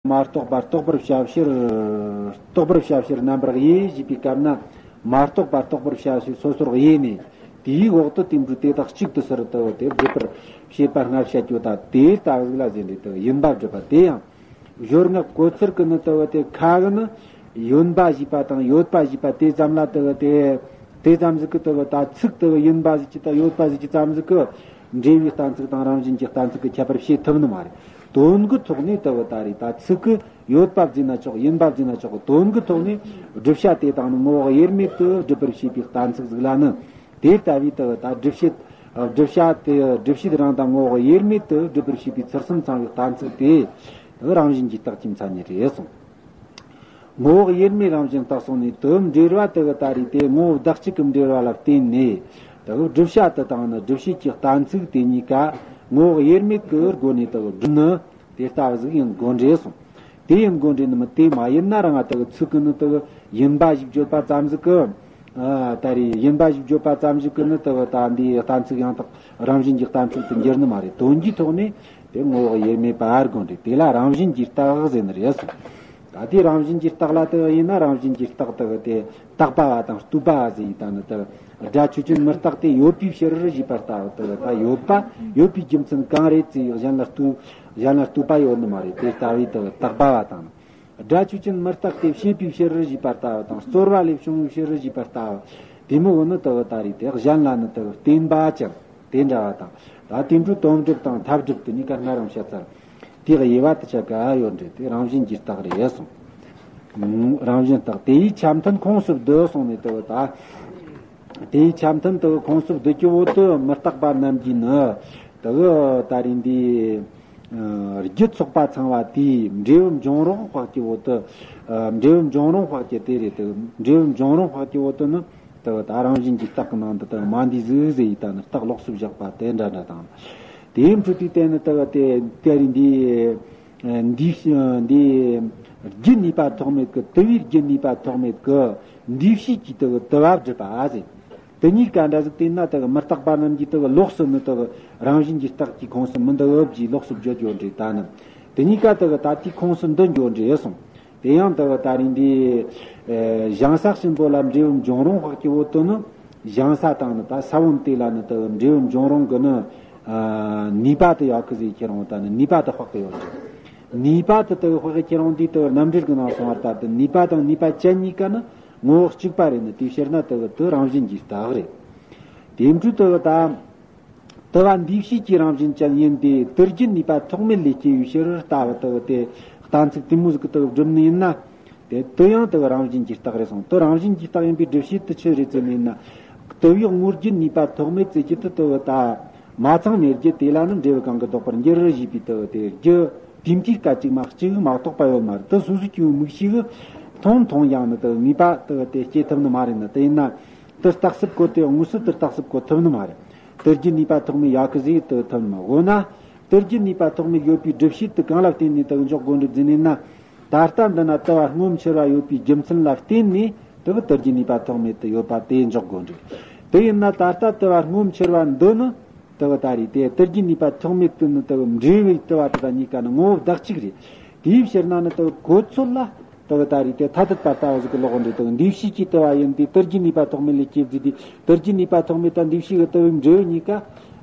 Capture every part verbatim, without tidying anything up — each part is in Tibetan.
མ་རྟོགས་པ་རྟོགས་པར་བྱ་ཕྱིར། རྟོགས་པར་བྱ་ཕྱིར་རྣམ་པར་དབྱེ་ཞེས་པའི་སྐབས་ན། མ་རྟོགས་པ་རྟོགས་པར་བྱ་ཕྱིར་སོ་སོར་དབྱེ་ནས། དེའི་འོག་ཏུ་དེ་འདྲའི་དེ་དག་གཅིག་ཏུ་ཟུར་དུ་དེ་སྒྲུབ་པར་བྱེད་པ་སྔར་བཤད་རྒྱུ་དང་དེ་ལྟ་བུ་ལ་ཟེར་འདྲ་དུ་ཡིན་པ་སྒྲུབ་པ་དེ་ཡང་། སྦྱོར་ངག་གོ་ཚུལ་གྱི་ནི་དུ་བ་དེ་ཁ་གི་ནི་ཡིན་པ་ཞེས་པ་དང་ཡོད་པ་ཞེས་པ་དེ་ཙམ་ལ་དུ་བ་དེ་དེ་ཙམ་ཟིག་གི་དུ་བ་ད་ཚིག་དུ་བ་ཡིན་པ་ཟིག་གི་དང་ཡོད་པ་ཟིག་གི་ཙམ་ཟིག་གི་འབྲས་བུའི་གཏན་ཚིགས་དང་རང་བཞིན་གྱི་གཏན་ཚིགས་ཀྱི་ཁྱད་པར་བྱེད་ཐུབ་ནི་མ་རེད། དོན་གྱི་ཐོག་ནས་དུ་བ་ད་རེད་ད་ཚིག་གི་ཡོད་པ་བརྫིས་ན་ཆོག་ཡིན་པ་བརྫིས་ན་ཆོག་གི་དོན་གྱི་ཐོག་ནས་བསྒྲུབ་བྱ་དེ་དང་ནི་ངོ་བོ་དབྱེར་མེད་དུ་སྒྲུབ་པར་བྱེད་པའི་གཏན་ཚིགས་ཟིག་ལ་ནི། དེ་ལྟ་བུའི་དུ་བ་ད་སྒྲུབ་བྱེད། སྒྲུབ་བྱ་དེ་སྒྲུབ་བྱེད་རང་དང་ངོ་བོ་དབྱེར་མེད་དུ་སྒྲུབ་པར་བྱེད་པའི་ཚུལ་གསུམ་ཚང་བའི་གཏན་ཚིགས་དེ། དུ་རང་བཞིན་གྱི་རྟགས་ཀྱི་མཚན་ཉིད་རེད་གསུངས། ངོ་བོ་དབྱེར་མེད་རང་བཞིན་རྟགས་སོང་ནས་དུ་འབྲེལ་བ་དུ་བ་ད་རེད་དེ་ངོ་བོ་བདག་གཅིག་གི་འབྲེལ་བ་ལ་བརྟེན་ནས། དུ་བསྒྲུབ་བྱ་དེ་དང་ནི་སྒྲུབ་བྱེད་ཀྱི་གཏན་ཚིགས་དེ་གཉིས་ཀ་ངོ་བོ་དབྱེར་མེད་ཀྱི་སྒོ་ནས་དུ་བསྒྲུབ་ནི། དེ་ལྟ་བུ་ཟིག་ཡིན་དགོས་འདྲ་གསུངས། དེ་ཡིན་དགོས་འདྲ་ནི་མི་དེ་མ་ཡིན་ན་རང་ང་དུ་ཚིག་གི་ནི་དུ་ཡིན་པ་ཞིག་བརྗོད་པ་ཙམ་ཟིག་གི་ཨ་ད་རེས་ཡིན་པ་ཞིག་བརྗོད་པ་ཙམ་ཞིག་གི་ནི་དུ་ད་འདིའི་གཏན་ཚིགས་ཡང་དག་རང་བཞིན་གྱི་གཏན་ཚིགས་དུ་འགྱུར་ནི་མ་རེད། དོན་གྱི་ཐོག་ནས་དེ་ངོ་བོ་དབྱེར་མེད་པ་དགོས་འདྲ་དེ་ལ་རང་བཞིན་གྱི་རྟགས་ཟེར་ནི་རེད་གསུངས། ད་དེ་རང་བཞིན་གྱི་རྟགས་ལ་དུ་ཡིན་ན་རང་བཞིན་གྱི་རྟགས་དུ་དེ་བཏགས་པ་བ་དང་ལྟོས་པ་བ་ཟེར་ཡི་ད་ནི་དུ་སྒྲ་ཆོས་ཅན་མི་རྟག་སྟེ་ཡོད་པའི་ཕྱིར་ཞེས་པ་ལྟ་བུ་དུ་ད་ཡོད་པ་ཡོད་པའི་རྒྱུ་མཚན་གང་རེད་ཅེས་གཞན་ལ་ལྟོས་གཞན་ལ་ལྟོས་པ་ཡོད་ནི་མ་རེད། དེ་ལྟ་བུའི་དུ་བཏགས་པ་བ་དང་། སྒྲ་ཆོས་ཅན་མི་རྟག་སྟེ་བྱས་པའི་ཕྱིར་ཞེས་པ་ལྟ་བུ་དང་རྩོལ་བ་ལས་བྱུང་བའི་ཕྱིར་ཞེས་པ་ལྟ་བུ། དེ་མོ་བོ་ནི་དུ་བ་ད་རེད་དེ་གཞན་ལ་ནི་དུ་བ་བརྟེན་པ་ཅན་དེ་འདྲ་བ་དང་། ད་དེ་འཕྲོས་དོན་སྒྲུབ་དང་ཐབས་སྒྲུབ་དེ་གཉིས་ཀ་སྔར་རང་བཤད་ཚར། དེའི་དབྱེ་བ་དུ་ཆ་ག་ཡོད་འདྲ་དེ་རང་བཞིན་གྱི་རྟགས་རེད་གསུངས། རང་བཞིན་རྟགས་དེ་ཡི་ཆ་མཐུན་ཁོངས་སུ་བསྡུ་གསུངས་ནས་དུ་བ་ད། དེའི་ཆ་མཐུན་དུ་ཁོངས་སུ་བསྡུ་རྒྱུ་བོ་དུ་མི་རྟག་པ་རྣམས་ཀྱིས་ནི། དུ་ད་རེས་འདི། རྒྱུ་ཚོགས་པ་ཚང་བ་དེའི་འབྲས་བུ་འབྱུང་རུང་དཔག་གི་བོ་དུ། འབྲས་བུ་འབྱུང་རུང་དཔག་གི་དེ་རེད་དུ་འབྲས་བུ་འབྱུང་རུང་དཔག་གི་བོ་དུ་ནི། དུ་ད་རང་བཞིན་གྱི་རྟགས་ཀྱི་ནང་དུ་དུ་མ་འདི་ཟིག་ཟེར་ཡི་ད་ནི་རྟགས་ལོགས་སུ་བཞག་པ་དེ་འདྲ་འདྲ་དང་། དེའི་འཕྲོས་དུས་དེ་ནི་དུ་དེ་དེ་རེས་འདི། འདི་འདི་རྒྱུ་ནུས་པ་ཐོགས་མེད་ཀྱི་དུ་བའི་རྒྱུ་ནུས་པ་ཐོགས་མེད་ཀྱི་འདུས་བྱས་ཀྱི་དུ་དུ་བ་སྒྲུབ་པ་ཟེར། དེ་གཉིས་ཀ་འདྲ་ཟིག་བལྟས་ན་དུ་མི་རྟག་པ་རྣམས་ཀྱིས་དུ་ལོགས་སུ་ནི་དུ་རང་བཞིན་གྱི་རྟགས་ཀྱི་ཁོངས་སུ་མི་འདུ་བབ་ཀྱིས་ལོགས་སུ་བརྗོད་ཡོད་འདྲ་ད་ནི། དེ་གཉིས་ཀ་དུ་ད་དེའི་ཁོངས་སུ་འདུ་འགྱོ་འདྲ་གསུངས། དེ་ཡང་དུ་ད་རིང་འདི། ཞང་ས་གཤིན་པོ་ལ་འབྲས་བུ་འབྱུང་རུང་དཔག་གི་བོ་དུ་ནི། ཞང་ས་དང་ནི་ད་ས་བོན་དེ་ལ་ནི་དུ་འབྲས་བུ་འབྱུང་རུང་གི་ནི། ནུས་པ་དུ་ཡོད་གི་ཟེར་ཁྱེད་རང་ད་ནི་ནུས་པ་དུ་དཔག་གི་ཡོད་ཀྱི། ནུས་པ་དུ་དུ་དཔག་གི་ཁྱེད་རང་འདི་དུ་རྣམ་འགྲེལ་གི་ནང་གསུངས་པ་ལྟར་དུ་ནུས་པ་དང་ནུས་པ་ཅན་གཉིས་ཀ་ནི་ངོ་བོ་གཅིག་པ་རེད་ནི་དེའི་ཕྱིར་ན་དུ་དུ་རང་བཞིན་གྱི་རྟགས་རེད། དེ་འཕྲོས་དུ་ད། དུ་བ་འདུས་བྱས་ཀྱི་རང་བཞིན་ཅན་ཡིན་ཏེ་དུ་རྒྱུ་ནུས་པ་ཐོགས་མེད་ལས་སྐྱེ་བའི་ཕྱིར་ལྟ་བུ་དུ་བ་དེ་གཏན་ཚིགས་དེ་མོ་ཟིག་གི་དུ་བ་བསྒྲུབ་ནི་ཡིན་ན། དེ་དུ་ཡང་དུ་བ་རང་བཞིན་གྱི་རྟགས་རེད་གསུངས། དུ་རང་བཞིན་གྱི་རྟགས་ཡིན་པའི་སྒྲུབ་བྱེད་དུ་ཆི་རེད་ཟེར་ནི་ཡིན་ན། དུ་བའི་དངོས་རྒྱུ་ནུས་པ་ཐོགས་མེད་ཟེར་གྱི་དུ་དུ་བ་ད་མ་ཚང་མེད་རྒྱུ་དེ་ལ་ནི་འབྲས་བུ་གང་གིས་ལྡོག་པར་འགྱུར་ཞེས་པའི་དུ་བ་དེ་རྒྱུ་དེ་འདྲའི་སྐད་ཅིག་མ་གཅིག་མ་གཏོགས་པ་ཡོད་མ་རེད། དུ་སོ་སོ་སྐྱེ་བོའི་མིག་ཤེས་ཀྱིས་མཐོང་མཐོང་ཡང་ནི་དུ་བ་ངེས་པ་དུ་བ་དེ་སྐྱེ་ཐུབ་ནི་མ་རེད་ན་དུ་ཡིན་ན། དུ་རྟག་གསལ་བཀོད་དེ་དངོས་སུ་དུ་རྟག་གསལ་བཀོད་ཐུབ་ནི་མ་རེད། དུ་རྒྱུ་ནུས་པ་ཐོགས་མེད་ཡོད་གི་ཟེར་དུ་ཐུབ་ནི་མ་རེད། འོ་ན། དུ་རྒྱུ་ནུས་པ་ཐོགས་མེད་ཡོད་པའི་སྒྲུབ་བྱེད་དུ་གང་ལ་བརྟེན་ནས་དུ་འཇོག་དགོས་འགྲུབ་ཟེར་ནས་ན། ད་ལྟ་འདི་ན་དུ་བ་སྔོན་འཆར་བ་ཡོད་པའི་རྒྱུ་མཚན་ལ་བརྟེན་ནས་དུ་བ་དུ་རྒྱུ་ནུས་པ་ཐོགས་མེད་དུ་ཡོད་པ་དེ་འཇོག་དགོས་འགྲུབ། དེ་ཡིན་ན་ད་ལྟ་དུ་བ་སྔོན་འཆར་བ་འདི་ནི་དུ་བ་ད་རེད་དེ་དུ་རྒྱུ་ནུས་པ་ཐོགས་མེད་དུ་ནི་དུ་བ་འབྲས་བུའི་དུ་བ་དེ་དང་གཉིས་ཀ་ནི་ངོ་བོ་བདག་གཅིག་རེད། དེའི་ཕྱིར་ན་ནི་དུ་བ་གོ་ཚོད་ལ། དུ་བ་ད་རེད་དེ་ཐ་དད་པ་ལྟ་བུ་ཟིག་གི་ལོག་འདྲ་དུ་འདུས་བྱས་ཀྱི་དུ་བ་ཡིན་ཏེ་དུ་རྒྱུ་ནུས་པ་ཐོགས་མེད་ལས་སྐྱེ་བརྫིས་ཏེ་དུ་རྒྱུ་ནུས་པ་ཐོགས་མེད་དང་འདུས་བྱས་ཀྱི་དུ་བའི་འབྲས་བུ་གཉིས་ཀ་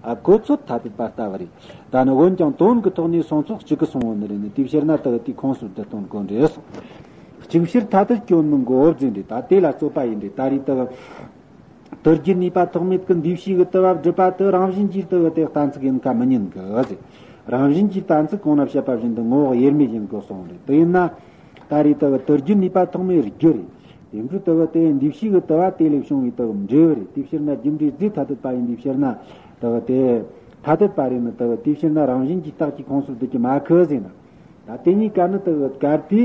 ཨ་གོ་ཚོད་ཐ་དད་པ་ལྟ་བུ་རེད། ད་ནི་འོན་ཀྱང་དོན་གྱི་ཐོག་ནས་སོང་ཚོགས་གཅིག་གི་སོང་བ་ནི་རེད་ནི་དེའི་ཕྱིར་ན་དུ་བ་དེའི་ཁོངས་སུ་བསྡུ་སྟོན་དགོས་འདྲ་གསུངས། གཅིག་ཕྱིར་ཐ་དད་སྐྱོན་ནི་མགོ་བོར་འཛིན་འདྲ་ད་དེ་ལ་རྩོད་པ་ཡིན་འདྲ་ད་རེད་དུ་བ། དུ་རྒྱུ་ནུས་པ་ཐོགས་མེད་ཀྱི་འདུས་བྱས་ཀྱི་དུ་བ་སྒྲུབ་པ་དུ་རང་བཞིན་གྱིས་དུ་བ་དེ་གཏན་ཚིགས་ཡིན་ཁ་མི་ཉན་གི་ཟེར། རང་བཞིན་གྱི་གཏན་ཚིགས་གོང་ན་བཤད་པ་བཞིན་དུ་ངོ་བོ་དབྱེར་མེད་ཡིན་དགོས་གསུངས་རེད། དེ་ཡིན་ན། ད་རེས་དུ་བ་དུ་རྒྱུ་ནུས་པ་ཐོགས་མེད་རྒྱུ་རེད། དེ་འཕྲོས་དུ་བ་དེ་འདུས་བྱས་ཀྱི་དུ་བ་དེ་ལས་བྱུང་བའི་དུ་བ་འབྲས་བུ་རེད། དེའི་ཕྱིར་ན་རྒྱུ་འབྲས་རྫས་ཐ་དད་པ་ཡིན་པའི་ཕྱིར་ན་དུ་བ་དེ་ཐ་དད་པ་རེད་ནི་དུ་བ་དེའི་ཕྱིར་ན་རང་བཞིན་གྱི་རྟགས་ཀྱི་ཁོངས་སུ་བསྡུ་རྒྱུ་མ་ཁི་ཟེར་ན། ད་དེ་གཉིས་ཀ་ནི་དུ་བ་གལ་ཏེ།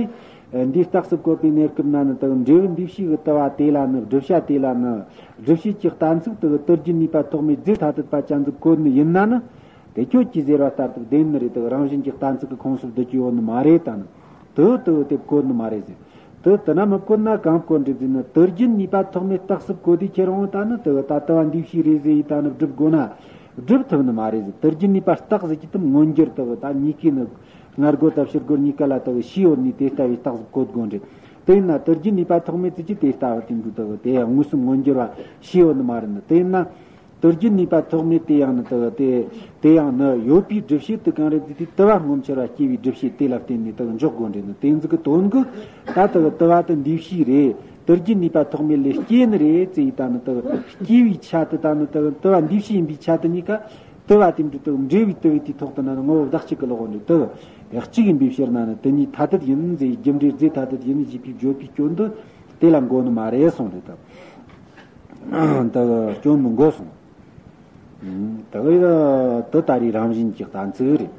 འདིའི་རྟགས་སུ་བཀོད་པའི་གནས་སྐབས་ན་ནི་དུ་བ་འབྲས་བུ་འདུས་བྱས་ཀྱི་དུ་བ་དེ་ལ་ནི་བསྒྲུབ་བྱ་དེ་ལ་ནི་སྒྲུབ་བྱེད་ཀྱི་གཏན་ཚིགས་དུ་བ་དུ་རྒྱུ་ནུས་པ་ཐོགས་མེད་རྫས་ཐ་དད་པ་ཅན་དུ་བཀོད་ནི་ཡིན་ན་ནི། དེ་ཁྱོད་ཀྱིས་ཟེར་བ་ལྟར་དུ་བདེན་ནི་རེད་དུ་རང་བཞིན་གྱི་གཏན་ཚིགས་ཀྱི་ཁོངས་སུ་བསྡུ་རྒྱུ་ཡོད་ནི་མ་རེད་ད་ནི། དུ་དུ་དེ་བཀོད་ནི་མ་རེད་ཟེར། དུ་དུ་ན་མི་བཀོད་ན་གང་བཀོད་འགྲིག་ཟེར་ན་དུ་རྒྱུ་ནུས་པ་ཐོགས་མེད་རྟགས་སུ་བཀོད་དེ་ཁྱེད་རང་ད་ནི་དུ་ད་དུ་བ་འདུས་བྱས་རེད་ཟེར་ཡིན་ད་ནི་སྒྲུབ་དགོས་ན། སྒྲུབ་ཐུབ་ནི་མ་རེད་ཟེར། དུ་རྒྱུ་ནུས་པ་རྟགས་ཟེར་གྱི་དུ་མངོན་འགྱུར་དུ་ད་གཉིས་ཀའི་ནི། སྔ་རྒོལ་དང་ཕྱི་རྒོལ་གཉིས་ཀ་ལ་དག་ཤེས་ཡོད་ནི་དེ་ལྟ་བུའི་རྟགས་ཟིག་བཀོད་དགོས་རེད། དེ་ཡིན་ན་དུས་རྒྱུན་ནུས་པ་ཐོགས་མེད་ཙམ་གྱིས་དེ་ལྟ་བུ་དེ་འདྲ་དག་དེ་ཡང་མངོན་སུམ་མངོན་གྱུར་བ་ཤེས་ཡོད་ནི་མ་རེད་ནི། དེ་ཡིན་ན་དུས་རྒྱུན་ནུས་པ་ཐོགས་མེད་དེ་ཡང་ནི་དག་དེ་དེ་ཡང་ནི་ཡོད་པའི་སྒྲུབ་བྱེད་དུ་གང་རེད་དེ་དེ་དུ་བ་སྔོན་ཆད་ལ་སྐྱེ་བའི་སྒྲུབ་བྱེད་དེ་ལ་བརྟེན་ནས་དག་འཇོག་དགོས་རེད་ནི། དེ་ཟིག་གི་དོན་གྱིས་ད་དག་དུ་བ་དེ་འདུས་བྱས་རེད། དུས་རྒྱུན་ནུས་པ་ཐོགས་མེད་ལས་སྐྱེ་ནི་རེད་ཟེར་ཡི་ད་ནི་དག་སྐྱེ་བའི་ཆ་དེ་ད་ནི་དག་དུ་བ་འདུས་བྱས་ཡིན་པའི་ཆ་དེ་གཉིས་ཀ་དུ་བ་དེ་འདྲ་དུ་འབྲེལ་བའི་དུ་བའི་དེའི་ཐོག་ཏུ་ན་ངོ་བོ་བདག་གཅིག་གི་ལོག་འདྲ་དུ་བ་གཅིག་ཡིན་པའི་ཕྱིར་ན་ནི་དེ་གཉིས་ཐ་དད་ཡིན་ཟེར་རྒྱུ་འབྲས་རྫས་ཐ་དད་ཡིན་ཞེས་པའི་བརྗོད་པའི་སྐྱོན་དུ་དེ་ལ་འགོད་ནི་མ་རེད་གསུངས་རེད་དུ། དུ་བ་སྐྱོན་མི་འགོད་གསུངས། དུ་བ་དུ་ད་རེས་རང་བཞིན་གྱི་གཏན་ཚིགས་རེད།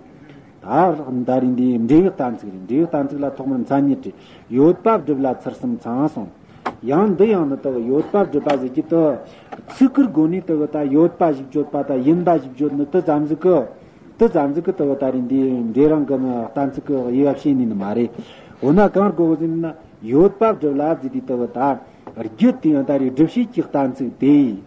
ད་ད་རེས་འདི་འབྲས་བུའི་གཏན་ཚིགས་རེད། འབྲས་བུའི་གཏན་ཚིགས་ལ་ཐོག་མར་མཚན་ཉིད་རེད། ཡོད་པ་སྒྲུབ་ལ་ཚུལ་གསུམ་ཚང་གསུངས། ཡང་འདི་ཡང་ནི་དག་ཡོད་པ་སྒྲུབ་པ་ཟེར་གྱི་དུ། ཚིག་གི་སྒོ་ནས་དག་ད་ཡོད་པ་ཞིག་བརྗོད་པ་དང་ཡིན་པ་ཞིག་བརྗོད་ནི་དུ་ཙམ་ཟིག་གི། དུ་ཙམ་ཟིག་གི་དག་ད་རེས་འདི་འབྲས་རང་གི་ནི་གཏན་ཚིགས་ཀྱི་དབྱེ་བ་ཕྱེ་ནི་ནི་མ་རེད། འོ་ན་གང་དགོས་ཟིན་ན་ཡོད་པ་སྒྲུབ་ལ་ཟེར་དུས་དག་ད་རྒྱུ་དེ་ཡང་ད་རེས་སྒྲུབ་བྱེད་ཀྱི་གཏན་ཚིགས་དེ།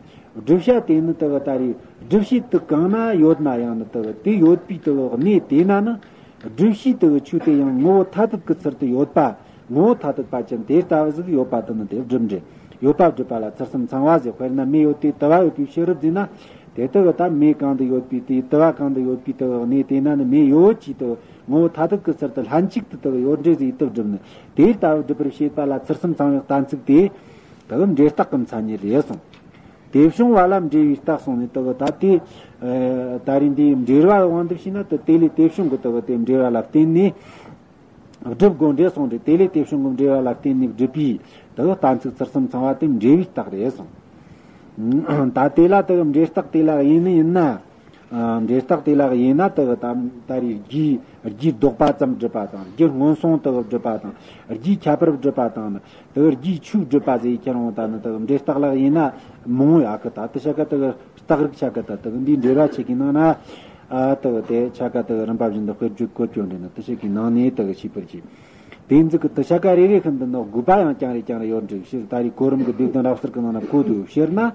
བསྒྲུབ་བྱ་དེ་ནི་དག་ད་རེས་སྒྲུབ་བྱེད་དུ་གང་ན་ཡོད་ན་ཡང་ནི་དག་དེ་ཡོད་པའི་དག་གནས་དེ་ན་ནི། སྒྲུབ་བྱེད་དུ་ཆོས་དེ་ཡང་ངོ་བོ་ཐ་དད་ཀྱི་ཚུལ་དུ་ཡོད་པ། ངོ་བོ་ཐ་དད་པ་ཅན་དེ་ལྟ་བུ་ཟིག་ཡོད་པ་དེ་ནི་དེ་སྒྲུབ་འབྲས། ཡོད་པ་སྒྲུབ་པ་ལ་ཚུལ་གསུམ་ཚང་བ་ཟེར། དཔེར་ན་མེ་ཡོད་དེ་དུ་བ་ཡོད་པའི་ཕྱིར་རོ་ཟེར་ན། དེ་དག་ད་མེ་གང་དུ་ཡོད་པའི་དེ་དུ་བ་གང་དུ་ཡོད་པའི་དུ་གནས་དེ་ན་ནི་མེ་ཡོད་ཅེས་དུ་ངོ་བོ་ཐ་དད་ཀྱི་ཚུལ་དུ་ལྷན་ཅིག་ཏུ་དུ་ཡོད་འབྲས་ཟིག་ཡིད་དུ་སྒྲུབ་ནི། དེ་ལྟ་བུ་སྒྲུབ་པར་བྱེད་པ་ལ་ཚུལ་གསུམ་ཚང་བའི་གཏན་ཚིགས་དེ་དུ་འབྲས་རྟགས་ཀྱི་མཚན་ཉིད་རེད་གསུངས། དེ་བྱུང་བ་ལ་འབྲས་བུའི་རྟགས་གསུངས་ནས་དུ་ད་དེ། ད་རེས་འདིའི་འབྲེལ་བ་དབང་དུ་བྱས་ན་དུ་དེ་ལས་དེ་བྱུང་གི་དུ་དེ་འབྲེལ་བ་ལ་བརྟེན་ནས། སྒྲུབ་དགོས་འབྲས་གསུངས་ཏེ། དེ་ལས་དེ་བྱུང་གི་འབྲེལ་བ་ལ་བརྟེན་ནས་སྒྲུབ་པའི་དུ་གཏན་ཚིགས་ཚུལ་གསུམ་ཚང་བ་དེ་འབྲས་བུའི་རྟགས་རེད་གསུངས། ད་དེ་ལ་དུ་འབྲས་རྟགས་དེ་ལ་དབྱེ་ནི་ཡིན་ན། འབྲས་རྟགས་དེ་ལ་དབྱེ་ན་དུ་ད་ད་རེས་རྒྱུའི་རྒྱུའི་ལྡོག་པ་ཙམ་སྒྲུབ་པ་དང་། རྒྱུ་སྔོན་སོང་དུ་སྒྲུབ་པ་དང་། རྒྱུའི་ཁྱད་པར་སྒྲུབ་པ་དང་ནི་དུ་རྒྱུའི་ཆོས་སྒྲུབ་པ་ཟེར་ཁྱེར་འོང་ད་ནི་དུ་འབྲས་རྟགས་ལ་དབྱེ་ན་མང་བོ་ཡོད་གི། ད་དུ་ཆ་ག་དུ་རྟགས་རིགས་ཆ་ག་ད་དུ་འདིའི་འབྲེལ་བ་ཆེ་གི་ནང་ན། ཨ་དག་དེ་ཆ་ག་དག་རིམ་པ་བཞིན་དུ་དཔེར་བརྗོད་བཀོད་སྐྱོན་འདྲེན་ནི་དུ་ཞིག་གི་ནང་ནས་དག་ཤེས་པར་གྱིས། དེ་འཛིག་གི་དུ་ཆ་ག་རེ་རེ་ཤིན་ཏུ་ནི་དགོས་པ་ཡང་ཀྱང་རེ་ཀྱང་རེ་ཡོད་འདྲ་ཕྱིར། ད་རེས་གོ་རིམ་གྱི་སྡེ་བདུན་རབ་གསལ་གྱི་ནང་ན་བཀོད་དུ་ཕྱིར་ན།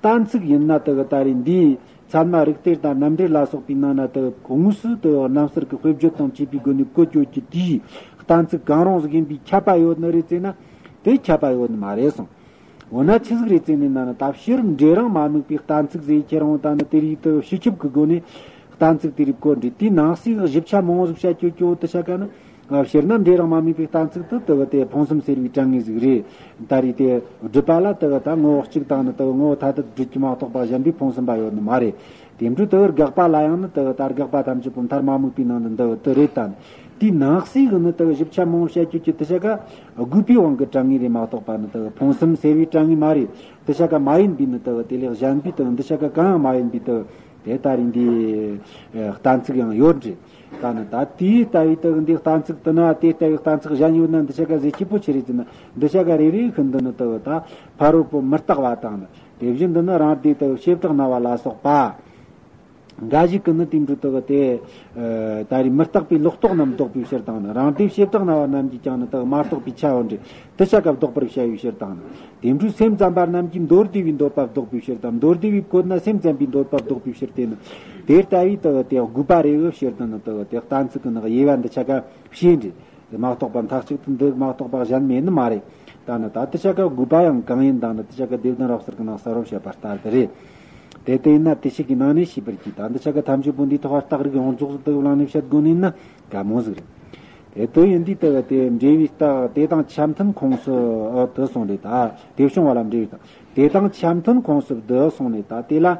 གཏན་ཚིགས་ཡིན་ན་དག་ད་རེས་འདིའི་ཚད་མ་རིགས་གཏེར་དང་རྣམ་འགྲེལ་ལ་སོགས་པའི་ནང་ན་དག་དངོས་སུ་དག་རྣམ་གསལ་གྱི་དཔེ་བརྗོད་དང་བཅས་པའི་སྒོ་ནས་བཀོད་ཡོད་ཀྱི་དེའི་གཏན་ཚིགས་གང་རུང་ཟིག་ཡིན་པའི་ཁྱབ་པ་ཡོད་ནི་རེད་ཟེར་ན། དེ་ཁྱབ་པ་ཡོད་ནི་མ་རེད་གསུངས། འོ་ན་ཆི་ཟིག་རེད་ཟེར་ནས་ན་ནི་ད་ཕྱིར་འབྲེལ་རང་མ་དམིགས་པའི་གཏན་ཚིགས་ཟེར་ཁྱེར་འོང་ད་ནི་དེ་རིགས་དུ་སྤྱི་ཁྱབ་ཀྱི་སྒོ་ནས་གཏན་ཚིགས་དེ་རིགས་བཀོད་འདྲི་དེའི་ནང་གསེས་ཞིབ་ཆ་མང་བོ་ཟིག་བཤད་རྒྱུ་སྐྱོ་བོ་དུ་བཤད་ག་ནི། ཕྱིར་ན་འབྲེལ་རང་མ་དམིགས་པའི་གཏན་ཚིགས་དུ་དུ་བ་དེ་ཕུང་གསུམ་སེལ་བའི་དྲང་ངེས་ཟིག་རེད། ད་རེས་དེ་སྒྲུབ་པ་ལ་དུ་བ་ད་ངོ་བོ་གཅིག་དང་ནི་དུ་བ་ངོ་བོ་ཐ་དད་སྒྲུབ་ཀྱི་མ་གཏོགས་པ་གཞན་པའི་ཕུང་གསུམ་པ་ཡོད་ནི་མ་རེད། དེ་འཕྲོས་དུ་བར་དགག་པ་ལ་ཡང་ནི་དུ་བ་ད་དགག་པ་ཐམས་ཅད་པོ་མཐར་མ་དམིགས་པའི་ནང་དུ་འདུ་བ་དུ་རེད་ད་ནི། དེའི་ནང་གསེས་ཀྱི་ནི་དུ་བ་ཞིབ་ཆ་མང་བོ་བཤད་རྒྱུ་གྱི་དུ་ཆ་ག་དགོས་པའི་དབང་གི་དྲང་ངེས་རེད་མ་གཏོགས་པ་ནི་དུ་བ་ཕུང་གསུམ་སེལ་བའི་དྲང་ངེས་མ་རེད། དུ་ཆ་ག་མ་ཡིན་པའི་ནི་དུ་བ་དེ་ལས་གཞན་པའི་དུ་བ་འདི་ཆ་ག་གང་ཡང་མ་ཡིན་པའི་དུ་བ་དེ་ད་རེས་འདི་གཏན་ཚིགས་ཡང་ཡོད་རེད། ད་ནི་ད་དེའི་ལྟ་བའི་དུ་བ་འདི་གཏན་ཚིགས་དུ་ན་དེ་ལྟ་བའི་གཏན་ཚིགས་གཞན་ཡོད་ན་འདི་ཆ་ག་ཟེར་སྐྱིད་པོ་ཆེ་རེད་ཟེར་ན་འདི་ཆ་ག་རེ་རེ་ཤིན་ཏུ་ནི་དུ་བ་ད་ཕ་རོལ་པོ་མི་རྟག་པ་དང་ནི། དེ་བཞིན་དུ་ནི་རང་སྡེ་དུ་བྱེ་བྲག་སྨྲ་བ་ལ་སོགས་པ། འགའ་ཞིག་གིས་ནི་དེ་འདྲ་དུ་དེ། ད་རེས་མི་རྟག་པའི་ལོག་རྟོག་རྣམས་བཟློག་པའི་ཕྱིར་དང་ནི། རང་སྡེ་བྱེ་བྲག་སྨྲ་བ་རྣམས་ཀྱིས་ཀྱང་ནི་དུ་མ་རྟོགས་པའི་ཆ་འོན་ཏེ་དུ་ཆ་ག་བཟློག་པར་བྱ་བའི་ཕྱིར་དང་ནི། དེ་འདྲའི་སེམས་ཙམ་པ་རྣམས་ཀྱིས་མདོ་སྡེ་བའི་འདོད་པ་བཟློག་པའི་ཕྱིར་དང་། མདོ་སྡེ་བའི་བཀོད་ན་སེམས་ཙམ་པའི་འདོད་པ་བཟློག་པའི་ཕྱིར་ཏེ་ནི། དེ་ལྟ་བུའི་དུ་དེ་དགོས་པ་རེ་བའི་ཕྱིར་དུ་ནི་དུ་དེ་གཏན་ཚིགས་ཀྱི་ནི་དབྱེ་བ་འདི་ཆ་ག་བྱས་འདྲ། དེ་མ་གཏོགས་པ་མཐའ་གཅིག་ཏུ་འདི་མ་གཏོགས་པ་གཞན་མེད་ནི་མ་རེད། ད་ནི་ད་དེ་ཆ་ག་དགོས་པ་ཡང་གང་ཡིན་དང་ནི་དེ་ཆ་ག་སྡེ་བདུན་རབ་གསལ་གྱི་ནང་གསལ་བར་བཤད་པ་ལྟར་དུ་རེད། དེ་ལྟ་ཡིན་ན་དེ་ཞིག་གི་ནང་ནས་ཤེས་པར་གྱིས། ད་འདི་ཆ་ག་ཐམས་ཅད་པོ་འདིའི་ཐོག་རྟགས་རིགས་ཡོངས་རྫོགས་སུ་དུ་བླངས་ནས་བཤད་དགོས་ནི་ཡིན་ན་དཀའ་མོ་ཟིག་རེད། དེ་དུ་ཡིན་དུས་དུ་དེ་འབྲས་བུའི་རྟགས་དེ་དང་ཆ་མཐུན་ཁོངས་སུ་ཨ་དུ་སོང་རེད། ད་དེ་བྱུང་བ་ལ་འབྲས་བུའི་རྟགས། དེ་དང་ཆ་མཐུན་ཁོངས་སུ་བསྡུ་སོང་ནས་ད་དེ་ལ།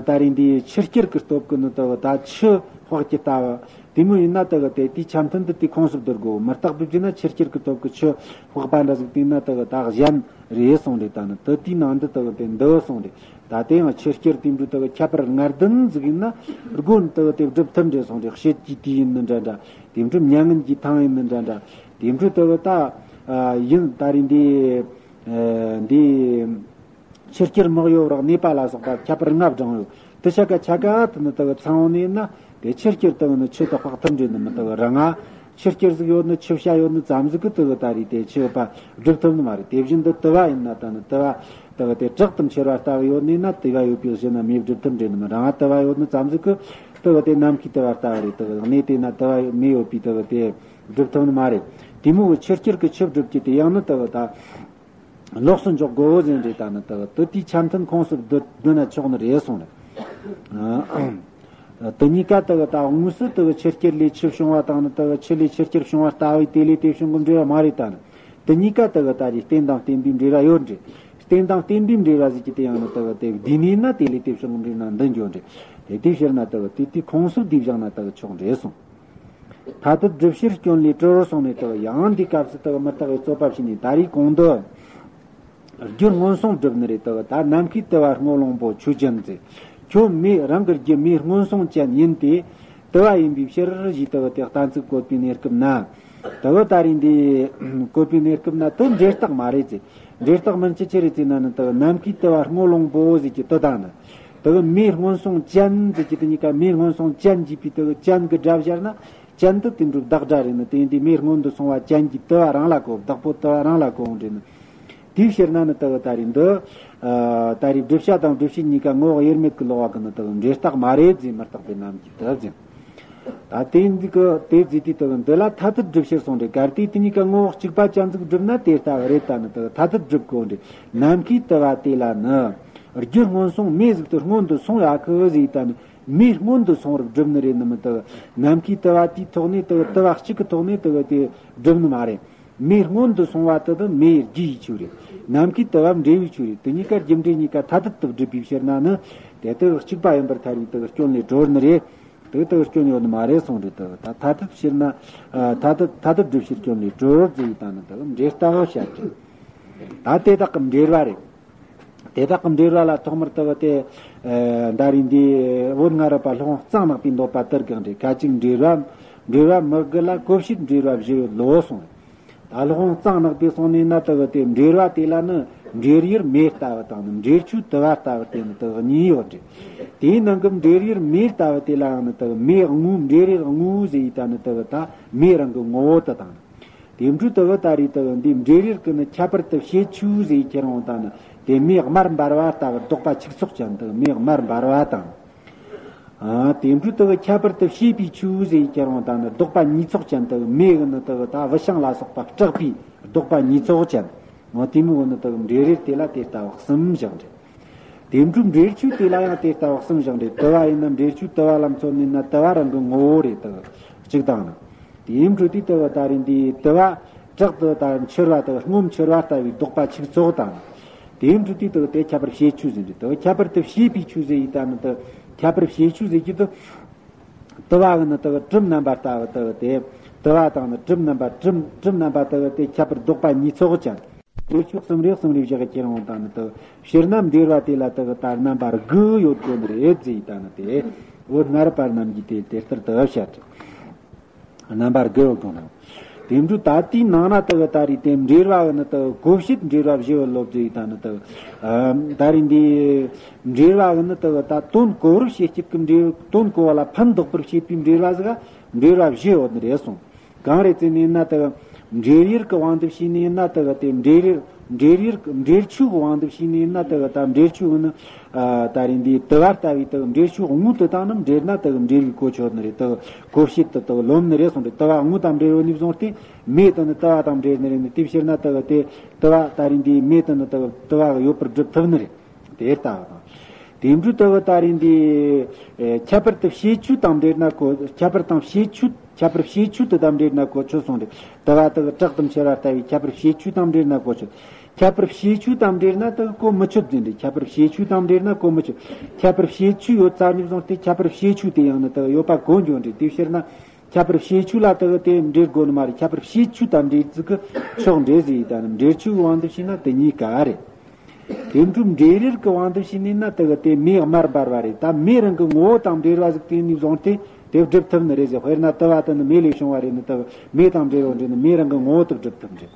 ད་རེས་འདིའི་ཆུ་སྐྱེར་གྱི་སྟོབས་ཀྱིས་ནི་དུ་ད་ཆུ་དཔག་གི་ལྟ་བུ། དེ་མོ་ཡིན་ན་དུ་དེ་དེའི་ཆ་མཐུན་དུ་དེ་ཁོངས་སུ་བསྡུ་དགོས། མི་རྟག་པའི་རྒྱུ་ན་ཆུ་སྐྱེར་གྱི་སྟོབས་ཀྱིས་ཆུ་དཔག་པ་འདྲ་ཟིག་དེ་ན་དུ་ད་གཞན་རེད་སོང་རེད། ད་ནི་དུ་དེའི་ནང་འདི་དུ་དེ་འདུ་སོང་རེད། ད་དེ་ཡང་ཆུ་སྐྱེར་དེ་འདྲ་དུ་ཁྱད་པར་ལྔ་བདུན་ཟིག་ཡིན་ན་སྒོ་ནས་དུ་དེ་སྒྲུབ་ཐུབ་འདྲ་སོང་རེད། ཕྱེད་ཀྱི་དུས་ཡུན་ནི་འདྲ་འདྲ། དེ་འདྲ་མྱ་ངན་གྱི་ཐང་ཡིན་ནི་འདྲ་འདྲ། དེ་འདྲ་དུ་ད་ཡིན། ད་རེས་འདི་འདི། ཆུ་སྐྱེར་མི་གཡོ་བར་གནས་པ་ལ་སོགས་པ་ཁྱད་པར་ལྔ་བགྲངས་ཡོད། དེ་ཆ་ག་ཆ་ག་དུ་ནི་དུ་ཚང་བོ་ནས་ན་དེ་ཆུ་སྐྱེར་དུ་ནི་ཆུ་དག་དཔག་ཐུབ་འདྲེ་ནི་མི་དུ་རང་ང་། ཆུ་སྐྱེར་ཟིག་ཡོད་ནི་ཆུ་བྱ་ཡོད་ནི་ཙམ་ཟིག་གི་དུ་ད་རེས་དེ་ཆུ་ཡོད་པ་སྒྲུབ་ཐུབ་ནི་མ་རེད། དེ་བཞིན་དུ་དུ་བ་ཡིན་ན་ད་ནི་དུ་བ་དུ་དེ་དྲག་ཏུ་མཆེར་བ་ལྟ་བུ་ཡོད་ནི་ན་དུ་བ་ཡོད་པའི་གཞི་ན་མེ་སྒྲུབ་ཐུབ་འདྲེ་ནི་མི་རང་ང་དུ་བ་ཡོད་ནི་ཙམ་ཟིག་གི་ དེ་གི་དེ་ནམ་མཁའི་དུ་བ་ལྟ་བུ་རེད། དེ་གི་གནས་དེ་ན་དུ་བ་མེ་ཡོད་པའི་དེ་གི་དེ་སྒྲུབ་ཐུབ་ནི་མ་རེད། དེ་མོ་གི་ཆུ་སྐྱུར་གི་ཆུ་སྒྲུབ་རྒྱུ་དེ་ཡང་ནི་དེ་གི་ད་ལོགས་སུ་འཇོག་དགོས་ཟེར་རེད། ད་ནི་དེ་གི་དེ་དེའི་ཆ་མཐུན་ཁོངས་སུ་བསྡུ་བསྡུ་ན་ཆོག་ནི་རེད་གསུངས་རེད། དེ་གཉིས་ཀ་དེ་གི་ད་དངོས་སུ་དེ་གི་ཆུ་སྐྱུར་ལས་ཆུ་བྱུང་བ་དང་ནི་དེ་གི་ཆུ་ལས་ཆུ་སྐྱུར་བྱུང་བ་ལྟ་བུའི་དེ་ལས་དེ་བྱུང་གི་འབྲེལ་བ་མ་རེད། ད་ནི་དེ་གཉིས་ཀ་དེ་གི་ད་རེད། རྟེན་དང་བརྟེན་པའི་འབྲེལ་བ་ཡོད་རེད། རྟེན་དང་བརྟེན་པའི་འབྲེལ་བ་ཟེར་གྱི་དེ་ཡང་ནི་དེ་གི་དེ་བསྡུས་ནས་ན་དེ་ལས་དེ་བྱུང་གི་འབྲེལ་ན་འདི་འགྱོ་རེད། དེ་དེའི་ཕྱིར་ན་དེ་གི་དེ་དེའི་ཁོངས་སུ་བསྡུས་བཞག་ན་དེ་གི་ཆོག་འདྲེ་གསུངས། ཐ་དད་སྒྲུབ་ཕྱིར་སྐྱོན་ལས་གྲོལ་གསུངས་ནས་དེ་གི་ཡང་འདི་སྐབས་སུ་དེ་གི་མི་རྟག་པའི་རྩོད་པ་བྱས་ནས། ད་རེས་གོང་དུ་རྒྱུ་སྔོན་སོང་སྒྲུབ་ནི་རེད། དེ་གི་ད་ནམ་མཁའི་དུ་བ་སྔོ་ལོང་པོ་ཆོས་ཅན་ཟེར། ཁྱོད་མེ་རང་གི་རྒྱུ་མེ་སྔོན་སོང་ཅན་ཡིན་ཏེ། དུ་བ་ཡིན་པའི་ཕྱིར་ཞེས་དེ་གི་དེ་གཏན་ཚིགས་བཀོད་པའི་གནས་སྐབས་ན། དེ་གི་ད་རེས་འདི་བཀོད་པའི་གནས་སྐབས་ན་དེ་འབྲེལ་རྟགས་མ་རེད་ཟེར། འབྲེལ་རྟགས་མིན་ཅི་ཆི་རེད་ཟེར་ན་ནི་དེ་གི་ནམ་མཁའི་དུ་བ་སྔོ་ལོང་པོ་ཟེར་གྱི་དེ་དང་ནི། དེ་གི་མེ་སྔོན་སོང་ཅན་ཟེར་གྱི་དེ་གཉིས་ཀ་མེ་སྔོན་སོང་ཅན་གྱིས་པའི་དེ་གི་ཅན་གྱི་སྒྲ་སྦྱར་ན། ཅན་དེ་དེ་འདྲའི་བདག་སྒྲ་རེད་ནི། དེ་འདི་མེ་སྔོན་དུ་སོང་བ་ཅན་གྱི་དུ་བ་རང་ལ་གོ། བདག་པོ་དུ་བ་རང་ལ་གོ་འོང་འདྲེ་ནི། དེའི་ཕྱིར་ན་ནི་དེ་གི་ད་རེས་འདི། ཨ། ད་རེས་བསྒྲུབ་བྱ་དང་སྒྲུབ་བྱེད་གཉིས་ཀ་ངོ་བོ་དབྱེར་མེད་ཀྱི་ལོག་པ་གི་ནི་དེ་གི་འབྲེལ་རྟགས་མ་རེད་ཟེར། མི་རྟག་པའི་རྣམ་འགྱུར་དེ་ཟེར། ད་དེ་འདི་གི་དེ་ཟེར་དུས་དེ་གི་འདི་ལ་ཐ་དད་སྒྲུབ་ཕྱིར་གསུངས་རེད། གལ་ཏེ་དེ་གཉིས་ཀ་ངོ་བོ་གཅིག་པ་ཅན་ཟིག་བསྒྲུབ་ན་དེ་ལྟ་བུ་རེད། ད་ནི་དེ་གི་ཐ་དད་སྒྲུབ་དགོས་འདྲེ། ནམ་མཁའི་དུ་བ་དེ་ལ་ནི། རྒྱུ་སྔོན་སོང་མེ་ཟིག་ཏུ་སྔོན་དུ་སོང་ཡ་གི་ཟེར། ད་ནི་མེ་སྔོན་དུ་སོང་བར་སྒྲུབ་ནི་རེད་ནི་མི། དེ་གི་ནམ་མཁའི་དུ་བ་དེའི་ཐོག་ནས་དེ་གི་དུ་བ་གཅིག་གི་ཐོག་ནས་དེ་གི་དེ་སྒྲུབ་ནི་མ་རེད། མེ་སྔོན་དུ་སོང་བ་དེ་དེ་མེ་ཡི་རྒྱུ་ཡི་ཆོས་རེད། ནམ་མཁའི་དུ་བ་འབྲས་བུའི་ཆོས་རེད། དེ་གཉིས་ཀ་རྒྱུ་འབྲས་གཉིས་ཀ་ཐ་དད་དུ་སྒྲུབ་པའི་ཕྱིར་ན་ནི། དེ་དེ་གཅིག་པ་ཡིན་པར་ཐལ་བའི་དེ་གི་སྐྱོན་ལས་གྲོལ་ནི་རེད། དེ་དེ་གི་སྐྱོན་ཡོད་ནི་མ་རེད་གསུངས་རེད། དེ་གི་ད་ཐ་དད་ཕྱིར་ན། ཨ། ཐ་དད་ཐ་དད་སྒྲུབ་ཕྱིར་སྐྱོན་ལས་གྲོལ་ཟེར་ཡི་ད་ནི་དེ་གི་འབྲེལ་རྟགས་བཤད་ཀྱི། ད་དེ་དག་གི་འབྲེལ་བ་རེད། དེ་དག་གི་འབྲེལ་བ་ལ་ཐོག་མར་དེ་གི་དེ། ཨ། ད་རེས་འདི་བོད་སྔ་རབས་པ་སློབ་དཔོན་གཙང་ནག་པོས་འདོད་པ་ལྟར་གང་འདྲེ་ཁ་ཅིག་འབྲེལ་བ། འབྲེལ་བ་མི་དགོས་ལ་གོ་བྱེད་འབྲེལ་བ་བཞི་ཡོད་ལོ་གསུངས། ད་སློབ་དཔོན་གཙང་ནག་པོས་གསུངས་ནས་ན་དེ་གི་དེ་འབྲེལ་བ་དེ་ལ་ནི་འབྲེལ་ཡུལ་མེ་ལྟ་བུ་དང་ནི་འབྲེལ་ཆོས་དུ་བ་ལྟ་བུ་དེ་ནི་དེ་གཉིས་ཡོད་འདྲེ། དེའི་ནང་གི་འབྲེལ་ཡུལ་མེ་ལྟ་བུ་དེ་ལའང་ནི་དེ་མེ་དངོས། འབྲེལ་ཡུལ་དངོས་ཟེར་ཡི་ད་ནི་དེ་ད་མེ་རང་གི་ངོ་བོ་དེ་དང་། དེ་འཕྲོས་དེ་གི་ད་རེས་དེ་གི་འདི་འབྲེལ་ཡུལ་གི་ནི་ཁྱད་པར་དུ་བྱེད་ཆོས་ཟེར་ཡི་ཁྱེར་འོང་ད་ནི་དེ་མེ་དམར་འབར་བ་ལྟ་བུ་ལྡོག་པ་ཆིག་ཚོགས་ཅན། དེ་མེ་དམར་འབར་བ་དང་། ཨ། དེ་འཕྲོས་དེ་གི་ཁྱད་པར་དུ་བྱེད་པའི་ཆོས་ཟེར་ཡི་ཁྱེར་འོང་ད་ནི་ལྡོག་པ་ཉིས་ཚོགས་ཅན། དེ་གི་མེ་གི་ནི་དེ་གི་ད་བུད་ཤིང་ལ་སོགས་པ་སྐྲག་པའི་ལྡོག་པ་ཉིས་ཚོགས་ཅན། འོ་དེ་མོ་གི་ནི་དེ་གི་འབྲེལ་ཡུལ་དེ་ལ་དེ་ལྟ་བུ་གསུམ་བཞག་འདྲེ། དེ་འཕྲོས་འབྲེལ་ཆོས་དེ་ལ་ཡང་དེ་ལྟ་བུ་གསུམ་བཞག་འདྲེ། དུ་བ་ཡིན་ན་འབྲེལ་ཆོས་དུ་བ་ལ་མཚོན་ནས་ན་དུ་བ་རང་གི་ངོ་བོ་རེད། དེ་གི་གཅིག་དང་ནི། དེ་འཕྲོས་དེ་དེ་གི་ད་རེས་འདི་དུ་བ་དྲག་ཏུ་ད་འཕྱུར་བ་དེ་གི་སྔོ་འཕྱུར་བ་ལྟ་བུའི་ལྡོག་པ་ཆིག་ཚོགས་དང་། དེ་འཕྲོས་དེ་དེ་གི་དེ་ཁྱད་པར་བྱེད་ཆོས་ཟེར་འདྲེ། དེ་གི་ཁྱད་པར་དུ་བྱེད་པའི་ཆོས་ཟེར་ཡི་ད་ནི་དེ་ཁྱད་པར་བྱེད་ཆོས་ཟེར་གྱི་དེ། དུ་བ་གི་ནི་དེ་གི་གྲིབ་རྣམ་པ་ལྟ་བུ་དེ་གི་དེ། དུ་བ་དང་ནི་གྲིབ་རྣམ་པ། གྲིབ་གྲིབ་རྣམ་པ་དེ་གི་དེ་ཁྱད་པར་ལྡོག་པ་ཉིས་ཚོགས་ཅན། དེ་ཆོས་གསུམ་རེ་གསུམ་རེ་བཞག་གི་ཁྱེར་འོང་ད་ནི་དེ་གི་ཕྱིར་ན་འབྲེལ་བ་དེ་ལ་དེ་གི་ད་རྣམ་པ་དགུ་ཡོད་དགོས་ནི་རེད་ཟེར་ཡི་ད་ནི་དེ། བོད་སྔ་རབས་པ་རྣམས་ཀྱིས་དེ་དེ་ལྟར་དུ་བཤད། རྣམ་པ་དགུ་ཡོད་དགོས་ན། དེ་འཕྲོས་ད་དེའི་ནང་ན་དེ་གི་ད་རེས་དེ་འབྲེལ་བ་གི་ནི་དེ་གི་གོ་བྱེད་འབྲེལ་བ་བཞི་ཡོད་ལོ་ཟེར་ཡི་ད་ནི་དེ་གི། ཨ། ད་རེས་འདི་འབྲེལ་བ་གི་ནི་དེ་གི་ད་དོན་གོ་བར་བྱེད་བྱེད་ཀྱི་འབྲེལ། དོན་གོ་བ་ལ་ཕན་འདོགས་པར་བྱེད་པའི་འབྲེལ་བ་ཟིག་འབྲེལ་བ་བཞི་ཡོད་ནི་རེད་གསུངས། གང་རེད་ཟེར་ནས་ན་དེ་གི་འབྲེལ་ཡུལ་གི་དབང་དུ་བྱས་ནས་ན་དེ་གི་དེ་འབྲེལ་ཡུལ། འབྲེལ་ཡུལ་འབྲེལ་ཆོས་གི་དབང་དུ་བྱས་ནས་ན་དེ་གི་ད་འབྲེལ་ཆོས་གི་ནི། ཨ། ད་རེས་འདི་དུ་བ་ལྟ་བུའི་དེ་གི་འབྲེལ་ཆོས་དངོས་དེ་དང་ནི་འབྲེལ་ན་དེ་གི་འབྲེལ་བའི་གོ་ཆོད་ནི་རེད། དེ་གི་གོ་བྱེད་དེ་དེ་གི་ལོན་ནི་རེད་གསུངས་རེད། དུ་བ་དངོས་དང་འབྲེལ་ཡོད་ནས་བཟུང་སྟེ་མེ་དེ་ནི་དུ་བ་དང་འབྲེལ་ནི་རེད་ནི། དེའི་ཕྱིར་ན་དེ་གི་དེ་དུ་བ་ད་རེས་འདི་མེ་དེ་ནི་དེ་གི་དུ་བ་གི་ཡོད་པར་སྒྲུབ་ཐུབ་ནི་རེད། དེ་ལྟ་བུ་དང་། དེ་འཕྲོས་དེ་གི་ད་རེས་འདི། ཨེ། ཁྱད་པར་དུ་བྱེད་ཆོས་དང་འབྲེལ་ན་གོ། ཁྱད་པར་དང་བྱེད་ཆོས། ཁྱད་པར་བྱེད་ཆོས་དེ་དང་འབྲེལ་ན་གོ་ཆོད་གསུངས་རེད། དུ་བ་དེ་གི་དྲག་ཏུ་འཕྱུར་བ་ལྟ་བུའི་ཁྱད་པར་བྱེད་ཆོས་དང་འབྲེལ་ན་གོ་ཆོད། ཁྱད་པར་བྱེད་ཆོས་དང་འབྲེལ་ན་དེ་གི་གོ་མི་ཆོད་ཟེར་འདྲེ། ཁྱད་པར་བྱེད་ཆོས་དང་འབྲེལ་ན་གོ་མི་ཆོད། ཁྱད་པར་བྱེད་ཆོས་ཡོད་ཙམ་ནས་བཟུང་སྟེ་ཁྱད་པར་བྱེད་ཆོས་དེ་ཡང་ནི་དེ་གི་ཡོད་པ་གོ་འགྱོ་འདྲེ། དེའི་ཕྱིར་ན་ཁྱད་པར་བྱེད་ཆོས་ལ་དེ་གི་དེ་འབྲེལ་དགོས་ནི་མ་རེད། ཁྱད་པར་བྱེད་ཆོས་དང་འབྲེལ་ཙིག་གི་ཆོག་འདྲེ་ཟེར་ཡི་ད་ནི་འབྲེལ་ཆོས་ཀྱི་དབང་དུ་བྱས་ན་དེ་གཉིས་ཀ་རེད། དེ་འཕྲོས་འབྲེལ་ཡུལ་གྱི་དབང་དུ་བྱས་ནས་ན་དེ་གི་དེ་མེ་དམར་འབར་བ་རེད། ད་མེ་རང་གི་ངོ་བོ་དང་འབྲེལ་བ་ཟིག་དེ་ནས་བཟུང་སྟེ་དེ་སྒྲུབ་ཐུབ་ནི་རེད་ཟེར། དཔེར་ན་དུ་བ་དེ་ནི་མེ་ལས་བྱུང་བ་རེད་ནི། དེ་གི་མེ་དང་འབྲེལ་བ་འབྲེལ་ནི་མེ་རང་གི་ངོ་བོ་དེ་སྒྲུབ་ཐུབ་རེད།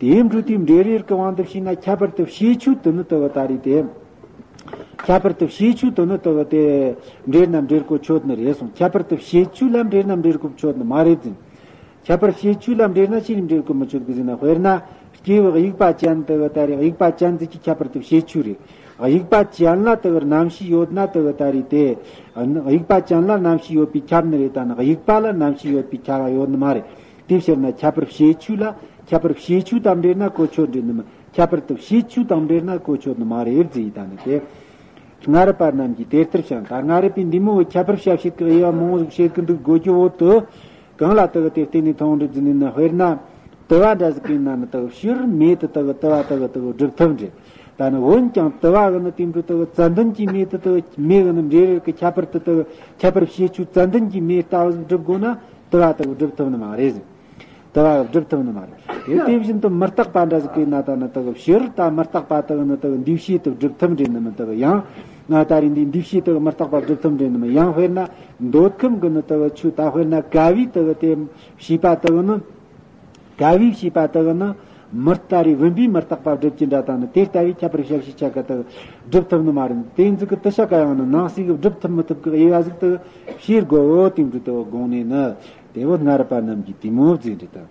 དེ་འཕྲོས་དེ་འབྲེལ་ཡུལ་གྱི་དབང་དུ་བྱས་ན་ཁྱད་པར་དུ་བྱེད་ཆོས་དེ་ནི་དེ་གི་ད་རེས་དེ། ཁྱད་པར་དུ་བྱེད་ཆོས་དེ་ནི་དེ་གི་དེ་འབྲེལ་ན་འབྲེལ་གོ་ཆོད་ནི་རེད་གསུངས། ཁྱད་པར་དུ་བྱེད་ཆོས་ལ་འབྲེལ་ན་འབྲེལ་གོ་ཆོད་ནི་མ་རེད་ཟེར། ཁྱད་པར་བྱེད་ཆོས་ལ་འབྲེལ་ན་ཅི་ནས་འབྲེལ་གོ་མི་ཆོད་གི་ཟེར་ན། དཔེར་ན། སྐྱེས་བུ་དབྱུག་པ་ཅན་དེ་གི་ད་རེད། དབྱུག་པ་ཅན་ཟིག་གི་ཁྱད་པར་དུ་བྱེད་ཆོས་རེད། དབྱུག་པ་ཅན་ལ་དེ་གི་རྣམ་ཤེས་ཡོད་ན་དེ་གི་ད་རེད་དེ། དབྱུག་པ་ཅན་ལ་རྣམ་ཤེས་ཡོད་པའི་ཁྱབ་ནི་རེད། ད་ནི་དབྱུག་པ་ལ་རྣམ་ཤེས་ཡོད་པའི་ཁྱབ་པ་ཡོད་ནི་མ་རེད། དེའི་ཕྱིར་ན་ཁྱད་པར་བྱེད་ཆོས་ལ་ཁྱད་པར་བྱེད་ཆོས་དང་འབྲེལ་ན་གོ་ཆོད་འདྲེ་ནི་མ། ཁྱད་པར་དུ་བྱེད་ཆོས་དང་འབྲེལ་ན་གོ་ཆོད་ནི་མ་རེད་ཟེར་ཡི་ད་ནི་དེ། སྔ་རབས་པ་རྣམས་ཀྱིས་དེ་ལྟར་བྱུང་། ད་སྔ་རབས་པའི་འདི་མོ་གི་ཁྱད་པར་བྱ་བྱེད་ཀྱི་དབྱེ་བ་མང་བོ་ཟིག་བྱེད་ཀྱི་འདུག་དགོས་རྒྱུ་བོ་དུ། གང་ལ་དག་དེ་བརྟེན་ནས་མཐོང་འདྲི་ཟིན་ནི་ན། དཔེར་ན། དུ་བ་འདྲ་ཟིག་གི་ན་ནི་དག་ཕྱིར་མེ་དུ་དག་དུ་བ་དག་དག་སྒྲུབ་ཐུབ་འདྲི། ད་ནི་འོན་ཀྱང་དུ་བ་གི་ནི་དེ་འདྲ་དག་ཙན་དན་གྱི་མེ་དུ་དག་མེ་གི་ནི་འབྲེལ་ཡོད་ཀྱི་ཁྱད་པར་དུ་དག་ཁྱད་པར་བྱེད་ཆོས་ཙན་དན་གྱི་མེ་ལྟ་བུ་ཟིག་སྒྲུབ་དགོས་ན་དུ་བ་དག་སྒྲུབ་ཐུབ་ནི་མ་རེད་ཟེར། དུ་བ་སྒྲུབ་ཐུབ་ནི་མ་རེད། དེ་དེ་བཞིན་དུ་མུ་སྟེགས་པ་འདྲ་ཟིག་གི་ན་ད་ནི་དག་ཕྱིར་ད་མུ་སྟེགས་པ་དག་ནི་དག་འདུས་བྱས་དུ་སྒྲུབ་ཐུབ་འདྲེ་ནི་མི་དག་ཡང་། ང་ད་རིང་འདི་འདུས་བྱས་དག་མུ་སྟེགས་པ་སྒྲུབ་ཐུབ་འདྲེ་ནི་མི་ཡང་། དཔེར་ན་འདོད་ཁམས་གི་ནི་དག་ཆོས་ད་དཔེར་ན་དགའ་བའི་དག་དེ་བྱས་པ་དག་ནི། དགའ་བའི་བྱས་པ་དག་ནི་མུ་ད་རེ་བུམ་པའི་མུ་སྟེགས་པ་སྒྲུབ་ཀྱི་འདྲ་ད་ནི་དེ་ལྟ་བུའི་ཁྱད་པར་བྱ་བྱེད་ཆ་ག་དག་སྒྲུབ་ཐུབ་ནི་མ་རེད། དེ་ཟིག་གི་དུ་ཆ་ག་ཡང་ནི་ནང་གསེས་གི་སྒྲུབ་ཐུབ་མི་ཐུབ་གི་དབྱེ་བ་ཟིག་དག་ཕྱེ་དགོས་འོ་དེ་འདྲ་དག་དགོངས་ནས་ནི། དེ་བོ་སྔ་རབས་པ་རྣམས་ཀྱིས་དེ་མོ་བརྩིས་འདྲི་དང་།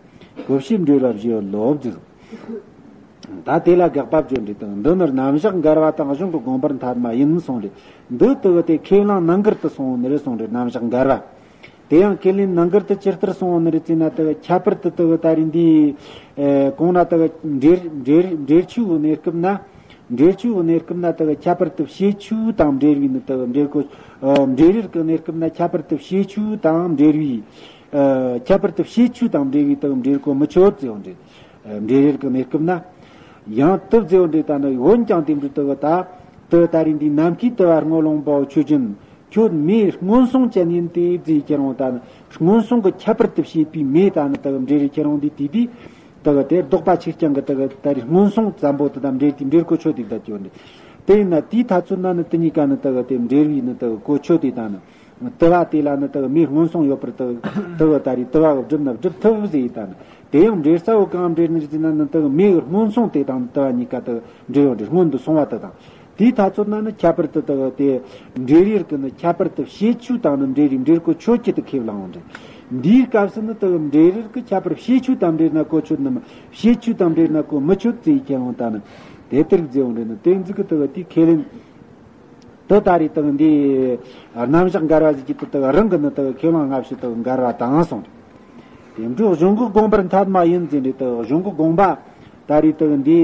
གོ་ཤེས་འབྲེལ་བ་བཞི་ཡོད་ལོབ་བརྩིས། ད་དེ་ལ་དགག་པ་བརྗོད་འདྲི་དང་། འདི་ནི་རྣམ་གཞག་འགལ་བ་དང་གཞུང་གི་དགོངས་པར་འཐད་མ་ཡིན་གསུངས་རེད། འདི་ལྟ་བུ་དེ་ཁས་བླངས་ནང་འགལ་དུ་སོང་བ་ནི་རེད་གསུངས་རེད། རྣམ་གཞག་འགལ་བ། དེ་ཡང་ཁས་ལེན་ནང་འགལ་དུ་ཇི་ལྟར་སོང་བ་ནི་རེད་ཅེ་ན་ལྟ་བུ་ཁྱད་པར་དུ་ལྟ་བུ་ད་རིང་འདི། ཨེ་གོང་ན་ལྟ་བུ་འབྲེལ་འབྲེལ་འབྲེལ་ཆོས་ཀྱི་གནས་སྐབས་ན། འབྲེལ་ཆོས་ཀྱི་གནས་སྐབས་ན་དག་ཁྱད་པར་དུ་བྱེད་ཆོས་དང་འབྲེལ་བའི་ནི་དག་འབྲེལ་གོ། ཨ་འབྲེལ་ཡུལ་གྱི་གནས་སྐབས་ན་ཁྱད་པར་དུ་བྱེད་ཆོས་དང་འབྲེལ་བའི། ཨ་ཁྱད་པར་དུ་བྱེད་ཆོས་དང་འབྲེལ་བའི་དག་འབྲེལ་གོ་མི་ཆོད་ཟེར་བ་འདྲ། ཨ་འབྲེལ་ཡུལ་གྱི་གནས་སྐབས་ན། ཡང་དུ་ཟེར་བ་འདྲ་ད་ནི་འོན་ཀྱང་དེ་འདྲ་དག་ད། དུ་ད་རིང་འདི་ནམ་མཁའི་དུ་བ་སྔོ་ལོང་པོ་ཆོས་ཅན། ཁྱོད་མེ་སྔོན་སོང་ཅན་ཡིན་ཏེ་ཟེར་ཁྱེར་འོང་ད་ནི་སྔོན་སོང་གི་ཁྱད་པར་དུ་བྱེད་པའི་མེ་ད་ནི་དག་འབྲེལ་རེ་ཁྱེར་འོང་འདི་དེ་དུས། དག་དེ་ལྡོག་པ་ཆོས་ཅན་གྱི་དག་ད་རེས་སྔོན་སོང་ཙམ་པོ་དེ་དང་འབྲེལ་ཏེ་འབྲེལ་གོ་ཆོད་དེ་ད་ཅོ་འདི། དེ་ཡིན་ན་དེའི་ཐ་ཚོད་ན་ནི་དེ་གཉིས་ཀ་ནི་དག་དེ་འབྲེལ་བའི་ནི་དག་གོ་ཆོད་དེ་ད་ནི། དུ་བ་དེ་ལ་ནི་དག་མེ་སྔོན་སོང་ཡོད་པར་དག་དག་ད་རེས་དུ་བ་གི་སྒྲུབ་ན་སྒྲུབ་ཐུབ་ཟེར་ཡི་ད་ནི། དེ་ཡང་འབྲེལ་ས་བོ་གང་འབྲེལ་ནི་རེད་ཟེར་ན་ནི་དག་མེ་གི་སྔོན་སོང་དེ་དང་དུ་བ་གཉིས་ཀ་དག་འབྲེལ་ཡོད་འདྲ་སྔོན་དུ་སོང་བ་དེ་དང་། དེའི་ཐ་ཚོད་ན་ནི་ཁྱད་པར་དུ་དག་དེ་འབྲེལ་ཡུལ་གྱི་ནི་ཁྱད་པར་དུ་བྱེད་ཆོས་དང་ནི་འབྲེལ་རེས་འབྲེལ་གོ་ཆོད་ཀྱི་དུ་ཁས་བླངས་འོང་འདྲ། འདིའི་སྐབས་སུ་ནི་དག་འབྲེལ་ཡུལ་གྱི་ཁྱད་པར་བྱེད་ཆོས་དང་འབྲེལ་ན་གོ་ཆོད་ནི་མ། བྱེད་ཆོས་དང་འབྲེལ་ན་གོ་མི་ཆོད་ཟེར་ཁས་བླངས་ད་ནི། དེ་ལྟར་བརྗོད་འོང་འདྲ་ནི་དེ་ཟིག་གི་དག་དེ་ཁས་ལེན། དུ་ད་རེས་དག་འདི། རྣམ་གཞག་འགལ་བ་ཟིག་གི་དུ་དག་རང་གི་ནི་དག་ཁས་བླངས་སྔ་ཕྱི་དག་འགལ་བ་དང་གསུངས། དེ་འཕྲོས་གཞུང་གི་དགོངས་པར་འཐད་མ་ཡིན་ཟེར་འདི་དག་གཞུང་གི་དགོངས་པ། ད་རེས་དག་འདི།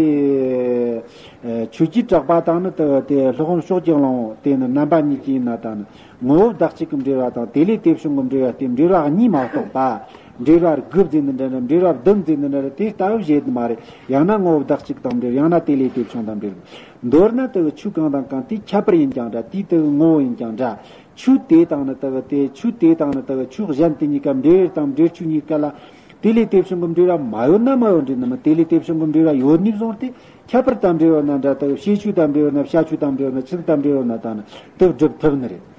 ཆོས་ཀྱི་གྲགས་པ་དང་ནི་དག་དེ་སློབ་དཔོན་ཕྱོགས་ཀྱི་གླང་པོ་དེ་ནི་རྣམ་པ་གཉིས་ཀྱི་ཡིན་ན་ད་ནི་ངོ་བོ་བདག་གཅིག་གི་འབྲེལ་བ་དང་དེ་ལས་དེ་བྱུང་གི་འབྲེལ་བ་སྟེ་འབྲེལ་བ་གཉིས་མ་གཏོགས་པ། འབྲེལ་བ་དགུ་ཟེར་ནི་འདྲ་འདྲ་འབྲེལ་བ་བདུན་ཟེར་ནི་འདྲ་འདྲ་དེ་ལྟ་བུ་བཞེད་ནི་མ་རེད། ཡང་ན་ངོ་བོ་བདག་གཅིག་དང་འབྲེལ་ཡང་ན་དེ་ལས་དེ་བྱུང་དང་འབྲེལ། མདོར་ན་དག་ཆོས་གང་དང་གང་དེའི་ཁྱད་པར་ཡིན་ཀྱང་འདྲ། དེའི་དག་ངོ་བོ་ཡིན་ཀྱང་འདྲ། ཆོས་དེ་དང་ནི་དག་དེ་ཆོས་དེ་དང་ནི་དག་ཆོས་གཞན་དེ་གཉིས་ཀ་འབྲེལ་ཡུལ་དང་འབྲེལ་ཆོས་གཉིས་ཀ་ལ། དེ་ལས་དེ་བྱུང་གི་འབྲེལ་བ་མ་ཡོད་ན་མ་ཡོད་འདྲ་ནི་མིན། དེ་ལས་དེ་བྱུང་གི་འབྲེལ་བ་ཡོད་ནི་བཟུང་སྟེ་ཁྱད་པར་དང་འབྲེལ་བ་ན་འདྲ་དག་བྱེད་ཆོས་དང་འབྲེལ་བ་ན་བྱ་ཆོས་དང་འབྲེལ་བ་ན་ཆི་ཟིག་དང་འབྲེལ་བ་ན་ད་ནི་དེ་སྒྲུབ་ཐུབ་ནི་རེད།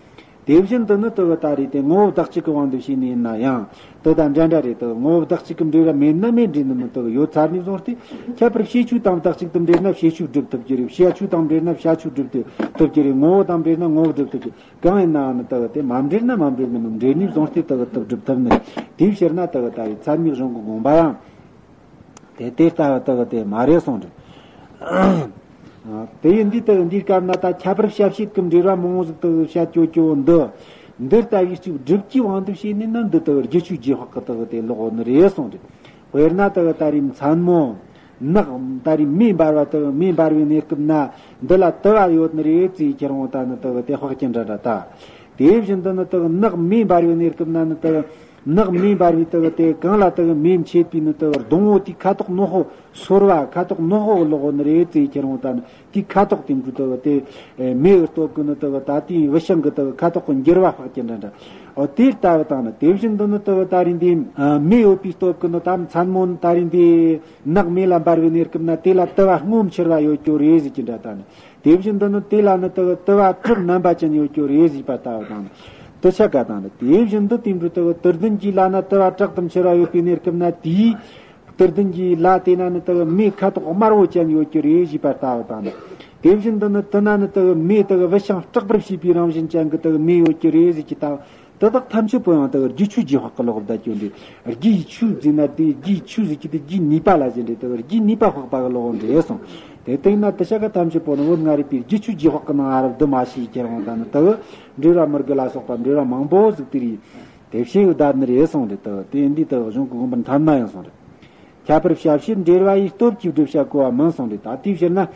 དེ་བཞིན་དུ་ནི་དུ་བ་ད་རེས་དེ་ངོ་བོ་བདག་གཅིག་གི་དབང་དུ་བྱས་ནས་ཡིན་ན་ཡང་དུ་དང་འདྲ་འདྲ་རེད། དུ་ངོ་བོ་བདག་གཅིག་གི་འབྲེལ་བ་མེད་ན་མེད་འདྲ་ནི་མིན། དུ་ཡོད་ཚར་ནས་བཟུང་སྟེ་ཁྱད་པར་བྱེད་ཆོས་དང་བདག་གཅིག་ཏུ་འབྲེལ་ན་བྱེད་ཆོས་སྒྲུབ་ཐུབ་ཀྱི་རེད། བྱ་ཆོས་དང་འབྲེལ་ན་བྱ་ཆོས་སྒྲུབ་ཐུབ་ཀྱི་རེད། ངོ་བོ་དང་འབྲེལ་ན་ངོ་བོ་སྒྲུབ་ཐུབ་ཀྱི། གང་ཡིན་ནའང་ནི་དུ་དེ་མ་འབྲེལ་ན་མ་འབྲེལ་ནི་མིན། འབྲེལ་ནས་བཟུང་སྟེ་དུ་དུ་སྒྲུབ་ཐུབ་ནི། དེའི་ཕྱིར་ན་དུ་ད་རེས་མཚན་ཉིད་གཞུང་གི་དགོངས་པ་ཡང་། དེ་དེ་ལྟ་བུ་དག་དེ་མ་རེད་གསུངས་རེད། དེ་ཡིན་དུས་དག་འདིའི་སྐབས་ན་ད་ཁྱད་པར་བྱ་བྱེད་ཀྱི་འབྲེལ་བ་མང་བོ་ཟིག་དག་བཤད་ཀྱོ་ཀྱོ་འདི། འདི་ལྟ་བུའི་གཅིག་སྒྲུབ་ཀྱི་དབང་དུ་བྱས་ནས་ན་འདི་དག་རྒྱུ་ཆོས་རྗེས་དཔག་གི་དག་དེ་ལོག་ནི་རེད་གསུངས་རེད། དཔེར་ན་དག་ད་རེས་མཚན་མོ། ནག་ད་རེས་མེ་འབར་བ་དག་མེ་འབར་བའི་གནས་སྐབས་ན་འདི་ལ་དུ་བ་ཡོད་ནི་རེད་ཅེས་ཁྱེར་འོང་ད་ནི་དག་དེ་དཔག་ཅི་འདྲ་འདྲ་ད། དེ་བཞིན་དུ་ནི་དག་ནག་མེ་འབར་བའི་གནས་སྐབས་ན་ནི་དག་ནག་མེ་འབར་བའི་དག་དེ་གང་ལ་དག་མེ་མཆེད་པའི་ནི་དག་སྡོང་བོ་དེའི་ཁ་དོག་ནག་པོ་སོལ་བ་ཁ་དོག་ནག་པོ་ལོག་ནི་རེད་ཅེས་ཁྱེར་འོང་ད་ནི་དེའི་ཁ་དོག་དེ་འདྲ་དག་དེ་མེ་གི་སྟོབས་ཀྱིས་ནི་དག་ད་དེའི་བུད་ཤིང་གི་དག་ཁ་དོག་གི་འགྱུར་བ་དཔག་ཅི་འདྲ་འདྲ། འོ་དེ་ལྟ་བུ་དང་ནི་དེ་བཞིན་དུ་ནི་དག་ད་རིང་འདི་མེ་ཡོད་པའི་སྟོབས་ཀྱིས་ནི་ད་མཚན་མོ་ནི་ད་རིང་འདི་ནག་མེ་ལ་འབར་བའི་གནས་སྐབས་ན་དེ་ལ་དུ་བ་སྔོ་འཕྱུར་བ་ཡོད་རྒྱུ་རེད་ཟེར་གྱི་འདྲ་ད་ནི། དེ་བཞིན་དུ་ནི་དེ་ལ་ནི་དུ་བ་དུ་བ་དྲག་རྣམ་པ་ཅན་ཡོད་རྒྱུ་རེད་ཟེར་པ་ལྟ་བུ་དང་ནི། དུ་ཆ་ག་དང་ནི་དེ་བཞིན་དུ་དེ་འདྲ་དུ་བ་དུར་ལྡན་གྱི་ལ་ན་དུ་བ་དྲག་ཏུ་འཕྱུར་བ་ཡོད་པའི་གནས་སྐབས་ན་དེའི་དུར་ལྡན་གྱི་ལ་དེ་ན་ནི་དུ་བ་མེ་ཁ་དོག་དམར་བོ་ཅན་ཡོད་རྒྱུ་རེད་ཟེར་པ་ལྟ་བུ་དང་ནི། དེ་བཞིན་དུ་ནི་དུ་ན་ནི་དུ་བ་མེ་དུ་བ་བུད་ཤིང་སྐྲག་པར་བྱེད་པའི་རང་བཞིན་ཅན་གྱི་དུ་བ་མེ་ཡོད་རྒྱུ་རེད་ཟེར་གྱི་ལྟ་བུ། དེ་དག་ཐམས་ཅད་པོ་ཡང་དེ་རྒྱུ་ཆོས་རྗེས་དཔག་གི་ལོག་བསྡད་ཀྱི་ཡོད་འདྲ། རྒྱུའི་ཆོས་ཟེར་ན་དེ་རྒྱུའི་ཆོས་ཟེར་གྱི་དེ་རྒྱུའི་ནུས་པ་ལ་ཟེར་འདྲ། དེ་རྒྱུའི་ནུས་པ་དཔག་པ་གི་ལོག་འདྲ་སོང་། དེ་ལྟ་ན་དེ་ཤ་ཀ་ཐམས་ཅད་པོ་ནི་བོད་སྔ་རབས་པའི་རྒྱུ་ཆོས་རྗེས་དཔག་གི་ནང་ཨ་རབ་འདི་མ་ཤེས་ཁྱེར་འོང་ད་ནི་དེ་འབྲེལ་བ་མི་དགེ་ལ་སོགས་པ་འབྲེལ་བ་མང་པོ་ཟིག་དེ་རེད། དེ་བཤད་ཡོད་ད་ནི་རེད་སོང་རེད། དེ་དེ་འདི་དེ་གཞུང་གི་དགོངས་པར་འཐམ་ན་ཡང་སོང་རེད། ཁྱད་པར་བྱ་བྱེད་འབྲེལ་བ་ཡི་སྟོབས་ཀྱིས་བསྒྲུབ་བྱ་གོ་བ་མིན་སོང་རེད། ད་དེའི་ཕྱིར་ན།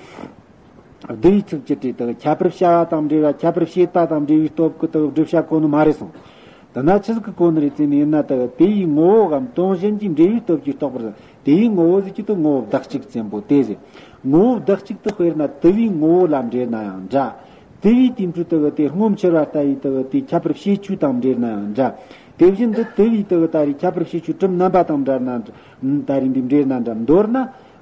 བསྡུ་བའི་ཚིག་ཅི་སྟེ་དག་ཁྱད་པར་བྱ་བ་དང་འབྲེལ་བ་ཁྱད་པར་བྱེད་པ་དང་འབྲེལ་བའི་སྟོབས་ཀྱིས་དག་བསྒྲུབ་བྱ་གོ་ནི་མ་རེད་སོང་། དེ་ན་ཆི་ཟིག་གི་གོ་ནི་རེད་ཟེར་ནི་ཡིན་ན། དག་དེ་ཡི་ངོ་བོ་གམ་དོན་གཞན་གྱི་འབྲེལ་བའི་སྟོབས་ཀྱིས་རྟོགས་པར། དེ་ཡི་ངོ་བོ་ཟེར་གྱི་དེ་ངོ་བོ་བདག་གཅིག་ཙམ་པོ་དེ་ཟེར། ངོ་བོ་བདག་གཅིག་ཏུ་དཔེར་ན་དུ་བའི་ངོ་བོ་ལ་འབྲེལ་ན་ཡང་འདྲ། དུ་བའི་དེ་འཕྲོ་དག་དེ་སྔོ་འཆར་བ་ལྟ་བུའི་དག་དེ་ཁྱད་པར་བྱེད་ཆོས་དང་འབྲེལ་ན་ཡང་འདྲ། དེ་བཞིན་དུ་དུ་བའི་དག་ད་རེས་ཁྱད་པར་བྱེད་ཆོས་གྲུབ་རྣམ་པ་དང་འབྲེལ་ན་ད་རེས་འདི་འབྲེལ་ན་འདྲ། མདོར་ན།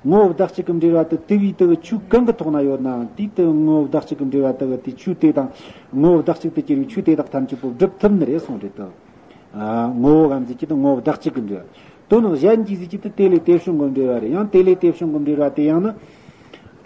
ངོ་བོ་བདག་གཅིག་གི་འབྲེལ་བ་དེ་དུ་བའི་དག་ཆོས་གང་གི་ཐོག་ན་ཡོད་ནའང་དེའི་དག་ངོ་བོ་བདག་གཅིག་གི་འབྲེལ་བ་དག་དེ་ཆོས་དེ་དང་། ངོ་བོ་བདག་གཅིག་ཏུ་གྱུར་པའི་ཆོས་དེ་དག་ཐམས་ཅད་པོ་སྒྲུབ་ཐུབ་ནི་རེད་གསུངས་རེད་དོ། ཨ། ངོ་བོ་གམ་ཟེར་གྱི་དེ་ངོ་བོ་བདག་གཅིག་གི་འབྲེལ་བ། དོན་གཞན་གྱི་ཟེར་གྱི་དེ་དེ་ལས་དེ་བྱུང་གི་འབྲེལ་བ་རེད། ཡང་དེ་ལས་དེ་བྱུང་གི་འབྲེལ་བ་དེ་ཡང་ནི།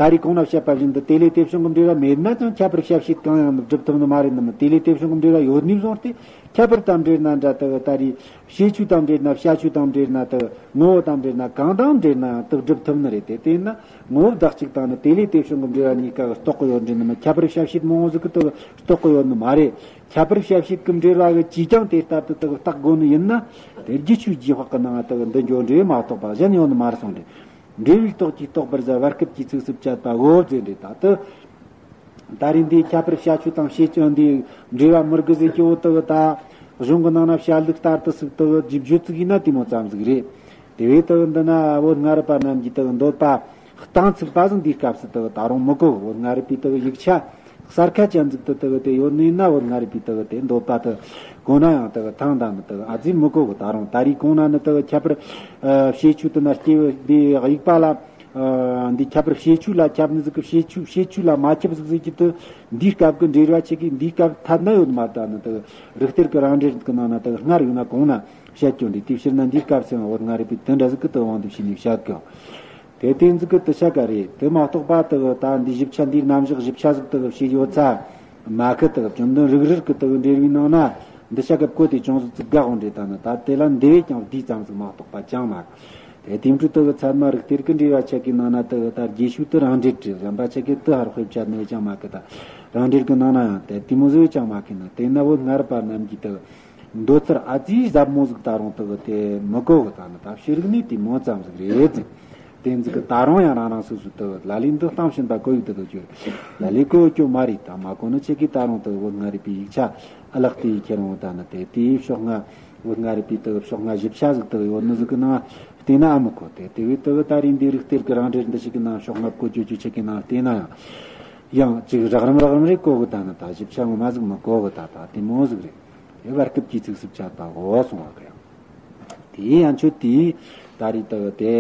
ད་རེས་གོང་ན་བཤད་པ་བཞིན་དུ་དེ་ལས་དེ་བྱུང་གི་འབྲེལ་བ་མེད་ན་ཀྱང་ཁྱད་པར་བྱ་བྱེད་གང་ཡང་ནི་སྒྲུབ་ཐུབ་ནི་མ་རེད་ནི་མིན། དེ་ལས་དེ་བྱུང་གི་འབྲེལ་བ་ཡོད་ནས་བཟུང་སྟེ། ཁྱད་པར་དང་འབྲེལ་ན་འདྲ་དག་ད་རེས་བྱེད་ཆོས་དང་འབྲེལ་ན་བྱ་ཆོས་དང་འབྲེལ་ན་དག་ངོ་བོ་དང་འབྲེལ་ན་གང་དང་འབྲེལ་ན་ཡང་དག་སྒྲུབ་ཐུབ་ནི་རེད་དེ། དེས་ན་ངོ་བོ་བདག་གཅིག་དང་ནི་དེ་ལས་དེ་བྱུང་གི་འབྲེལ་བ་གཉིས་ཀ་གི་རྟོགས་གི་ཡོད་འདྲ་ནི་མིན། ཁྱད་པར་བྱ་བྱེད་མང་བོ་ཟིག་གི་དག་རྟོགས་གི་ཡོད་ནི་མ་རེད། ཁྱད་པར་བྱ་བྱེད་ཀྱི་འབྲེལ་བ་གི་ཅིས་ཀྱང་དེ་ལྟར་དུ་དག་བརྟག་དགོས་ནི་ཡིན་ན། དེ་རྒྱུ་ཆོས་རྗེས་དཔག་གི་ནང་དག་འདི་འཇོག་འབྲེལ་མ་གཏོགས་པ་གཞན་ཡོད་ནི་མ་རེད་གསུངས་ཏེ། འབྲེལ་བའི་སྟོབས་ཀྱིས་རྟོགས་པར་བྱ་བར་སྐབས་ཀྱི་ཚིགས་སུ་བཅད་པ་གོ་ཟེར་འདྲ་ད་དུ། ད་རེས་འདིའི་ཁྱད་པར་བྱ་ཆོས་དང་བྱེད་ཆོས་འདིའི་འབྲེལ་བ་མི་དགེ་ཟེར་གྱི་འོ་དག་ད། གཞུང་གི་ནང་ན་བཤད་ལུགས་ལྟར་དུ་ཟིག་དག་རྗེས་བརྗོད་ཚིག་ཡིན་ན་དེ་མོ་ཙམ་ཟིག་རེད། དེ་བས་དག་འདི་ན་བོད་སྔ་རབས་པ་རྣམས་ཀྱི་དག་འདོད་པ་གཏན་ཚིགས་པ་ཟིག་འདིའི་སྐབས་སུ་དག་ད་རུང་མི་གོ། བོད་སྔ་རབས་པའི་དག་ཡིག་ཆ་གསར་ཁ་ཅན་ཟིག་ཏུ་དག་དེ་ཡོད་ནི་ཡིན་ན་བོད་སྔ་རབས་པའི་དག་དེ་འདོད་པ་དག་གོ་ན་ཡང་དག་ཐང་དང་ནི་དག་ཨ་ཙི་མི་གོ་གི། ད་རུང་ད་རེས་གོང་ན་ནི་དག་ཁྱད་པར་བྱེད་ཆོས་དུ་ན་སྐྱེ་བོ་འདི་དབྱུག་པ་ལ། ཨ། འདི་ཁྱད་པར་བྱེད་ཆོས་ལ་ཁྱབ་ནི་ཟིག་གི་བྱེད་ཆོས་བྱེད་ཆོས་ལ་མ་ཁྱབ་ཟིག་ཟེར་གྱི་དུ། འདིའི་སྐབས་ཀྱི་འབྲེལ་བ་ཆེ་གི་འདིའི་སྐབས་ཐད་ན་ཡོད་མ་ད་ནི་དུ། རིགས་གཏེར་གྱི་རང་འགྲེལ་གྱི་ནང་ན་དུ་སྔར་ཡོད་ན་གོང་ན་བཤད་ཀྱོ་འདི་དེ་ཕྱིར་ན་འདིའི་སྐབས་སུ་ཡང་བོད་སྔ་རབས་པའི་དོན་འདྲ་ཟིག་གི་དུ་དབང་དུ་བྱས་ནས་བཤད་ཀྱོ། དེ་དེ་ཟིག་གི་དུ་ཆ་ག་རེད། དེ་མ་གཏོགས་པ་དུ་ད་འདི་ཞིབ་ཆ་འདིའི་རྣམ་གཞག་ཞིབ་ཆ་ཟིག་དུ་བྱས་ཡོད་ཚ། མ་ཁི་དག་བཅོམ་ལྡན་རིགས་རུས་ཀྱི་དག་འགྲེལ་བའི་ནང་ན་འདི་ཤ་ཀ་བཀོད་དེ་ཅུང་ཟད་ཙིག་དགའ་འོང་འདྲེ་ད་ནི་ད་དེ་ལ་འདི་བས་ཀྱང་བསྡུས་ཙམ་ཟིག་མ་གཏོགས་པ་ཅང་མ་རེད། དེ་དེ་འཕྲོ་དག་ཚད་མ་རིགས་གཏེར་གྱི་འགྲེལ་བ་ཆ་གི་ནང་ན་དག་ད་རྒྱས་ཤོས་དུ་རང་འགྲེལ་བྲིས། གཞན་པ་ཆ་གི་དུ་ཧར་དཔེ་བཅད་ནི་བས་ཅང་མ་གི་ད། རང་འགྲེལ་གྱི་ནང་ན་ཡང་དེ་དེ་མོ་ཟིག་བས་ཅང་མ་གི་ནི་དེ་ན་བོད་སྔ་རབས་པ་རྣམས་ཀྱི་དག་འདོད་ཚུལ་ཨ་ཙི་ཟབ་མོ་ཟིག་ད་རུང་དག་དེ་མི་གོ་གི། ད་ནི་ད་ཕྱི་རིག་ནས་དེ་མོ་ཙམ་ཟིག་རེད་ཟེར། དེ་ཟིག་གི་ད་རུང་ཡང་རང་རང་སོ་སོའི་དུ་ལ་ལས་འདི་གཏམ་བྱིན་པ་གོ་ཡུག་དུ་གི་གྱུར། ལ་ལས་གོ་གྱོ་མ་རེད། ད་མ་གོ་ནི་ཆེ་གི་ད་རུང་དུ་བོད་སྔ་རབས་པའི་ཡིག་ཆ་ཨ་ལག་དེ་ཡི་ཁྱེར་འོང་ད་ནི་དེ་དེའི་ཕྱོགས་སྔ་བོད་སྔ་རབས་པའི་དུ་ཕྱོགས་སྔ་ཞིབ་ཆ་ཟིག་དུ་ཡོད་ནི་ཟིག་གི་ནང་བལྟས་ན་ཨ་མི་གོ། དེ་དེ་བས་དུ་ད་རེས་འདི་རིགས་གཏེར་གི་རང་འགྲེལ་འདི་ཞིག་གི་ནང་ཕྱོགས་སྔ་གོ་གྱོ་གྱོ་ཆེ་གི་ནང་བལྟས་ན་ཡང་ཡང་ཅིག་རགས་རིམ་རགས་རིམ་རེ་གོ་གི། ད་ནི་ད་ཞིབ་ཆ་ངོ་མ་ཟིག་མི་གོ་གི། ད་ད་དེ་མོ་ཟིག་རེད། དེ་བར་སྐབས་ཀྱི་ཚིགས་སུ་བཅད་པ་འོ་གསུང་བ་གི་ཡང་། དེའི་ཡན་ཆོད་དེའི་ད་རེས་དུ་དེ་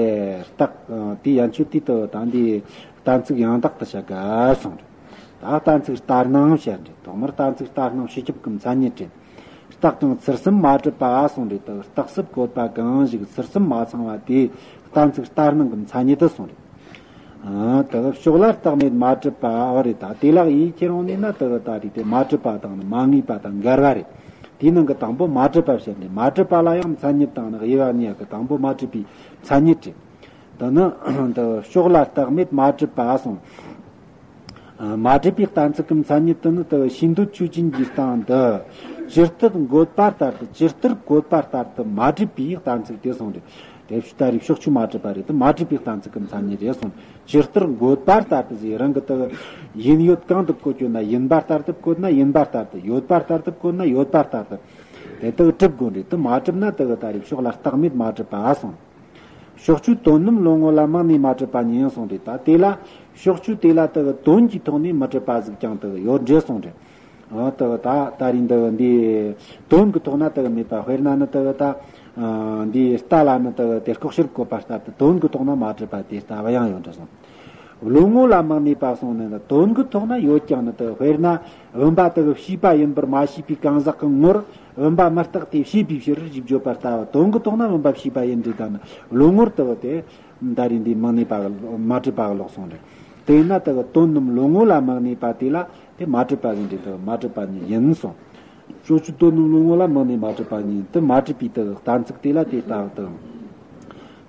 རྟགས་དེའི་ཡན་ཆོད་དེ་དུ་ད་འདི་གཏན་ཚིགས་ཡང་དག་ཏུ་བྱ་དགའ་གསུངས་རེད། ད་གཏན་ཚིགས་ལྟར་སྣང་བཤད་རེད། ཐོག་མར་གཏན་ཚིགས་ལྟར་སྣང་སྤྱི་ཁྱབ་ཀྱི་མཚན་ཉིད་རེད། རྟགས་ཀྱང་ཚུལ་གསུམ་མ་གྲུབ་པ་གསུངས་རེད། དུ་རྟགས་སུ་བཀོད་པ་གང་ཞིག་ཚུལ་གསུམ་མ་ཚང་བ་དེ་གཏན་ཚིགས་ལྟར་སྣང་གི་མཚན་ཉིད་དུ་གསུངས་རེད། ཨ། དེ་ཕྱོགས་ལ་རྟག་མེད་མ་གྲུབ་པ་འོ་རེད། ད་དེ་ལག་ཡིན་ཁྱེར་འོང་ནས་ན་དེ་ད་རེད། དེ་མ་གྲུབ་པ་དང་ནི་མ་ངེས་པ་དང་འགལ་བ་རེད། དེའི་ནང་གི་དང་པོ་མ་གྲུབ་པ་བཤད་ནས། མ་གྲུབ་པ་ལ་ཡང་མཚན་ཉིད་དང་ནི་དབྱེ་བ་གཉིས་ཀྱི་དང་པོ་མ་གྲུབ་པའི་མཚན་ཉིད་རེད། དེ་ནི་དེ་ཕྱོགས་ལ་རྟག་མེད་མ་གྲུབ་པ་གསུངས། ཨ། མ་གྲུབ་པའི་གཏན་ཚིགས་ཀྱི་མཚན་ཉིད་དུ་ནི་དེ་ཕྱིན་འདོད་ཆོས་ཅན་གྱི་སྟེང་དུ་ཇི་ལྟར་འགོད་པ་ལྟར་དུ། ཇི་ལྟར་བཀོད་པ་ལྟར་དུ་མ་གྲུབ་པའི་གཏན་ཚིགས་དེ་གསུངས་རེད། དེ་ལྟ་རེ་ཕྱོགས་ཆོས་མ་གྲུབ་པ་རེད། དེ་མ་གྲུབ་པའི་གཏན་ཚིགས་ཀྱི་མཚན་ཉིད་རེད་གསུངས། ཇི་ལྟར་འགོད་པ་ལྟར་དུ་ཟེར། རང་གི་དེ་ཡིན་ཡོད་གང་དུ་བཀོད་ཡོད་ན་ཡིན་པ་ལྟར་དུ་བཀོད་ན་ཡིན་པ་ལྟར་དུ། ཡོད་པ་ལྟར་དུ་བཀོད་ན་ཡོད་པ་ལྟར་དུ། དེ་དག་གྲུབ་དགོས་རེད། དེ་མ་གྲུབ་ན་དེ་གི་ད་རེ་ཕྱོགས་ལ་རྟག་མེད་མ་གྲུབ་པ་གསུངས། ཕྱོགས་ཆོས་དོན་རྣམས་བློ་ངོ་ལ་མངོན་ནས་མ་གྲུབ་པ་ཉིད་གསུངས་རེད། ད་དེ་ལ་ཕྱོགས་ཆོས་དེ་ལ་དེ་གི་དོན་གྱི་ཐོག་ནས་མི་གྲུབ་པ་ཟིག་ཀྱང་དེ་གི་ཡོད་འདྲ་གསུངས་རེད། ཨ། དེ་གི་ད་ད་རེས་འདི་འདི་དོན་གྱི་ཐོག་ན་དེ་གི་མེད་པ། དཔེར་ན་ནི་དེ་གི་ད་ཨ་འདི་རྟ་ལ་ནི་དེ་གི་དེ་ལྐོག་གྱུར་བཀོད་པ་ལྟར་དུ་དོན་གྱི་ཐོག་ན་མ་གྲུབ་པ་དེ་ལྟ་བུ་ཡང་ཡོད་འདྲ་གསུངས། བློ་ངོ་ལ་མངོན་ནས་པ་གསུངས་ནས་ན། དོན་གྱི་ཐོག་ན་ཡོད་ཀྱང་ནི་དེ་དཔེར་ན་བུམ་པ་དེ་གི་བྱིས་པ་ཡིན་པར་མ་ཤེས་པའི་གང་ཟག་གི་ངོར་བུམ་པ་མི་རྟག་སྟེ་བྱིས་པའི་ཕྱིར་ཞེས་བརྗོད་པ་ལྟ་བུ། དོན་གྱི་ཐོག་ན་བུམ་པ་བྱིས་པ་ཡིན་འདྲ་ད་ནི་བློ་ངོར་དེ་བ་དེ་ད་རེས་འདི་མངོན་ནས་པ་གི་མ་གྲུབ་པ་གི་ལོག་གསུངས་རེད། དེས་ན་དེ་གི་དོན་རྣམས་བློ་ངོ་ལ་མངོན་ནས་པ་དེ་ལ་དེ་མ་གྲུབ་པ་ཡིན་འདྲ་དེ་མ་གྲུབ་པ་ཉིད་ཡིན་གསུངས། སྤྱོད་ཆོས་དོན་གནས་ལོངས་སྔོན་ལ་མིང་ནས་མ་གྲུབ་པ་ཉིད་དུ་མ་གྲུབ་པའི་དུ་གཏན་ཚིགས་དེ་ལ་དེ་ལྟ་བུ་དུ།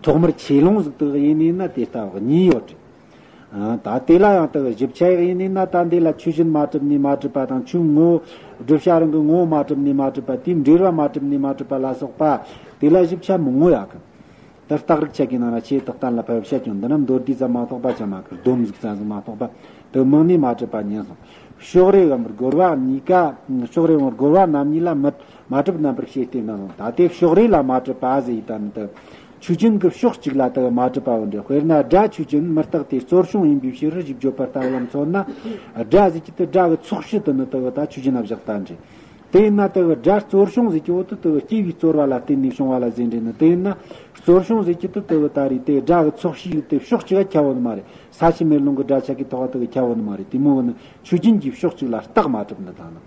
ཐོག་མར་ཆེ་ལོང་ཟིག་དུ་ཡིན་ནས་ན་དེ་ལྟ་བུ་གཉིས་ཡོད་རེད། ཨ། ད་དེ་ལ་ཡང་དུ་ཞིབ་ཆ་ཡག་ཡིན་ནས་ན་ད་འདི་ལ་ཆོས་ཅན་མ་གྲུབ་ནས་མ་གྲུབ་པ་དང་ཆོས་ངོ་བོ་བསྒྲུབ་བྱ་རང་གི་ངོ་བོ་མ་གྲུབ་ནས་མ་གྲུབ་པ་དེའི་འབྲེལ་བ་མ་གྲུབ་ནས་མ་གྲུབ་པ་ལ་སོགས་པ་དེ་ལ་ཞིབ་ཆ་མི་ངོ་ཡག་གི། དེ་རྟགས་རིགས་ཆད་ཀྱི་ནང་ལ་ཆེད་དུ་གཏན་ལ་ཕབ་བཤད་ཀྱང་འདི་ན་མདོར་བསྡུས་ཙམ་མ་གཏོགས་པ་ཅང་མ་གི་སྡོམ་ཟིག་ཙམ་ཟིག་མ་གཏོགས་པ་དུ་མིང་ནས་མ་གྲུབ་པ་ཉིད་སོང་། ཕྱོགས་རེ་གམ་རྒོལ་བ་གཉིས་ཀ། ཕྱོགས་རེ་གམ་རྒོལ་བ་རྣམ་གཉིས་ལ་མི་མ་གྲུབ་རྣམ་པར་ཕྱེ་སྟེ་ན་སོང་། ད་དེ་ཕྱོགས་རེ་ལ་མ་གྲུབ་པ་ཟེར་ཡི་ད་ནི་དུ། ཆོས་ཅན་གྱི་ཕྱོགས་གཅིག་ལ་དུ་མ་གྲུབ་པ་བོ་འདྲ། དཔེར་ན་སྒྲ་ཆོས་ཅན་མི་རྟག་སྟེ་རྩོལ་བྱུང་ཡིན་པའི་ཕྱིར་ཞེས་བརྗོད་པ་ལྟ་བུ་ལ་མཚོན་ན། སྒྲ་ཟེར་གྱི་དུ་སྒྲ་གི་ཚོགས་སྤྱི་དུ་ནི་དུ་ད་ཆོས་ཅན་ན་བཞག་ལྟ་འདྲ། དེ་ཡིན་ན་དེ་གི་སྒྲ་རྩོལ་བྱུང་ཟེར་གྱི་འོ་དེ་དེ་གི་སྐྱེ་བའི་རྩོལ་བ་ལ་བརྟེན་ནས་བྱུང་བ་ལ་ཟེར་འདྲེ་ནི། དེ་ཡིན་ན་རྩོལ་བྱུང་ཟེར་གྱི་དེ་དེ་གི་ད་རེད་དེ་སྒྲ་གི་ཚོགས་ཤིག་དེ་ཕྱོགས་གཅིག་ག་ཁྱབ་བོ་ནི་མ་རེད། ས་ཆུ་མེ་རླུང་གི་སྒྲ་ཆ་གི་ཐོག་དེ་གི་ཁྱབ་བོ་ནི་མ་རེད། དེ་མོ་གི་ནི་ཆོས་ཅན་གྱི་ཕྱོགས་གཅིག་ལ་རྟགས་མ་གྲུབ་ནི་དང་ནི།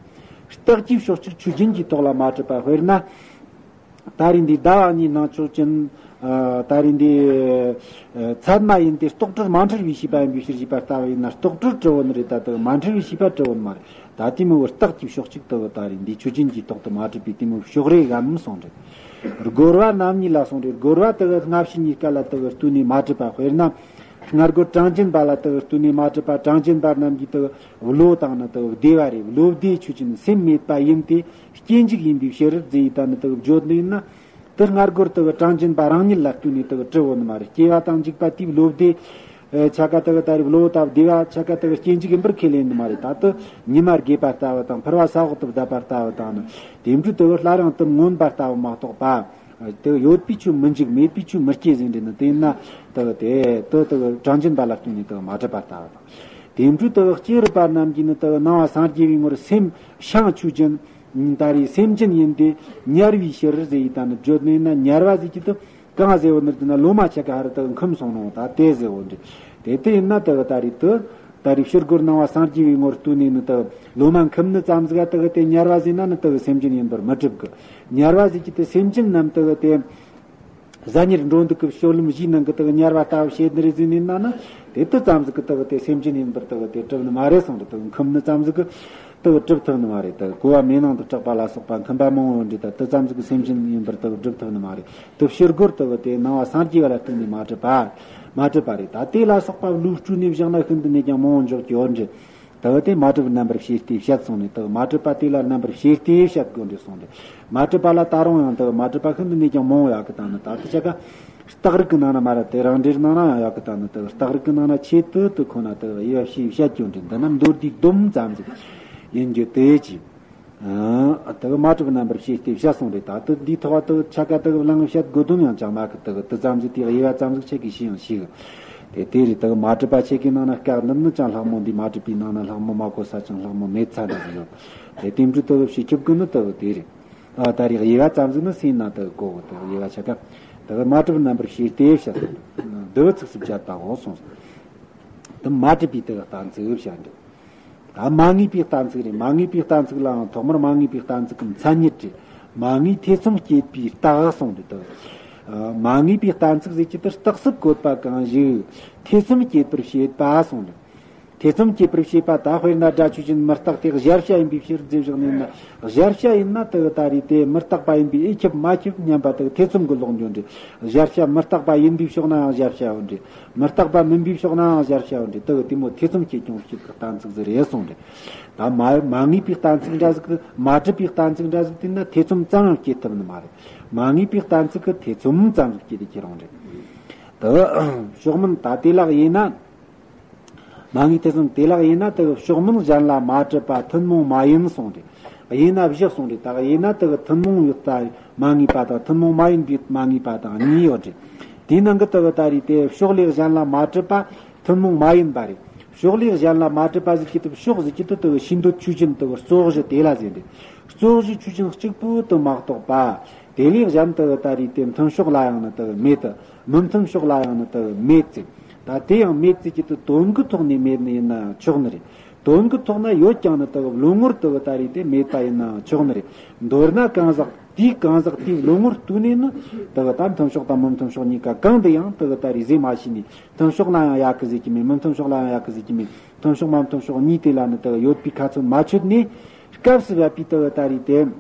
རྟགས་ཀྱི་ཕྱོགས་གཅིག་ཆོས་ཅན་གྱི་ཐོག་ལ་མ་གྲུབ་པ། དཔེར་ན། ད་རེས་འདི་ཟླ་བ་གཉིས་སྣང་ཕྱོགས་ཅན། ཨ། ད་རེས་འདི། ཨ། ཚད་མ་ཡིན་ཏེ་རྟོག་བྲལ་མ་འཁྲུལ་བའི་ཤེས་པ་ཡིན་པའི་ཕྱིར་ཞེས་པ་ལྟ་བུ་ཡིན་ན་རྟོག་བྲལ་གྲུབ་བོ་ནི་རེད། ད་དེ་མ་འཁྲུལ་བའི་ཤེས་པ་གྲུབ་བོ་ནི་མ་རེད། ད་དེ་མོ་བོ་རྟགས་ཀྱི་ཕྱོགས་གཅིག་དེ་བོ་ད་རེས་འདི་ཆོས་ཅན་གྱི་ཐོག་ཏུ་མ་གྲུབ་པའི་དེ་མོ་ཕྱོགས་རེ་གམ་སོང་རེད། རྒོལ་བ་རྣམ་གཉིས་ལ་སོང་རེད། རྒོལ་བ་དེ་བོ་སྔ་ཕྱི་གཉིས་ཀ་ལ་དེ་བོ་ལྟོས་ནས་མ་གྲུབ་པ། དཔེར་ན། སྔ་རྒོལ་གྲངས་ཅན་པ་ལ་དེ་བོ་ལྟོས་ནས་མ་གྲུབ་པ། གྲངས་ཅན་པ་རྣམས་ཀྱིས་དེ་བོ་བློ་དང་ནི་དེ་བོ་བདེ་བ་རེད། བློ་བདེ་ཆོས་ཅན་སེམས་མེད་པ་ཡིན་ཏེ། སྐྱེ་འཇིག་ཡིན་པའི་ཕྱིར་ཟེར་ཡི་ད་ནི་དེ་བོ་བརྗོད་ནི་ཡིན་ན། དེ་སྔ་རྒོལ་དེ་གི་གྲངས་ཅན་པ་རང་ཉིད་ལ་ལྟོས་ནས་དེ་གི་གྲུབ་བོ་ནི་མ་རེད། སྐྱེ་བ་དང་འཇིག་པ་དེའི་བློ་བདེ་ཆ་ག་དེ་གི་ད་རེས་བློ་དང་བདེ་བ་ཆ་ག་དེ་གི་སྐྱེ་འཇིག་ཡིན་པར་ཁས་ལེན་ནི་མ་རེད། ད་དེ་ཉི་མ་རྒས་པ་ལྟ་བུ་དང་ཕུར་བ་ས་འོག་ཏུ་བརྡབ་པ་ལྟ་བུ་དང་ནི། དེ་འཕྲོས་དེ་གི་སླར་ཡང་དེ་མངོན་པ་ལྟ་བུ་མ་གཏོགས་པ། དེ་གི་ཡོད་པའི་ཆོས་མི་འཇིག་མེད་པའི་ཆོས་མི་སྐྱེ་ཟེར་འདྲེ་ནི། དེ་ཡིན་ན་དེ་གི་དེ་དེ་དེ་གི་གྲངས་ཅན་པ་ལ་ལྟོས་ནས་དེ་གི་མ་གྲུབ་པ་ལྟ་བུ་དང་། དེ་འཕྲོས་དེ་གི་སྐྱེས་རབས་པ་རྣམས་ཀྱིས་ནི་དེ་གི་ནང་བ་སངས་རྒྱས་པའི་ངོར་སེམས་བྱང་ཆོས་ཅན། ད་རེས་སེམས་ཅན་ཡིན་ཏེ་ཉར་བའི་ཕྱིར་ཟེར་ཡི་ད་ནི་བརྗོད་ནི་ཡིན་ན། ཉར་བ་ཟེར་གྱི་དེ་གང་ཟེར་བོ་ནི་ཟེར་ན་ལོ་མ་ཆ་ག་ཧ་ར་དེ་གི་འཁུམས་སོང་ནོ་ད་དེ་ཟེར་བོ་འདྲེ། དེ་དེ་ཡིན་ན་དེ་གི་ད་རེས་དེ་ད་རེས་ཕྱིར་རྒོལ་ནང་བ་སངས་རྒྱས་པའི་ངོར་ལྟོས་ནས་ནི་དེ་གི་ལོ་མ་འཁུམས་ནི་ཙམ་ཟིག་ག་དེ་གི་དེ་ཉར་བ་ཟེར་ན་ནི་དེ་གི་སེམས་ཅན་ཡིན་པར་མི་གྲུབ་གི། ཉར་བ་ཟེར་གྱི་དེ་སེམས་ཅན་རྣམས་དེ་གི་དེ། གཟའ་ཉིར་འགྲོ་འདུག་གི་སྤྱོད་ལམ་བཞིའི་ནང་གི་དག་ཉར་བ་ལྟ་བུ་བྱེད་ནི་རེད་ཟེར་ནས་ན་ནི། དེ་དུ་ཙམ་ཟིག་གི་དག་དེ་སེམས་ཅན་ཡིན་པར་དག་དེ་གྲུབ་ནི་མ་རེད་གསུངས་རེད། དག་འཁུམས་ནི་ཙམ་ཟིག་གི་དག་གྲུབ་ཐུབ་ནི་མ་རེད། དག་གོ་བ་མེ་ནང་དུ་གྲགས་པ་ལ་སོགས་པ་འཁུམས་པ་མང་བོ་འདྲེ། ད་དུ་ཙམ་ཟིག་གི་སེམས་ཅན་ཡིན་པར་དག་གྲུབ་ཐུབ་ནི་མ་རེད། དུ་ཕྱིར་རྒོལ་དག་དེ་ནང་བ་སངས་རྒྱས་པ་ལ་ལྟོས་ནས་མ་གྲུབ་པ། མ་གྲུབ་པ་རེད། ད་དེ་ལ་སོགས་པ་བློའི་སྤྲོས་ནས་བཞག་ན་ཤིན་ཏུ་ནས་ཀྱང་མང་བོ་འཇོག་གི་ཡོད་འདྲེ། དེ་བ་དེ་མ་གྲུབ་རྣམ་པར་ཕྱེ་སྟེ་བཤད་སོང་ནས། དེ་བ་མ་གྲུབ་པ་དེ་ལ་རྣམ་པར་ཕྱེ་སྟེ་བཤད་དགོས་འདྲེ་སོང་རེད། མ་གྲུབ་པ་ལ་ད་རུང་ཡང་དེ་བ་མ་གྲུབ་པ་ཤིན་ཏུ་ནས་ཀྱང་མང་བོ་ཡོད་གི། ད་ནི་ད་ལྟ་ཆ་ག་རྟགས་རིགས་ཀྱི་ནང་ན་མ་ར་དེ་རང་འགྲེལ་ནང་ན་ཡང་ཡོད་གི། ད་ནི་དེ་བ་རྟགས་རིགས་ཀྱི་ནང་ན་ཆེད་དུ་དེ་ཁོ་ན་དེ་བ་དབྱེ་བ་ཕྱེ་བཤད་རྒྱུ་འདྲེ། འདི་ན་མདོར་བསྡུས་སྡོམ་ཙམ་ཟིག་ཡིན་རྒྱུ་དེ་ཅི། ཨ། དེ་གི་མ་གྲུབ་རྣམ་པར་ཕྱེ་སྟེ་བཤད་སོང་རེད། ད་དེ་འདིའི་ཐོག་དེ་ཆ་ག་དེ་གི་བླང་བཤད་དགོས་དོན་ཡང་ཅང་མེད་གི། དེ་གི་དེ་ཙམ་ཟིག་དེ་དབྱེ་བ་ཙམ་ཟིག་ཆེ་གི་ཤེས་ཡང་ཤེས་གི། དེ་དེ་རེད། དེ་གི་མ་གྲུབ་པ་ཆེ་གི་ནང་ན་སྐབས་འདི་ནི་ཅང་ལྷག་མོ། འདི་མ་གྲུབ་པའི་ནང་ན་ལྷག་མོ་མ་གོ་ས་ཅང་ལྷག་མོ་མེད་ཚ་འདྲ་ཟིག་ཡོད། དེ་དེ་འདྲ་དེ་གི་ཕྱི་ཁྱབ་གི་ནི་དེ་གི་དེ་རེད། ཨ། ད་རེས་དབྱེ་བ་ཙམ་ཟིག་ནི་སེམས་ན་དེ་གི་གོ་གི། དེ་གི་དབྱེ་བ་ཆ་ག་དེ་གི་མ་གྲུབ་རྣམ་པར་ཕྱེ་སྟེ་བཤད་སོང་། འདི་བ་ཚིགས་སུ་བཅད་པའོ་གསུངས་སོང་། དེ་མ་གྲུབ་པའི་དེ་གི་གཏན་ཚིགས་བཤད་འདུག་ད་མ་ངེས་པའི་གཏན་ཚིགས་རེད། མ་ངེས་པའི་གཏན་ཚིགས་ལའང་ཐོག་མར་མ་ངེས་པའི་གཏན་ཚིགས་ཀྱི་མཚན་ཉིད་རེད། མ་ངེས་ཐེ་ཚོམ་སྐྱེད་པའི་རྟགས་གསུངས་འདུག་ད་མ་ངེས་པའི་གཏན་ཚིགས་ཟེར་གྱི་དེ་རྟགས་སུ་བཀོད་པ་གང་ཞིག་ཐེ་ཚོམ་སྐྱེད་པར་བྱེད་པ་གསུངས་འདུག་ཐེ་ཚོམ་སྐྱེད་པར་བྱེད་པ་ད་དཔེར་ན་སྒྲ་ཆོས་ཅན་མི་རྟག་སྟེ་གཞལ་བྱ་ཡིན་པའི་ཕྱིར་ཟེར་བཞག་ནས་ན། གཞལ་བྱ་ཡིན་ན་དེ་གི་ད་རེས་དེ་མི་རྟག་པ་ཡིན་པས་ཨེ་ཁྱབ་མ་ཁྱབ་སྙམ་པ་དེ་གི་ཐེ་ཚོམ་གི་ལོག་འགྱོ་འདྲེ། གཞལ་བྱ་མི་རྟག་པ་ཡིན་པའི་ཕྱོགས་ནའང་གཞལ་བྱའོ་འདྲེ། མི་རྟག་པ་མིན་པའི་ཕྱོགས་ནའང་གཞལ་བྱའོ་འདྲེ། དེ་གི་དེ་མོ་ཐེ་ཚོམ་སྐྱེ་ཀྱང་སྐྱེད་ཀྱི་གཏན་ཚིགས་ཟིག་རེད་གསུངས་རེད། ད་མ་མ་ངེས་པའི་གཏན་ཚིགས་འདྲ་ཟིག་གི་མ་གྲུབ་པའི་གཏན་ཚིགས་འདྲ་ཟིག་དེ་ན་ཐེ་ཚོམ་ཙམ་ཡང་སྐྱེ་ཐུབ་ནི་མ་རེད། མ་ངེས་པའི་གཏན་ཚིགས་གི་ཐེ་ཚོམ་ཙམ་ཟིག་སྐྱེ་དེ་ཁྱེད་རང་རེད། དེ་ཕྱོགས་མིན་ད་དེ་ལག་ཡིན་ན། མ་ངེས་ཐེ་ཚོམ་དེ་ལག་ཡིན་ན་དེ་གི་ཕྱོགས་མིན་གཞན་ལ་མ་གྲུབ་པ་ཐུན་མོང་མ་ཡིན་གསུངས་རེད། ཡིན་ན་བཞི་གསུངས་རེད། ད་གི་ཡིན་ན་དེ་གི་ཐུན་མོང་ཡོད་ལྟ་མ་ངེས་པ་དང་ཐུན་མོང་མ་ཡིན་པའི་མ་ངེས་པ་དང་གཉིས་ཡོད་རེད། དེའི་ནང་གི་དེ་གི་ད་རེས་དེ་ཕྱོགས་ལས་གཞན་ལ་མ་གྲུབ་པ་ཐུན་མོང་མ་ཡིན་པ་རེད། ཕྱོགས་ལས་གཞན་ལ་མ་གྲུབ་པ་ཟེར་གྱི་དེ་ཕྱོགས་ཟེར་གྱི་དེ་དེ་གི་ཤེས་འདོད་ཆོས་ཅན་དེ་གི་རྩོད་གཞི་དེ་ལ་ཟེར་རེད། རྩོད་གཞི་ཆོས་ཅན་གཅིག་པུ་དེ་མ་གཏོགས་པ། དེ་ལས་གཞན་དེ་གི་ད་རེས་དེ་མཐུན་ཕྱོགས་ལ་ཡང་ནི་དེ་གི་མེད་དེ། མི་མཐུན་ཕྱོགས་ལ་ཡང་ནི་དེ་མེད་ཅིང་། ད་དེ་ཡང་མེད་ཅིག་གི་དུ་དོན་གྱི་ཐོག་ནས་མེད་ནི་ཡིན་ན་ཆོག་ནི་རེད། དོན་གྱི་ཐོག་ན་ཡོད་ཀྱང་ནི་དེ་གི་བློ་ངོར་དེ་གི་ད་རེས་དེ་མེད་པ་ཡིན་ན་ཆོག་ནི་རེད། མདོར་ན་གང་ཟག་དེའི་གང་ཟག་དེའི་བློ་ངོར་ལྟོས་ནས་ནི་དེ་གི་ད་མཐུན་ཕྱོགས་དང་མི་མཐུན་ཕྱོགས་གཉིས་ཀ་གང་དུ་ཡང་དེ་གི་ད་རེས་ཟེ་མ་ཤེས་ནས་མཐུན་ཕྱོགས་ལ་ཡང་ཡག་གི་ཟེར་གྱི་མེད། མི་མཐུན་ཕྱོགས་ལ་ཡང་ཡག་གི་ཟེར་གྱི་མེད། མཐུན་ཕྱོགས་མ་མཐུན་ཕྱོགས་གཉིས་དེ་ལ་ནི་དེ་གི་ཡོད་པའི་ཁ་ཚོན་མ་ཆོད་ནས། སྐབས་སུ་བབ་པའི་དུ་ད་རེད་དེ།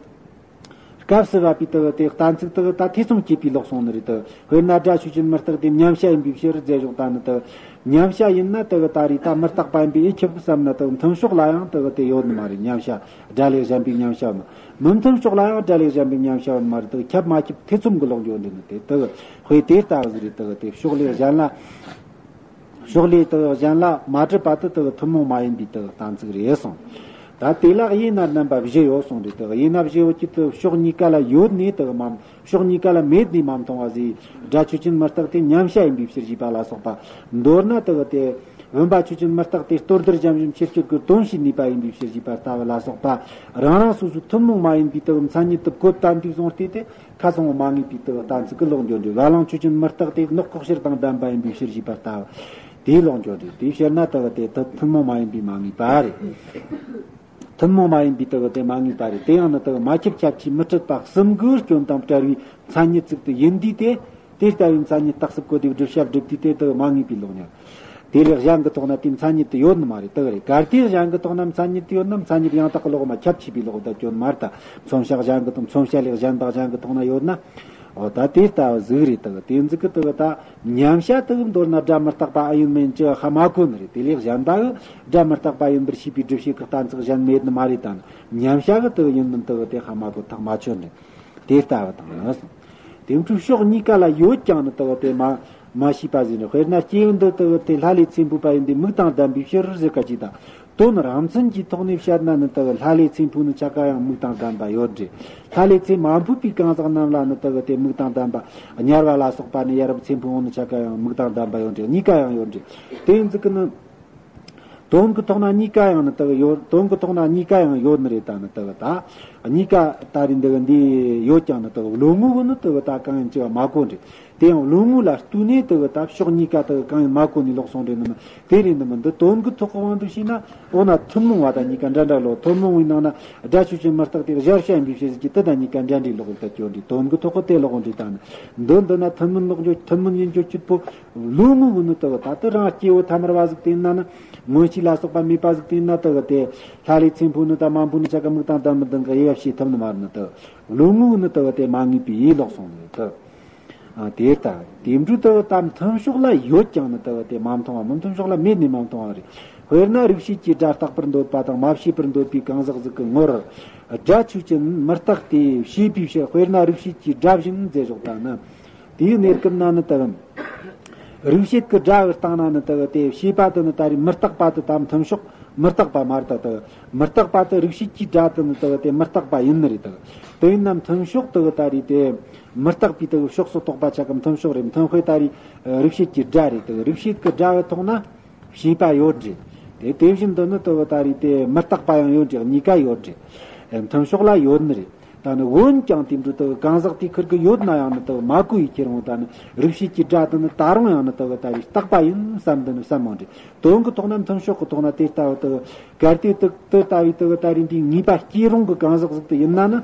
སྐབས་སུ་བབ་པའི་དུ་དེ་གཏན་ཚིགས་དུ་ད་ཐེ་ཚོམ་སྐྱེས་པའི་ལོག་སོང་ནི་རེད་དུ། དཔེར་ན་སྒྲ་ཆོས་ཅན་མི་རྟག་དེ་མཉམ་བྱ་ཡིན་པའི་ཕྱིར་རྫས་གཞུང་ལྟ་ནི་དུ། མཉམ་བྱ་ཡིན་ན་དུ་ད་རེད་ད་མི་རྟག་པ་ཡིན་པའི་ཨེ་ཁྱབ་བསམ་ན་དུ་མཐུན་ཕྱོགས་ལ་ཡང་དུ་དེ་ཡོད་ནི་མ་རེད། མཉམ་བྱ་སྒྲ་ལས་གཞན་པའི་མཉམ་བྱ་ཡོད་ནི། མི་མཐུན་ཕྱོགས་ལ་ཡང་སྒྲ་ལས་གཞན་པའི་མཉམ་བྱ་ཡོད་ནི་མ་རེད་དུ། ཁྱབ་མ་ཁྱབ་ཐེ་ཚོམ་གྱི་ལོག་འགྱོ་འདི་ནི་དེ་དུ་དཔེ་དེ་ལྟ་བུ་ཟིག་རེད་དུ། དེ་ཕྱོགས་ལས་གཞན་ལ། ཕྱོགས་ལས་དུ་གཞན་ལ་མ་གྲུབ་པ་དུ་དུ་ཐུན་མོང་མ་ཡིན་པའི་དུ་གཏན་ཚིགས་རེད་གསུངས། ད་དེ་ལ་དབྱེ་ན་རྣམ་པ་བཞི་ཡོད་གསུངས་རེད་དུ། དབྱེ་ན་བཞི་ཡོད་ཀྱི་དུ་ཕྱོགས་གཉིས་ཀ་ལ་ཡོད་ནས་དུ་མ་ཕྱོགས་གཉིས་ཀ་ལ་མེད་ནས་མ་མཐོང་བ་ཟིག་སྒྲ་ཆོས་ཅན་མི་རྟག་དེ་མཉམ་བྱ་ཡིན་པའི་ཕྱིར་ཞེས་པ་ལ་སོགས་པ། མདོར་ན་དུ་དེ་བུམ་པ་ཆོས་ཅན་མི་རྟག་དེ་ལྟོ་ལྡིར་འཇམ་ཞིང་ཆེར་སྐྱེད་ཀྱི་དོན་ཞེས་ནུས་པ་ཡིན་པའི་ཕྱིར་ཞེས་པ་ལྟ་བུ་ལ་སོགས་པ། རང་རང་སོ་སོའི་ཐུན་མོང་མ་ཡིན་པའི་དུ་མཚན་ཉིད་དུ་བཀོད་པ་འདི་བཟུང་སྟེ་དེ། ཁ་ཚང་བ་མ་ངེས་པའི་དུ་གཏན་ཚིགས་ཀྱི་ལོག་འགྱོ་འདྲི། བ་ལང་ཆོས་ཅན་མི་རྟག་སྟེ་ནག་ཁོག་ཕྱིར་དང་ལྡན་པ་ཡིན་པའི་ཕྱིར་ཞེས་པ་ལྟ་བུ། དེའི་ལོག་འགྱོ་འདྲི། དེའི་ཕྱིར་ན་དུ་དེ་དུ་ཐུན་མོང་མ་ཡིན་པའི་མ་ངེས་པ་རེད། ཐུན་མོང་མ་ཡིན་པའི་དུ་དེ་མ་ངེས་པ་རེད། དེ་ཡང་ནི་དུ་མ་ཁྱབ་ཁྱབ་ཆེས་མི་འཕྲད་པ་གསུམ་གྱི་སྐྱོན་དང་བྲལ་བའི་མཚན་ཉིད་ཅིག་ཏུ་ཡིན་དུས་ཏེ། དེ་ལྟ་བུའི་མཚན་ཉིད་རྟགས་སུ་བཀོད་དེ་བསྒྲུབ་བྱ་བསྒྲུབས་དུས་ཏེ་དུ་མ་ངེས་པའི་ལོག་ཉེར། དེ་ལས་གཞན་གྱི་ཐོག་ན་དེ་མཚན་ཉིད་དུ་ཡོད་ནི་མ་རེད་དུ་རེད། གལ་ཏེ་གཞན་གྱི་ཐོག་ན་མཚན་ཉིད་དུ་ཡོད་ན་མཚན་ཉིད་ཡང་དག་གི་ལོག་མ་ཁྱབ་ཆེས་པའི་ལོག་ད་སྐྱོན་མ་རེད་ད། མཚོན་བྱ་གཞན་གྱི་ཐོག་མཚོན་བྱ་ལས་གཞན་དག་གཞན་གྱི་ཐོག་ན་ཡོད་ན། འོ་ད་དེ་ལྟ་བུ་ཟིག་རེད་དུ། དེ་ཟིག་གི་དུ་ད་མཉམ་བྱ་དུ་མདོར་ན་སྒྲ་མི་རྟག་པ་ཨེ་ཡིན་མིན་གྱི་ཧ་མ་གོ་ནི་རེད། དེ་ལས་གཞན་པ་གི་སྒྲ་མི་རྟག་པ་ཡིན་པར་ཤེས་པའི་སྒྲུབ་བྱེད་ཀྱི་གཏན་ཚིགས་གཞན་མེད་ནི་མ་རེད་ད་ནི། མཉམ་བྱ་གི་དུ་ཡིན་མིན་དུ་དེ་ཧ་མ་གོ་ཐག་མ་ཆོད་ནི། དེ་ལྟ་བུ་དང་ནི། དེ་འཕྲོས་ཕྱོགས་གཉིས་ཀ་ལ་ཡོད་ཀྱང་ནི་དུ་དེ་མ་མ་ཤེས་པ་ཟིན་རེད། དཔེར་ན་སྐྱེས་བུ་འདི་དུ་དེ་ལྷ་ལས་ཚེ་འཕོས་པ་ཡིན་ཏེ་མིག་དང་ལྡན་པའི་ཕྱིར་ཟེར་ག་ཅིག་དང་། དོན་རང་མཚན་གྱི་ཐོག་ནས་བཤད་ན་ནི་དུ་ལྷ་ལས་ཚེ་འཕོས་ནི་ཆ་ག་ཡང་མིག་དང་ལྡན་པ་ཡོད་རེད། ལྷ་ལས་ཚེ་མ་འཕོས་པའི་གང་ཟག་རྣམས་ལ་ནི་དུ་དེ་མིག་དང་ལྡན་པ། དམྱལ་བ་ལ་སོགས་པ་ནི་ཡ་རབས་ཚེ་འཕོས་འོང་ནི་ཆ་ག་ཡང་མིག་དང་ལྡན་པ་ཡོད་རེད། གཉིས་ཀ་ཡང་ཡོད་རེད། དེ་ཡིན་ཙི་གི་ནི། དོན་གྱི་ཐོག་ན་གཉིས་ཀ་ཡང་ནི་དག་ཡོད། དོན་གྱི་ཐོག་ན་གཉིས་ཀ་ཡང་ཡོད་ནི་རེད་ད་ནི་དག་ད། གཉིས་ཀ་ད་རེད་འདི་འདི་ཡོད་ཀྱང་ནི་དག་བློ་ངོ་གི་ནི་དག་ད་གང་ཡིན་ཅི་བ་མ་གོ་འདྲི། དེ་ཡང་བློ་ངོ་ལ་ལྟོས་ནས་དག་ད་ཕྱོགས་གཉིས་ཀ་དག་གང་ཡིན་མ་གོ་ནི་ལོག་སོང་འདྲི་ནི་མི་དེ་རེད་ནི་མི་འདི། དོན་གྱི་ཐོག་གི་དབང་དུ་བྱས་ན་འོ་ན་ཐུན་མོང་བ་དང་གཉིས་ཀ་འདྲ་འདྲ་ལོ། ཐུན་མོང་བའི་ནང་ན་སྒྲ་ཆོས་ཅན་མི་རྟག་དེ་གཞལ་བྱ་ཡིན་པའི་ཕྱིར་ཟེར་གྱི་དེ་དང་གཉིས་ཀ་འདྲ་འདྲི་ལོག་ལྟ་སྐྱོ་འདྲི། དོན་གྱི་ཐོག་གི་དེ་ལོག་འདྲི་ད་ནི་འདི་འདི་ན་ཐུན་མིན་ལོག་འགྱོ་ཐུན་མིན་ཡིན་འགྱོ་གཅིག་པོ། བློ་ངོ་གི་ནི་དག་ད་ལྟ་རང་སྐྱེ་བོ་ཐ་མལ་བ་ཟིག་དེ་ཡིན་ན་ནི། མངོན་ཤེས་ལ་སོགས་པ་མེད་པ་ཟིག་དེ་ཡིན་ན་དག་དེ། ལྷ་ལས་ཚེ་འཕོས་ནི་དང་མ་འཕོས་ནི་ཆ་ག་མིག་དང་ལྡན་མི་ལྡན་གི་དབྱེ་བ་ཕྱེ་ཐུབ་ནི་མ་རེད་ནི་དག་བློ་ངོ་གི་ནི་དག་དེ་མ་ངེས་པའི་ཡིད་ལོག་སོང་ནི་དག་ཨ་དེ་ལྟ། དེ་འཕྲོས་དག་ད་མཐུན་ཕྱོགས་ལ་ཡོད་ཀྱང་ནི་དག་དེ་མ་མཐོང་བ། མི་མཐུན་ཕྱོགས་ལ་མེད་ནས་མ་མཐོང་བ་རེད། དཔེར་ན་རིག་བྱེད་ཀྱི་སྒྲ་རྟག་པར་འདོད་པ་དང་མ་བྱས་པར་འདོད་པའི་གང་ཟག་ཟིག་གི་ངོར། སྒྲ་ཆོས་ཅན་མི་རྟག་སྟེ་བྱས་པའི་ཕྱིར། དཔེར་ན་རིག་བྱེད་ཀྱི་སྒྲ་བཞིན་མཛད་ཕྱོགས་ལྟར་ན། དེའི་གནས་སྐབས་ན་ནི་དག་རིག་བྱེད་ཀྱི་སྒྲ་བར་བཏང་ན་ནི་དག་དེ་བྱས་པ་དེ་ནི་ད་རེས་མི་རྟག་པ་དེ་དང་མཐུན་ཕྱོགས་མི་རྟག་པ་མ་རེད་ད་དག་མི་རྟག་པ་དེ་རིག་བྱེད་ཀྱི་སྒྲ་དེ་ནི་དག་དེ་མི་རྟག་པ་ཡིན་ནི་རེད་དག་དེ་ཡིན་ན་མཐུན་ཕྱོགས་དག་ད་རེས་དེ་མི་རྟག་པའི་དག་ཕྱོགས་སུ་གཏོགས་པ་ཆ་ག་མཐུན་ཕྱོགས་རེད། མཐུན་དཔེ་ད་རེས་རིག་བྱེད་ཀྱི་སྒྲ་རེད་དག་རིག་བྱེད་ཀྱི་སྒྲ་བར་ཐོགས་ན། བྱས་པ་ཡོད་རེད། དེ་དེ་བཞིན་དུ་ནི་དུ་ད་རེས་དེ་མི་རྟག་པ་ཡང་ཡོད་རེད། གཉིས་ཀ་ཡོད་རེད། མཐུན་ཕྱོགས་ལ་ཡོད་ནི་རེད། ད་ནི་འོན་ཀྱང་དེ་འདྲ་དུ་གང་ཟག་དེ་ཁིར་གི་ཡོད་ན་ཡང་ནི་དུ་མ་གོ་ཡི་ཁྱེར་འོང་ད་ནི་རིག་བྱེད་ཀྱི་སྒྲ་དེ་ནི་ད་རུང་ཡང་ནི་དུ་ད་རེས་རྟག་པ་ཡིན་བསམ་འདི་ནི་བསམ་མང་རེད། དོན་གྱི་ཐོག་ན་མཐུན་ཕྱོགས་ཀྱི་ཐོག་ན་དེ་ལྟ་བུ་དུ་གལ་ཏེ་དུ་དུ་ལྟ་བུའི་དུ་ད་རེས་འདིའི་ངེས་པ་སྐྱེ་རུང་གི་གང་ཟག་ཟིག་དུ་ཡིན་ན་ནི།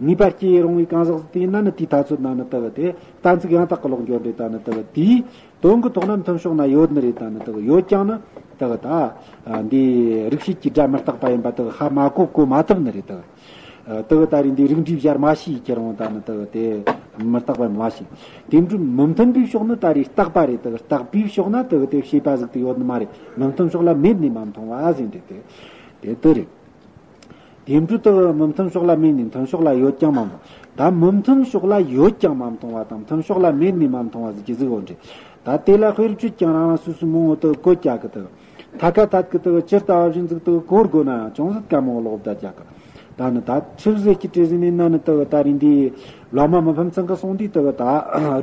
ངེས་པ་སྐྱེ་རུང་བའི་གང་ཟག་ཟིག་དེ་ཡིན་ན་ནི་དེའི་ཐ་ཚོད་ན་ནི་དུ་བ་དེ་གཏན་ཚིགས་ཡང་དག་གི་ལོག་འགྱོ་འདྲེ་ད་ནི་དུ་བ་དེའི་དོན་གྱི་ཐོག་ན་མཐུན་ཕྱོགས་ན་ཡོད་ནི་རེད། ད་ནི་དུ་བ་ཡོད་ཀྱང་ནི་དུ་བ་ད་འདི་རིག་བྱེད་ཀྱི་སྒྲ་མི་རྟག་པ་ཡིན་པ་དུ་བ་ཧ་མ་གོ་གོ་མ་ཐུབ་ནི་རེད། དུ་བ་དུ་བ་ད་རེས་འདི་རིགས་འདྲའི་བྱར་མ་ཤེས་ཁྱེར་འོང་ད་ནི་དུ་བ་དེ་མི་རྟག་པ་མ་ཤེས། དེ་འདྲ་མི་མཐུན་པའི་ཕྱོགས་ནི་ད་རེས་རྟག་པ་རེད། དུ་བ་རྟག་པའི་ཕྱོགས་ན་དུ་བ་དེ་བྱས་པ་ཟིག་དུ་ཡོད་ནི་མ་རེད། མི་མཐུན་ཕྱོགས་ལ་མེད་ནི་མ་མཐོང་བ་ཟིན་དེ་དེ་དེ་དུ་རེད། དེ་འཕྲོས་དུ་མི་མཐུན་ཕྱོགས་ལ་མེད་ནས་མཐུན་ཕྱོགས་ལ་ཡོད་ཀྱང་མ་མཐོང་། ད་མི་མཐུན་ཕྱོགས་ལ་ཡོད་ཀྱང་མ་མཐོང་བ་དང་མཐུན་ཕྱོགས་ལ་མེད་ནས་མ་མཐོང་བ་ཟིག་གི་ཟིག་འོ་འདྲེ། ད་དེ་ལ་དཔེར་བརྗོད་ཀྱང་རང་རང་སོ་སོའི་མིང་ངོ་དུ་བཀོད་ཀྱག་གི་དུ། ཐ་ཀ་ཐད་ཀི་དུ་ཇི་ལྟ་བ་བཞིན་ཟིག་དུ་གོ་དགོས་ན་ཅུང་ཟད་དཀའ་མོ་ལོག་བསྡད་ཀྱག་གི། ད་ནི་ད་ཁྲིག་ཟེར་གྱི་བྲིས་ཟིན་ནས་ན་ནི་དུ་ད་རིང་འདི་བླ་མ་མི་ཕམ་ཚང་གི་གསུང་འདི་དུ་ད་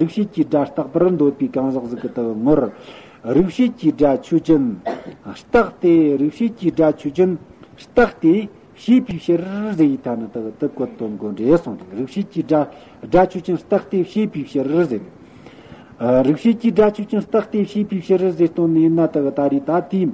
རིག་བྱེད་ཀྱི་སྒྲ་རྟག་པར་འདོད་པའི་གང་ཟག་ཟིག་གི་དུ་ངོར། རིག་བྱེད་ཀྱི་སྒྲ་ཆོས་ཅན། རྟག་སྟེ་རིག་བྱེད་ཀྱི་སྒྲ་ཆོས་ཅན། རྟག་སྟེ། བྱས་པའི་ཕྱིར་ཟེར་ཡི་ཐ་ན་དག་དུ་བཀོད་དོན་དགོས་འདྲེ་གསུངས་ཏེ། རིག་བྱེད་ཀྱི་སྒྲ་སྒྲ་ཆོས་ཅན་རྟག་སྟེ་བྱས་པའི་ཕྱིར་ཟེར། ཨ་རིག་བྱེད་ཀྱི་སྒྲ་ཆོས་ཅན་རྟག་སྟེ་བྱས་པའི་ཕྱིར་ཟེར་སྟོན་ནི་ཡིན་ན་དག་ད་རེས་ད་དེའི་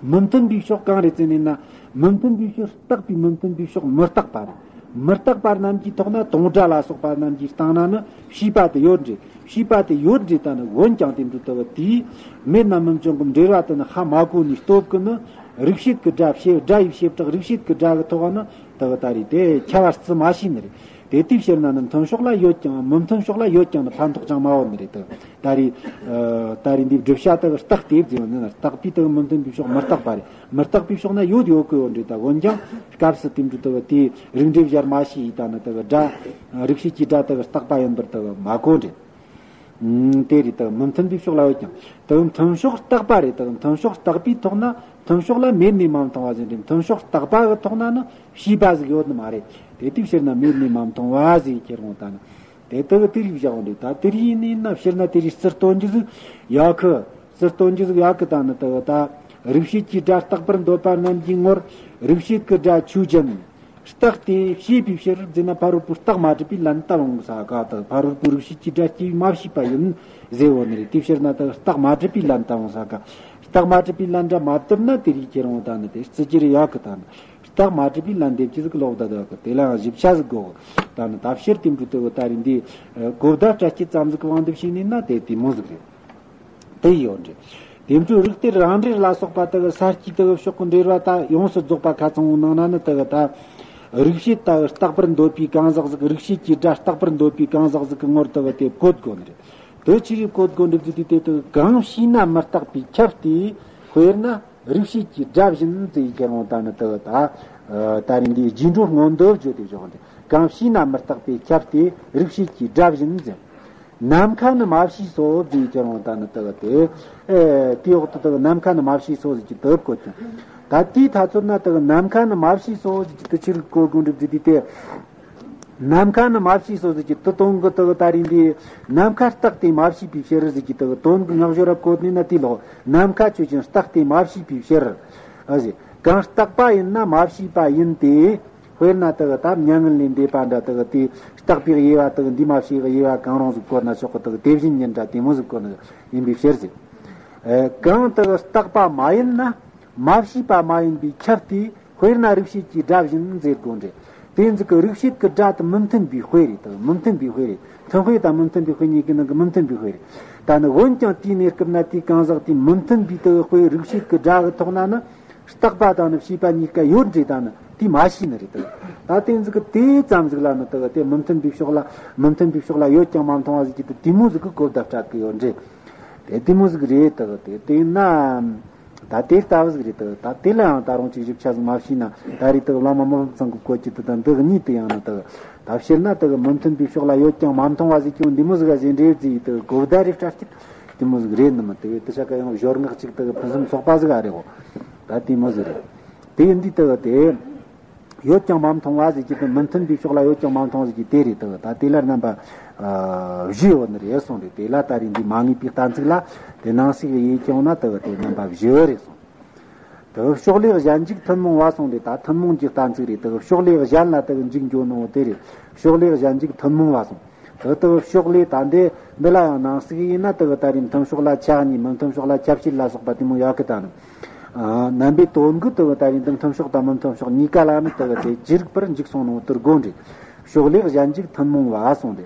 མི་མཐུན་པའི་ཕྱོགས་གང་རེད་ཟེར་ནི་ན། མི་མཐུན་པའི་ཕྱིར་རྟག་པའི་མི་མཐུན་པའི་ཕྱོགས་མི་རྟག་པ་རེད། མི་རྟག་པ་རྣམས་ཀྱི་ཐོག་ན་དུང་སྒྲ་ལ་སོགས་པ་རྣམས་ཀྱིས་བཏང་ན་ནི་བྱས་པ་དེ་ཡོད་འདྲེ། བྱས་པ་དེ་ཡོད་འདྲེ་ད་ནི་འོན་ཀྱང་དེ་འདྲ་དུ་བ་དེའི་མེད་ན་མིན་ཅུང་གི་འབྲེལ་བ་དེ་ནི་ཧ་མ་གོ་ནས་སྟོབས་ཀྱི་ནི། རིག་བྱེད་ཀྱི་སྒྲ་བྱེད་སྒྲ་ཡི་བྱེ་བྲག་རིག་བྱེད་ཀྱི་སྒྲ་གི་ཐོག་ནི་དག་ད་རེས་དེ་ཁྱབ་པ་རྩི་མ་ཤེས་ནི་རེད། དེ་དེའི་ཕྱིར་ན་ནི་མཐུན་ཕྱོགས་ལ་ཡོད་ཀྱང་མི་མཐུན་ཕྱོགས་ལ་ཡོད་ཀྱང་ནི་ཕན་ཐོགས་ཅང་མ་ཡོད་ནི་རེད་དོ། ད་རེས་ཨ་ད་རེས་འདི་བསྒྲུབ་བྱ་དག་རྟག་སྟེ་བརྫིས་པ་ནི་ན་རྟག་པའི་དག་མི་མཐུན་པའི་ཕྱོགས་མི་རྟག་པ་རེད། མི་རྟག་པའི་ཕྱོགས་ན་ཡོད་ཡོད་གི་ཡོད་འདྲེ་ད་འོན་ཀྱང་སྐབས་སུ་དེ་འདྲ་དག་དེའི་རིགས་འགྲེ་སྦྱར་མ་ཤེས་ཡིས་ད་ནི་དག་སྒྲ་རིག་བྱེད་ཀྱི་སྒྲ་དག་རྟག་པ་ཡིན་པར་དག་མ་གོ་འདྲེ། ཨུམ། དེ་རེད་དག་མི་མཐུན་པའི་ཕྱོགས་ལ་ཡོད་ཀྱང་དག་མཐུན་ཕྱོགས་རྟག་པ་རེད། དག་མཐུན་ཕྱོགས་རྟག་པའི་ཐོག་ན་མཐུན་ཕྱོགས་ལ་མེད་ནས་མ་མཐོང་བ་ཟེར་འདྲེ་མཐུན་ཕྱོགས་རྟག་པ་གི་ཐོག་ན་ནི་ཤེས་པ་ཟིག་ཡོད་ནི་མ་རེད། དེ་དེའི་ཕྱིར་ན་མེད་ནས་མ་མཐོང་བ་ཟིག་ཁྱེར་འོང་ད་ནི། དེ་དག་དེ་རིགས་བཞག་འདུག་ད་དེ་རིགས་ཡིན་ན་ཕྱིར་ན་དེ་རིགས་རྩི་སྟོན་རྒྱུ་ཟིག་ཡག་གི་རྩི་སྟོན་རྒྱུ་ཟིག་ཡག་གི་ད་ནི་དག་ད་རིག་བྱེད་ཀྱི་སྒྲ་རྟག་པར་འདོད་པ་རྣམས་ཀྱི་ངོར་རིག་བྱེད་ཀྱི་སྒྲ་ཆོས་ཅན། རྟག་སྟེ་བྱས་པའི་ཕྱིར་འཛིན་ན་ཕ་རོལ་པོའི་རྟགས་མ་གྲུབ་པའི་ལན་ལྟ་འོང་ས་ག་དག་ཕ་རོལ་པོའི་རིག་བྱེད་ཀྱི་སྒྲ་སྐྱེ་བའི་མ་བྱས་པ་ཡིན་ཟེར་བོ་ནི་རེད། དེའི་ཕྱིར་ན་དག་རྟགས་མ་གྲུབ་པའི་ལན་ལྟ་འོང་ས་ག་རྟགས་མ་གྲུབ་པའི་ལན་འདྲ་མ་བཏབ་ན་དེ་རིགས་ཁྱེར་འོང་ད་ནི་དེ་རྩི་རྒྱུ་རེད་ཡག་གི་ད་ནི། རྟགས་མ་གྲུབ་པའི་ལན་འདེབས་ཀྱི་ཟིག་ལོག་ད་དག་གི་དེ་ལའང་ཞིབ་ཆ་ཟིག་དགོས། ད་ནི་ད་ཕྱིར་དེ་འདྲ་དེ་བོ་ད་རེས་འདི་གོ་བརྡ་སྤྲད་སྐྱེད་ཙམ་ཟིག་གི་དབང་དུ་བྱས་ནས་ན་དེ་དེ་མོ་ཟིག་རེད། དེ་ཡོད་འདྲ། དེ་འདྲ་རིགས་གཏེར་རང་འགྲེལ་ལ་སོགས་པ་དག་གི་ས་སྐྱའི་དག་གི་ཕྱོགས་ཀྱི་འགྲེལ་བ་ད་ཡོངས་སུ་རྫོགས་པ་ཁ་ཚང་བོའི་ནང་ན་ནི་དག་གི་ད་རིག་བྱེད་དག་གི་རྟག་པར་འདོད་པའི་གང་ཟག་ཟིག་རིག་བྱེད་ཀྱི་སྒྲ་རྟག་པར་འདོད་པའི་གང་ཟག་ཟིག་གི་ངོར་དག་གི་དེ་བཀོད་དགོས་ནི་རེད། དེ་ཆི་རིགས་བཀོད་དགོས་འདྲ་ཟིག་དེ་དེ་དག་གི་གང་བྱས་ན་མི་རྟག་པའི་ཁྱབ་སྟེ། དཔེར་ན། རིག་བྱེད་ཀྱི་སྒྲ་བཞིན་ཟེར་ཁྱེར་འོང་ད་ནི་དག་ད། ད་རིང་འདི་རྗེས་འགྲོ་སྔོན་འདོད་བརྗོད་དེ་བཞག་འདི་གང་བྱས་ན་མི་རྟག་པའི་ཁྱབ་སྟེ་རིག་བྱེད་ཀྱི་སྒྲ་བཞིན་ཟེར། ནམ་མཁའ་ནི་མ་བྱས་སོ་ཟེར་ཁྱེར་འོང་ད་ནི་དག་དེ། དེའི་འོག་ཏུ་དག་ནམ་མཁའ་ནི་མ་བྱས་སོ་ཟེར་གྱི་དེ་བཀོད་ཀྱང་། ད་དེའི་ཐ་ཚོད་ན་དག་ནམ་མཁའ་ནི་མ་བྱས་སོ་ཟེར་གྱི་དེ་ཆི་རིགས་བཀོད་དགོས་འདྲ་ཟིག་དེ་དེ། ནམ་མཁའ་ནི་མ་བྱས་སོ་ཟེར་གྱི་དེ་དོན་གྱི་དག་ད་རིང་འདི་ནམ་མཁའ་རྟག་སྟེ་མ་བྱས་པའི་ཕྱིར་ཟེར་གྱི་དག་དོན་གྱི་ངག་སྦྱོར་རབ་བཀོད་ནས་ན་དེ་ལོག་ནམ་མཁའ་ཆོས་ཅན་རྟག་སྟེ་མ་བྱས་པའི་ཕྱིར། ཨ་ཟེར་གང་རྟག་པ་ཡིན་ན་མ་བྱས་པ་ཡིན་ཏེ། དཔེར་ན་དག་ད་མྱ་ངན་ལས་འདས་པ་འདྲ་དག་དེ་རྟག་པའི་དབྱེ་བ་དག་འདི་མ་བྱས་དབྱེ་བ་གང་རུང་ཟིག་བཀོད་ན་ཆོག་གི་དག་དེ་བཞིན་ཉིད་འདྲ་དེ་མོ་ཟིག་བཀོད་ན་ཡིན་པའི་ཕྱིར་ཟེར། གང་དག་རྟག་པ་མ་ཡིན་ན་མ་བྱས་པ་མ་ཡིན་པའི་ཁྱབ་སྟེ། དཔེར་ན་རིག་བྱེད་ཀྱི་སྒྲ་བཞིན་ཟེར་དགོས་འདྲ། དེ་ཟིག་གི་རིག་བྱེད་ཀྱི་སྒྲ་དེ་མི་མཐུན་པའི་དཔེ་རེད། དེ་མི་མཐུན་པའི་དཔེ་རེད། མཐུན་དཔེ་དང་མི་མཐུན་པའི་དཔེ་གཉིས་ཀྱི་ནང་གི་མི་མཐུན་པའི་དཔེ་རེད། ད་ནི་འོན་ཀྱང་དེའི་གནས་སྐབས་ན་དེའི་གང་ཟག་དེའི་མི་མཐུན་པའི་དེ་གི་དཔེ་རིག་བྱེད་ཀྱི་སྒྲ་གི་ཐོག་ན་ནི་རྟག་པ་དང་ནི་བྱས་པ་གཉིས་ཀ་ཡོད་འདྲ། ད་ནི་དེ་མ་ཤེས་ནི་རེད། དེ་ད་དེ་ཟིག་གི་དེ་ཙམ་ཟིག་ལ་ནི་དེ་གི་དེ་མི་མཐུན་པའི་ཕྱོགས་ལ་མི་མཐུན་པའི་ཕྱོགས་ལ་ཡོད་ཀྱང་མ་མཐོང་བ་ཟིག་གི་དེ་དེ་མོ་ཟིག་གི་གོ་བརྡ་སྤྲད་གི་ཡོད་འདྲ། དེ་དེ་མོ་ཟིག་རེད། དེ་གི་དེ་དེ་ན། ད་དེ་ལྟ་བུ་ཟིག་རེད་དོ། ད་དེ་ལའང་ད་རུང་ཅིག་ཞིབ་ཆ་ཟིག་མ་ཤེས་ན་ད་རེས་དག་བླ་མ་མི་ཕམ་ཚང་གི་བཀོད་ཀྱི་དེ་དང་འདི་གཉིས་དེ་ཡང་ན་དག་ད་ཕྱིར་ན་དག་མི་མཐུན་པའི་ཕྱོགས་ལ་ཡོད་ཀྱང་མ་མཐོང་བ་ཟིག་ཀྱང་འདི་མོ་ཟིག་ག་ཟེར་འདྲེ་ཟིག་དག་གོ་བརྡ་རེ་སྤྲད་ཀྱི་དེ་མོ་ཟིག་རེད་ནི་མི་དེ་བས་དེ་ཆ་ག་ཡང་སྦྱོར་ངག་ཅིག་དག་ཕུན་སུམ་ཚོགས་པ་ཟིག་ཨ་རེད་གོ། ད་དེ་མོ་ཟིག་རེད། དེ་ཡིན་དུས་དག་དེ། ཡོད་ཀྱང་མ་མཐོང་བ་ཟེར་གྱི་དེ་མི་མཐུན་པའི་ཕྱོགས་ལ་ཡོད་ཀྱང་མ་མཐོང་ཟེར་གྱི་དེ་རེད་དོ། ད་དེ་ལ་རྣམ་པ་ཨ་བཞི་ཡོད་ནི་རེད་གསུངས་རེད། དེ་ལ་ད་རེས་འདི་མ་ངེས་པའི་གཏན་ཚིགས་ལ་དེ་ནང་གསེས་ཀྱི་ཡིག་ཀྱང་ན་དེ་དེ་རྣམ་པ་བཞི་རེད་གསུངས། དེ་ཕྱོགས་ལས་གཞན་འཇུག་ཐུན་མོང་བ་གསུངས་རེད། ད་ཐུན་མོང་གི་གཏན་ཚིགས་རེད། དེ་ཕྱོགས་ལས་གཞན་ལ་དེ་འཇུག་འགྱོ་ནོ་དེ་རེད། ཕྱོགས་ལས་གཞན་འཇུག་ཐུན་མོང་བ་གསུངས། དེ་དག་ཕྱོགས་ལས་ད་འདི་འདི་ལ་ཡང་ནང་གསེས་ཡིན་ན་དེ་གི་ད་རེས་མཐུན་ཕྱོགས་ལ་ཆ་གཉིས་མི་མཐུན་ཕྱོགས་ལ་ཁྱབ་བྱེད་ལ་སོགས་པ་དེ་མོ་ཡོད་གི་ད་ནི། ཨ་རྣམ་པའི་དོན་གྱི་དེ་གི་ད་རེས་འདི་མཐུན་ཕྱོགས་དང་མི་མཐུན་ཕྱོགས་གཉིས་ཀ་ལ་ནི་དེ་གི་དེ་ཅི་རིགས་པར་འཇུག་གསུངས་ནོ་དེར་དགོངས་ཏེ། ཕྱོགས་ལས་གཞན་འཇུག་ཐུན་མོང་བ་གསུངས་ཏེ།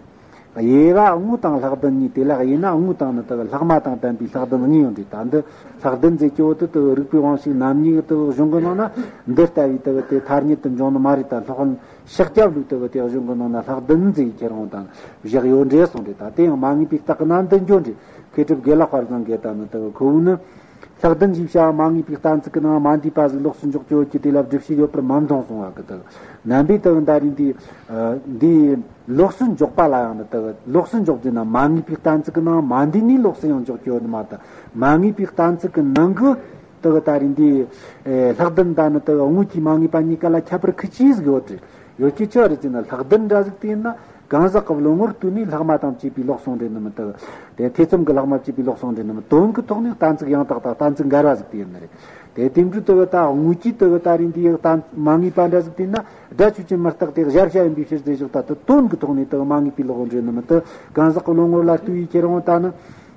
དབྱེ་བ་དངོས་དང་ལྷག་ལྡན་གཉིས། དེ་ལ་དབྱེ་ན་དངོས་དང་ནི་དེ་གི་ལྷག་མ་དང་ལྡན་པའི་ལྷག་ལྡན་གཉིས་ཡོད་འདྲ། ད་འདི་ལྷག་ལྡན་ཟེར་གྱི་བོ་དེ་དེ་གི་རིགས་པའི་དབང་ཕྱུག་རྣམ་གཉིས་ཀྱི་དེ་གི་གཞུང་གི་ནང་ན་འདི་ལྟ་བུའི་དེ་གི་དེ་ཐ་སྙད་དུ་འབྱུང་ནི་མ་རེད། ད་སློབ་དཔོན་ཤཱཀྱ་པའི་དེ་གི་དེ་གཞུང་གི་ནང་ན་ལྷག་ལྡན་ཟེར་ཁྱེར་འོང་དང་བཞག་ཡོད་འདྲ་གསུངས་རེད། ད་དེ་ཡང་མ་ངེས་པའི་རྟགས་ཀྱི་ནང་དུ་འགྱོ་འདྲ། མཁས་གྲུབ་དགེ་ལེགས་དཔལ་བཟང་གིས་ད་ནི་དེ་གི་ཁོ་བོ་ནི་ལྷག་ལྡན་ཞེས་བྱ་བ་མ་ངེས་པའི་གཏན་ཚིགས་ཀྱི་ནང་མ་འདུས་པ་ཟིག་ལོགས་སུ་འཇོག་རྒྱུ་ཡོད་ཀྱི་དེ་ལ་སྒྲུབ་བྱེད་ཡོད་པར་མ་མཐོང་གསུང་བ་གི་དེ་གི་རྣམ་པའི་དེ་གི་ད་རེས་འདི་འདི་ལོགས་སུ་འཇོག་པ་ལ་ཡང་ནི་དེ་གི་ལོགས་སུ་འཇོག་ཟེར་ན་མ་ངེས་པའི་གཏན་ཚིགས་ཀྱི་ནང་མ་འདུས་ནས་ལོགས་སུ་ཡང་འཇོག་རྒྱུ་ཡོད་ནི་མ་རེད། ད་མ་ངེས་པའི་གཏན་ཚིགས་ཀྱི་ནང་གི་དེ་གི་ད་རེས་འདི་ལྷག་ལྡན་ད་ནི་དེ་གི་དངོས་ཀྱི་མ་ངེས་པ་གཉིས་ཀ་ལ་ཁྱད་པར་ཁི་ཅི་ཟིག་ཡོད་རེད། ཡོད་ཀྱི་ཆི་རེད་ཟེར་ན་ལྷག་ལྡན་འདྲ་ཟིག་དེ་ཡིན་ན་གང་ཟག་གི་བློ་ངོར་ལྟོས་ནས་ལྷག་མ་དང་བཅས་པའི་ལོགས་ཟུང་འདྲེན་ནི་མི་དེ་གི་དེ་ཐེ་ཚོམ་གྱི་ལྷག་མ་བཅས་པའི་ལོགས་ཟུང་འདྲེན་ནི་མི་དོན་གྱི་ཐོག་ནས་གཏན་ཚིགས་ཡང་དག་དང་གཏན་ཚིགས་འགལ་བ་ཟིག་དེ་ཡིན་ནི་རེད། དེ་དེ་འདྲའི་དེ་གི་ད་དངོས་ཀྱི་དེ་གི་ད་རེས་འདི་ཡི་གཏན་མ་ངེས་པ་འདྲ་ཟིག་དེ་ཡིན་ན་སྒྲ་ཆོས་ཅན་མི་རྟག་སྟེ་གཞལ་བྱ་ཡིན་པའི་ཕྱིར་ཟེར་བཞག་ད་དེ་དོན་གྱི་ཐོག་ནས་དེ་གི་མ་ངེས་པའི་ལོགས་འདྲེན་ནི་མི་དེ་གང་ཟག་གི་བློ་ངོར་ལ་ལྟོས་ཡི་ཁྱེར་འོང་ད་ནི།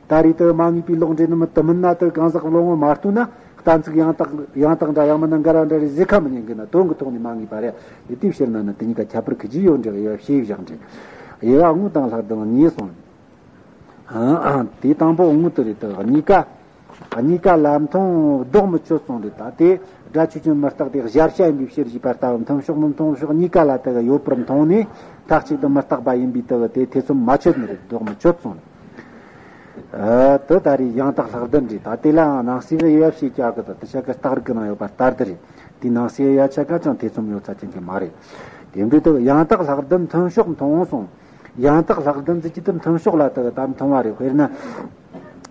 ད་རེས་དེ་མ་ངེས་པའི་ལོགས་འདྲེན་ནི་མི་དེ་མིན་ན་དེ་གང་ཟག་བློ་ངོར་མ་ལྟོས་ན་གཏན་ཚིགས་ཡང་དག་ཡང་དག་འདྲ་ཡང་མིན་ན་འགལ་བ་འདྲ་རེད་ཟེར་ཁ་མི་ཉན་གི་ན་དོན་གྱི་ཐོག་ནས་མ་ངེས་པ་རེད། དེ་དེའི་ཕྱིར་ན་ནི་དེ་གཉིས་ཀ་ཁྱད་པར་ཁི་ཅི་ཡོད་འདྲ་ཡོད་ཞེས་བཞག་འདྲ། དབྱེ་བ་དངོས་དང་ལྷག་ལྡན་གཉིས་གསུངས། དེའི་དང་པོ་དངོས་དེ་རེད་དེ་གཉིས་ཀ་གཉིས་ཀ་ལ་མཐོང་ལྡོག་མི་ཆོད་གསུངས་རེད། ད་དེ་སྒྲ་ཆོས་ཅན་མི་རྟག་སྟེ་གཞལ་བྱ་ཡིན་པའི་ཕྱིར་ཞེས་པ་ལྟ་བུ་མཐུན་ཕྱོགས་མི་མཐུན་ཕྱོགས་གཉིས་ཀ་ལ་དེ་གི་ཡོད་པར་མཐོང་ནས་མཐའ་གཅིག་ཏུ་མི་རྟག་པ་ཡིན་པའི་དེ་གི་དེ་ཐེ་ཚོམ་མ་ཆོད་ནི་རེད། ལྡོག་མི་ཆོད་གསུངས་རེད། ཨ། དེ་ད་རེས་ཡང་དག་ལྷག་ལྡན་རེད། ད་དེ་ལའང་ནང་གསེས་དབྱེ་བ་ཕྱེ་བྱ་གི། ད་དེ་ཆ་ག་རྟགས་རིགས་ཀྱི་ནང་ཡོད་པ་ལྟར་དུ་རེད། དེའི་ནང་གསེས་དབྱེ་བ་ཆ་ག་ཅང་ཐེ་ཚོམ་ཡོད་ས་ཅན་གྱི་མ་རེད། དེ་འདྲའི་དེ་ཡང་དག་ལྷག་ལྡན་མཐུན་ཕྱོགས་མཐོང་གསུངས། ཡང་དག་ལྷག་ལྡན་ཟེར་གྱི་དེ་མཐུན་ཕྱོགས་ལ་དེ་ད་མཐོང་བ་རེད། དཔེར་ན།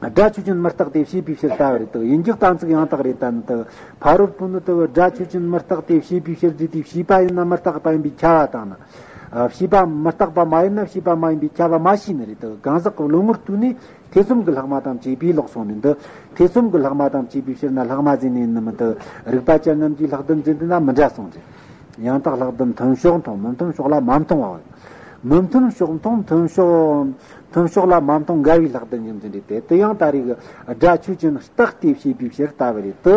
སྒྲ་ཆོས་ཅན་མི་རྟག་སྟེ་བྱས་པའི་ཕྱིར་ལྟ་བུ་རེད། དེ་ཡིན་གྱི་གཏན་ཚིགས་ཡང་དག་རེད། ད་ནི་དེ་ཕ་རོལ་པོ་ནི་དེ་སྒྲ་ཆོས་ཅན་མི་རྟག་སྟེ་བྱས་པའི་ཕྱིར་ཟེར་དུས་བྱས་པ་ཡིན་ན་མི་རྟག་པ་ཡིན་པས་ཁྱབ་པ་དང་ནི། ཨ། བྱས་པ་མི་རྟག་པ་མ་ཡིན་ན་བྱས་པ་མ་ཡིན་པས་ཁྱབ་པ་མ་ཤེས་ནི་རེད། དེ་གང་ཟག་གི་བློ་ངོར་ལྟོས་ནས་ཐེ་ཚོམ་གྱི་ལྷག་མ་དང་བཅས་པས་ལོག་གསུངས་ནས། འདི་ཐེ་ཚོམ་གྱི་ལྷག་མ་དང་བཅས་པའི་ཕྱིར་ན་ལྷག་མ་ཟེར་ནས་ནི་མི་འདུག་རིགས་པ་ཅན་རྣམས་ཀྱིས་ལྷག་ལྡན་ཟེར་འདི་ན་མི་འདྲ་གསུངས་རེད། ཡང་དག་ལྷག་ལྡན་མཐུན་ཕྱོགས་མཐོང་། མི་མཐུན་ཕྱོགས་ལ་མ་མཐོང་བའོ། མི་མཐུན་ཕྱོགས་མཐོང་མཐུན་ཕྱོགས། མཐུན་ཕྱོགས་ལ་མ་མཐོང་འགལ་བའི་ལྷག་ལྡན་ཡིན་ཟེར་རེད་དེ། དེ་ཡང་ད་རེས་ཀྱི་སྒྲ་ཆོས་ཅན་རྟག་སྟེ་བྱས་པའི་ཕྱིར་ལྟ་བུ་རེད་དེ།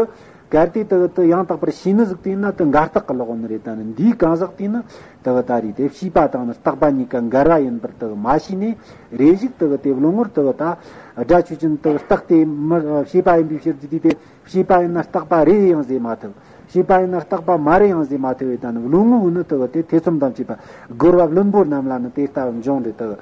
གལ་ཏེ་དེ་དེ་ཡང་དག་པར་ཤེས་ནི་ཟིག་དེ་ཡིན་ན་དེ་འགལ་རྟགས་ཀྱི་ལོག་ནི་རེད། ད་ནི་འདིའི་གང་ཟག་དེ་ནི་དེ་ད་རེས་དེ་བྱས་པ་དང་ནི་རྟག་པ་གཉིས་ཀ་འགལ་བ་ཡིན་པར་དེ་མ་ཤེས་ནས་རེ་ཞིག་དེ་དེ་བློ་ངོར་དེ་ད་སྒྲ་ཆོས་ཅན་དེ་རྟག་སྟེ་མི་བྱས་པ་ཡིན་པའི་ཕྱིར་དེ་དེ། བྱས་པ་ཡིན་ན་རྟག་པ་རེད་ཡང་ཟེར་མ་ཐུབ། བྱས་པ་ཡིན་ན་རྟག་པ་མ་རེད་ཡང་ཟེར་མ་ཐུབ་པའི་ད་ནི་བློ་ངོ་བོ་ནི་དེ་དེ་ཐེ་ཚོམ་དང་བཅས་པ་རྒོལ་བ་བླུན་པོ་རྣམས་ལ་ནི་དེ་ལྟ་བུ་འབྱུང་རེད་དེ།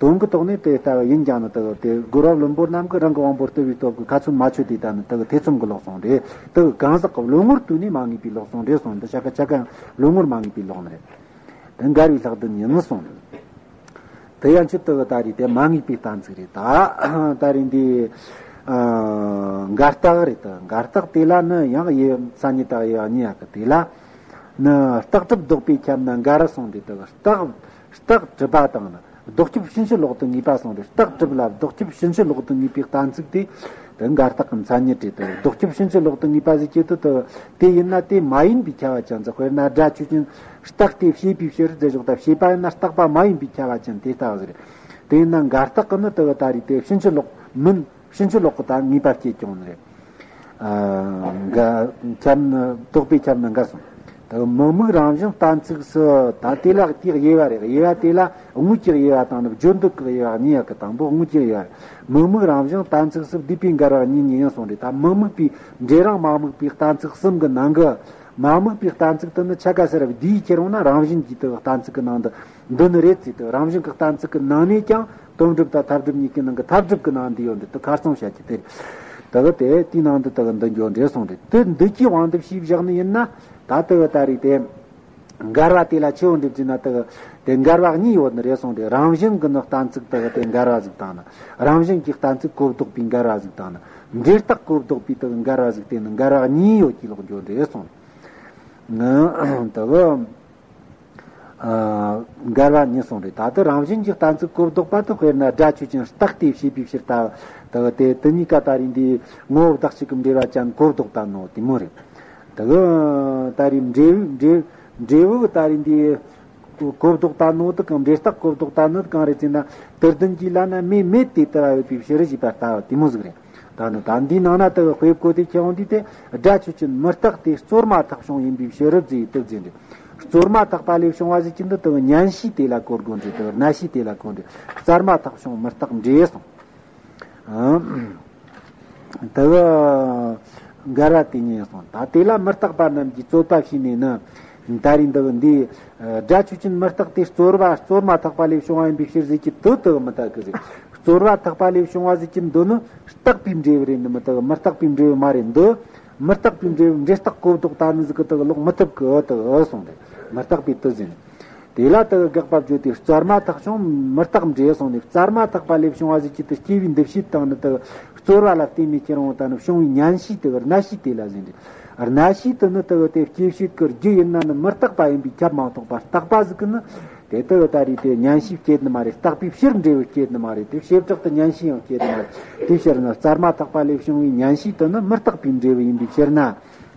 དོན་གྱི་ཐོག་ནས་དེ་ལྟ་བུ་ཡིན་ཀྱང་ནི་དེ་དེ་རྒོལ་བ་བླུན་པོ་རྣམས་ཀྱིས་རང་གི་དབང་པོར་ལྟོས་པའི་སྟོབས་ཀྱིས་ཁ་ཚོན་མ་ཆོད་དེ་ད་ནི་དེ་ཐེ་ཚོམ་གྱི་ལོག་སོང་རེད། དེ་གང་ཟག་གི་བློ་ངོར་ལྟོས་ནས་མ་ངེས་པའི་ལོག་སོང་རེད་གསུངས། འདི་ཆ་ག་ཆ་ག་ཡང་བློ་ངོར་མ་ངེས་པའི་ལོག་ནི་རེད། དེ་འགལ་བའི་ལྷག་ལྡན་ཡིན་གསུངས། དེ་ཡང་ཆེད་དུ་ད་རེས་དེ་མ་ངེས་པའི་གཏན་ཚིགས་རེད། ད་ད་རེས་འདི་ཨ་འགལ་རྟགས་རེད། ད་འགལ་རྟགས་དེ་ལ་ནི་ཡང་དབྱེ་མཚན་ཉིད་དང་དབྱེ་བ་གཉིས་ཡོད་གི། དེ་ལ་ནི་རྟགས་གྲུབ་ལྡོག་པས་ཁྱབ་ན་འགལ་གསུངས་ཏེ། ད་རྟགས་རྟགས་གྲུབ་པ་དང་ནི་ལྡོག་ཁྱབ་ཕྱིན་ཅི་ལོག་ཏུ་ངེས་པ་གསུངས་ཏེ། རྟགས་གྲུབ་ལ་ལྡོག་ཁྱབ་ཕྱིན་ཅི་ལོག་ཏུ་ངེས་པའི་གཏན་ཚིགས་དེ། དེ་འགལ་རྟགས་ཀྱི་མཚན་ཉིད་རེད། དེ་ལྡོག་ཁྱབ་ཕྱིན་ཅི་ལོག་ཏུ་ངེས་པ་ཟེར་གྱི་དེ་དེ་དེ་ཡིན་ན་དེ་མ་ཡིན་པའི་ཁྱབ་པ་ཅན་ཟེར། དཔེར་ན་སྒྲ་ཆོས་ཅན་རྟག་སྟེ་བྱས་པའི་ཕྱིར་ཟེར་ཞོག་ད་བྱས་པ་ཡིན་ན་རྟག་པ་མ་ཡིན་པའི་ཁྱབ་པ་ཅན་དེ་ལྟ་བུ་རེད། དེ་ཡིན་ན་འགལ་རྟགས་ཀྱི་ནི་དེ་ད་རེས་དེ་ཕྱིན་ཅི་ལོག་མིན། ཕྱིན་ཅི་ལོག་གི་ད་ངེས་པ་སྐྱེ་ཀྱང་ནི་རེད། ཨ་འགལ་ཁྱབ་ནི་ལྡོག་པས་ཁྱབ་ནི་འགལ་གསུངས། ད་མི་དམིགས་རང་བཞིན་གཏན་ཚིགས་སུ། ད་དེ་ལ་དེའི་དབྱེ་བ་རེད། དབྱེ་བ་དེ་ལ་དངོས་ཀྱི་དབྱེ་བ་དང་ནི་བརྗོད་འདོད་ཀྱི་དབྱེ་བ་གཉིས་ཡོད་གི། དང་པོ་དངོས་ཀྱི་དབྱེ་བ་རེད། མི་དམིགས་རང་བཞིན་གཏན་ཚིགས་སུ་བསྡུས་པའི་འགལ་བ་གཉིས་ཉིད་ཡིན་གསུངས་རེད། ད་མི་དམིགས་པའི་འབྲས་རང་མ་དམིགས་པའི་གཏན་ཚིགས་གསུམ་གྱི་ནང་གི་མ་དམིགས་པའི་གཏན་ཚིགས་དེ་ནི་ཆ་ག་ཟེར་བསྡུས་ཁྱེར་འོང་ན་རང་བཞིན་གྱིས་དེ་གཏན་ཚིགས་ཀྱི་ནང་དུ་འདུ་ནི་རེད་ཟེར། དེ་རང་བཞིན་གྱི་གཏན་ཚིགས་ཀྱི་ནང་ནས་ཀྱང་དོན་སྒྲུབ་དང་ཐབས་སྒྲུབ་གཉིས་ཀྱི་ནང་གི་ཐབས་སྒྲུབ་ཀྱི་ནང་འདུ་ཡོད་འདི་དེ་ཁ་སང་བཤད་ཀྱི་དེ་རེད། དེ་གི་དེ་དེའི་ནང་དུ་དེ་གི་འདུ་འགྱོ་འདྲེ་སོང་རེད། དེ་འདུ་གྱི་དབང་དུ་བྱས་བཞག་ནི་ཡིན་ན་ད་དེ་གི་ད་རེས་དེ། འགལ་བ་དེ་ལ་ཆེ་བོ་འགྲུབ་ཀྱི་ན་དེ་གི་དེ་འགལ་བ་གཉིས་ཡོད་ནི་རེད་སོང་རེད། རང་བཞིན་གྱི་ནི་གཏན་ཚིགས་དེ་གི་དེ་འགལ་བ་ཟིག་དང་ནི། རང་བཞིན་གྱི་གཏན་ཚིགས་གོ་ལྡོག་པའི་འགལ་བ་ཟིག་དང་ནི། འབྲས་རྟགས་གོ་ལྡོག་པའི་དེ་གི་འགལ་བ་ཟིག་དེ་ནི་འགལ་བ་གཉིས་ཡོད་ཀྱི་ལོག་འགྱོ་འདྲེ་སོང་རེད། ནི་དེ་གི་ཨ་འགལ་བ་གཉིས་སོང་རེད། ད་ལྟ་རང་བཞིན་གྱི་གཏན་ཚིགས་གོ་ལྡོག་པ་དེ་དཔེར་ན་སྒྲ་ཆོས་ཅན་རྟག་སྟེ་བྱས་པའི་ཕྱིར་ལྟ་བུ་དེ་དེ་གཉིས་ཀ་ད་རེས་འདི་ངོ་བོ་བདག་གཅིག་གི་འབྲེལ་བ་ཅན་གོ་ལྡོག་པ་ནོ་དེ་མོ་རེད། དེ་གི་ད་རེས་འབྲས་བུ་འབྲས་འབྲས་བུ་ད་རེས་འདི་གོ་ལྡོག་པ་ནོ་དེ་གང་། འབྲས་རྟགས་གོ་ལྡོག་པ་ནོ་དེ་གང་རེད་ཅེ་ན། དུར་ལྡན་གྱི་ལ་ན་མེ་མེད་དེ་ལྟ་བ་ཡོད་པའི་ཕྱིར་ཞེས་པ་ལྟ་བུ་དེ་མོ་ཟིག་རེད། ད་ནི་ད་འདིའི་ནང་ན་དེ་གི་དཔེ་བཀོད་དེ་ཁྱེད་འོང་དུས་དེ་སྒྲ་ཆོས་ཅན་མི་རྟག་སྟེ་རྩོལ་མ་ཐག་བྱུང་ཡིན་པའི་ཕྱིར་རབ་ཟེར་ཡི་དེ་ཟེར་འདྲི། རྩོལ་མ་ཐག་པ་ལས་བྱུང་བ་ཟེར་གྱི་འདི་དེ་གི་གཉན་བཤེས་དེ་ལ་གོ་དགོས་འདྲི། དེ་གི་རྣ་བཤེས་དེ་ལ་གོ་འདྲི། རྩལ་མ་ཐག་བྱུང་མི་རྟག་འདྲེ་གསུངས། ཨང་། དེ་གི་འགལ་བ་དེ་ཉིད་གསུངས། ད་དེ་ལ་མི་རྟག་པ་རྣམས་ཀྱིས་རྩོད་པ་བྱས་ནས་ནི། ད་རེས་འདི་གི་འདི་སྒྲ་ཆོས་ཅན་མི་རྟག་སྟེ་རྩོལ་བ་རྩོལ་མ་ཐག་པ་ལས་བྱུང་བ་ཡིན་པའི་ཕྱིར་ཟེར་གྱི་དེ་དེ་གི་མི་རྟག་གི་ཟེར། རྩོལ་བ་ཐག་པ་ལས་བྱུང་བ་ཟེར་གྱི་འདི་ནི་རྟག་པའི་འབྲས་བུ་རེད་ནི་མི་རྟག་མི་རྟག་པའི་འབྲས་བུ་མ་རེད། འདི་མི་རྟག་པའི་འབྲས་བུ་འབྲས་རྟགས་གོ་ལྡོག་པ་ནི་ཟིག་གི་དེ་གི་ལོག་མི་ཐུབ་གི་དེ་གི་གསུངས་ཏེ། མི་རྟག་པའི་དེ་ཟེར་ནས། དེ་ལ་དེ་གི་དགག་པ་བརྗོད་དེ། རྩལ་མ་ཐག་བྱུང་མི་རྟག་འདྲེ་གསུངས་ནས། རྩལ་མ་ཐག་པ་ལས་བྱུང་བ་ཟེར་གྱི་དེ་སྐྱེ་བའི་འདུ་བྱེད་དང་ནི་དེ་གི་རྩོལ་བ་ལ་བརྟེན་ནས་ཁྱེར་འོང་དང་ནི་བྱུང་བའི་གཉན་བཤེས་དེ་གི་རྣ་བཤེས་དེ་ལ་ཟེར་འདྲེ། རྣ་བཤེས་དེ་ནི་དེ་གི་དེ་སྐྱེ་བྱེད་ཀྱི་རྒྱུ་ཡིན་ན་ནི་མི་རྟག་པ་ཡིན་པས་ཁྱབ་མ་ཐུབ་པ་རྟག་པ་ཟིག་གི་ནི། དེ་ལྟ་བུ་ད་རེས་དེ་གཉན་བཤེས་སྐྱེད་ནི་མ་རེད། རྟག་པའི་ཕྱིར་འབྲས་བུ་སྐྱེད་ནི་མ་རེད། དེ་བྱེ་བྲག་ཏུ་གཉན་བཤེས་ཡང་སྐྱེད་ནི་མ་རེད། དེའི་ཕྱིར་ན་རྩལ་མ་ཐག་པ་ལས་བྱུང་བའི་གཉན་བཤེས་དེ་ནི་མི་རྟག་པའི་འབྲས་བུ་ཡིན་པའི་ཕྱིར་ན།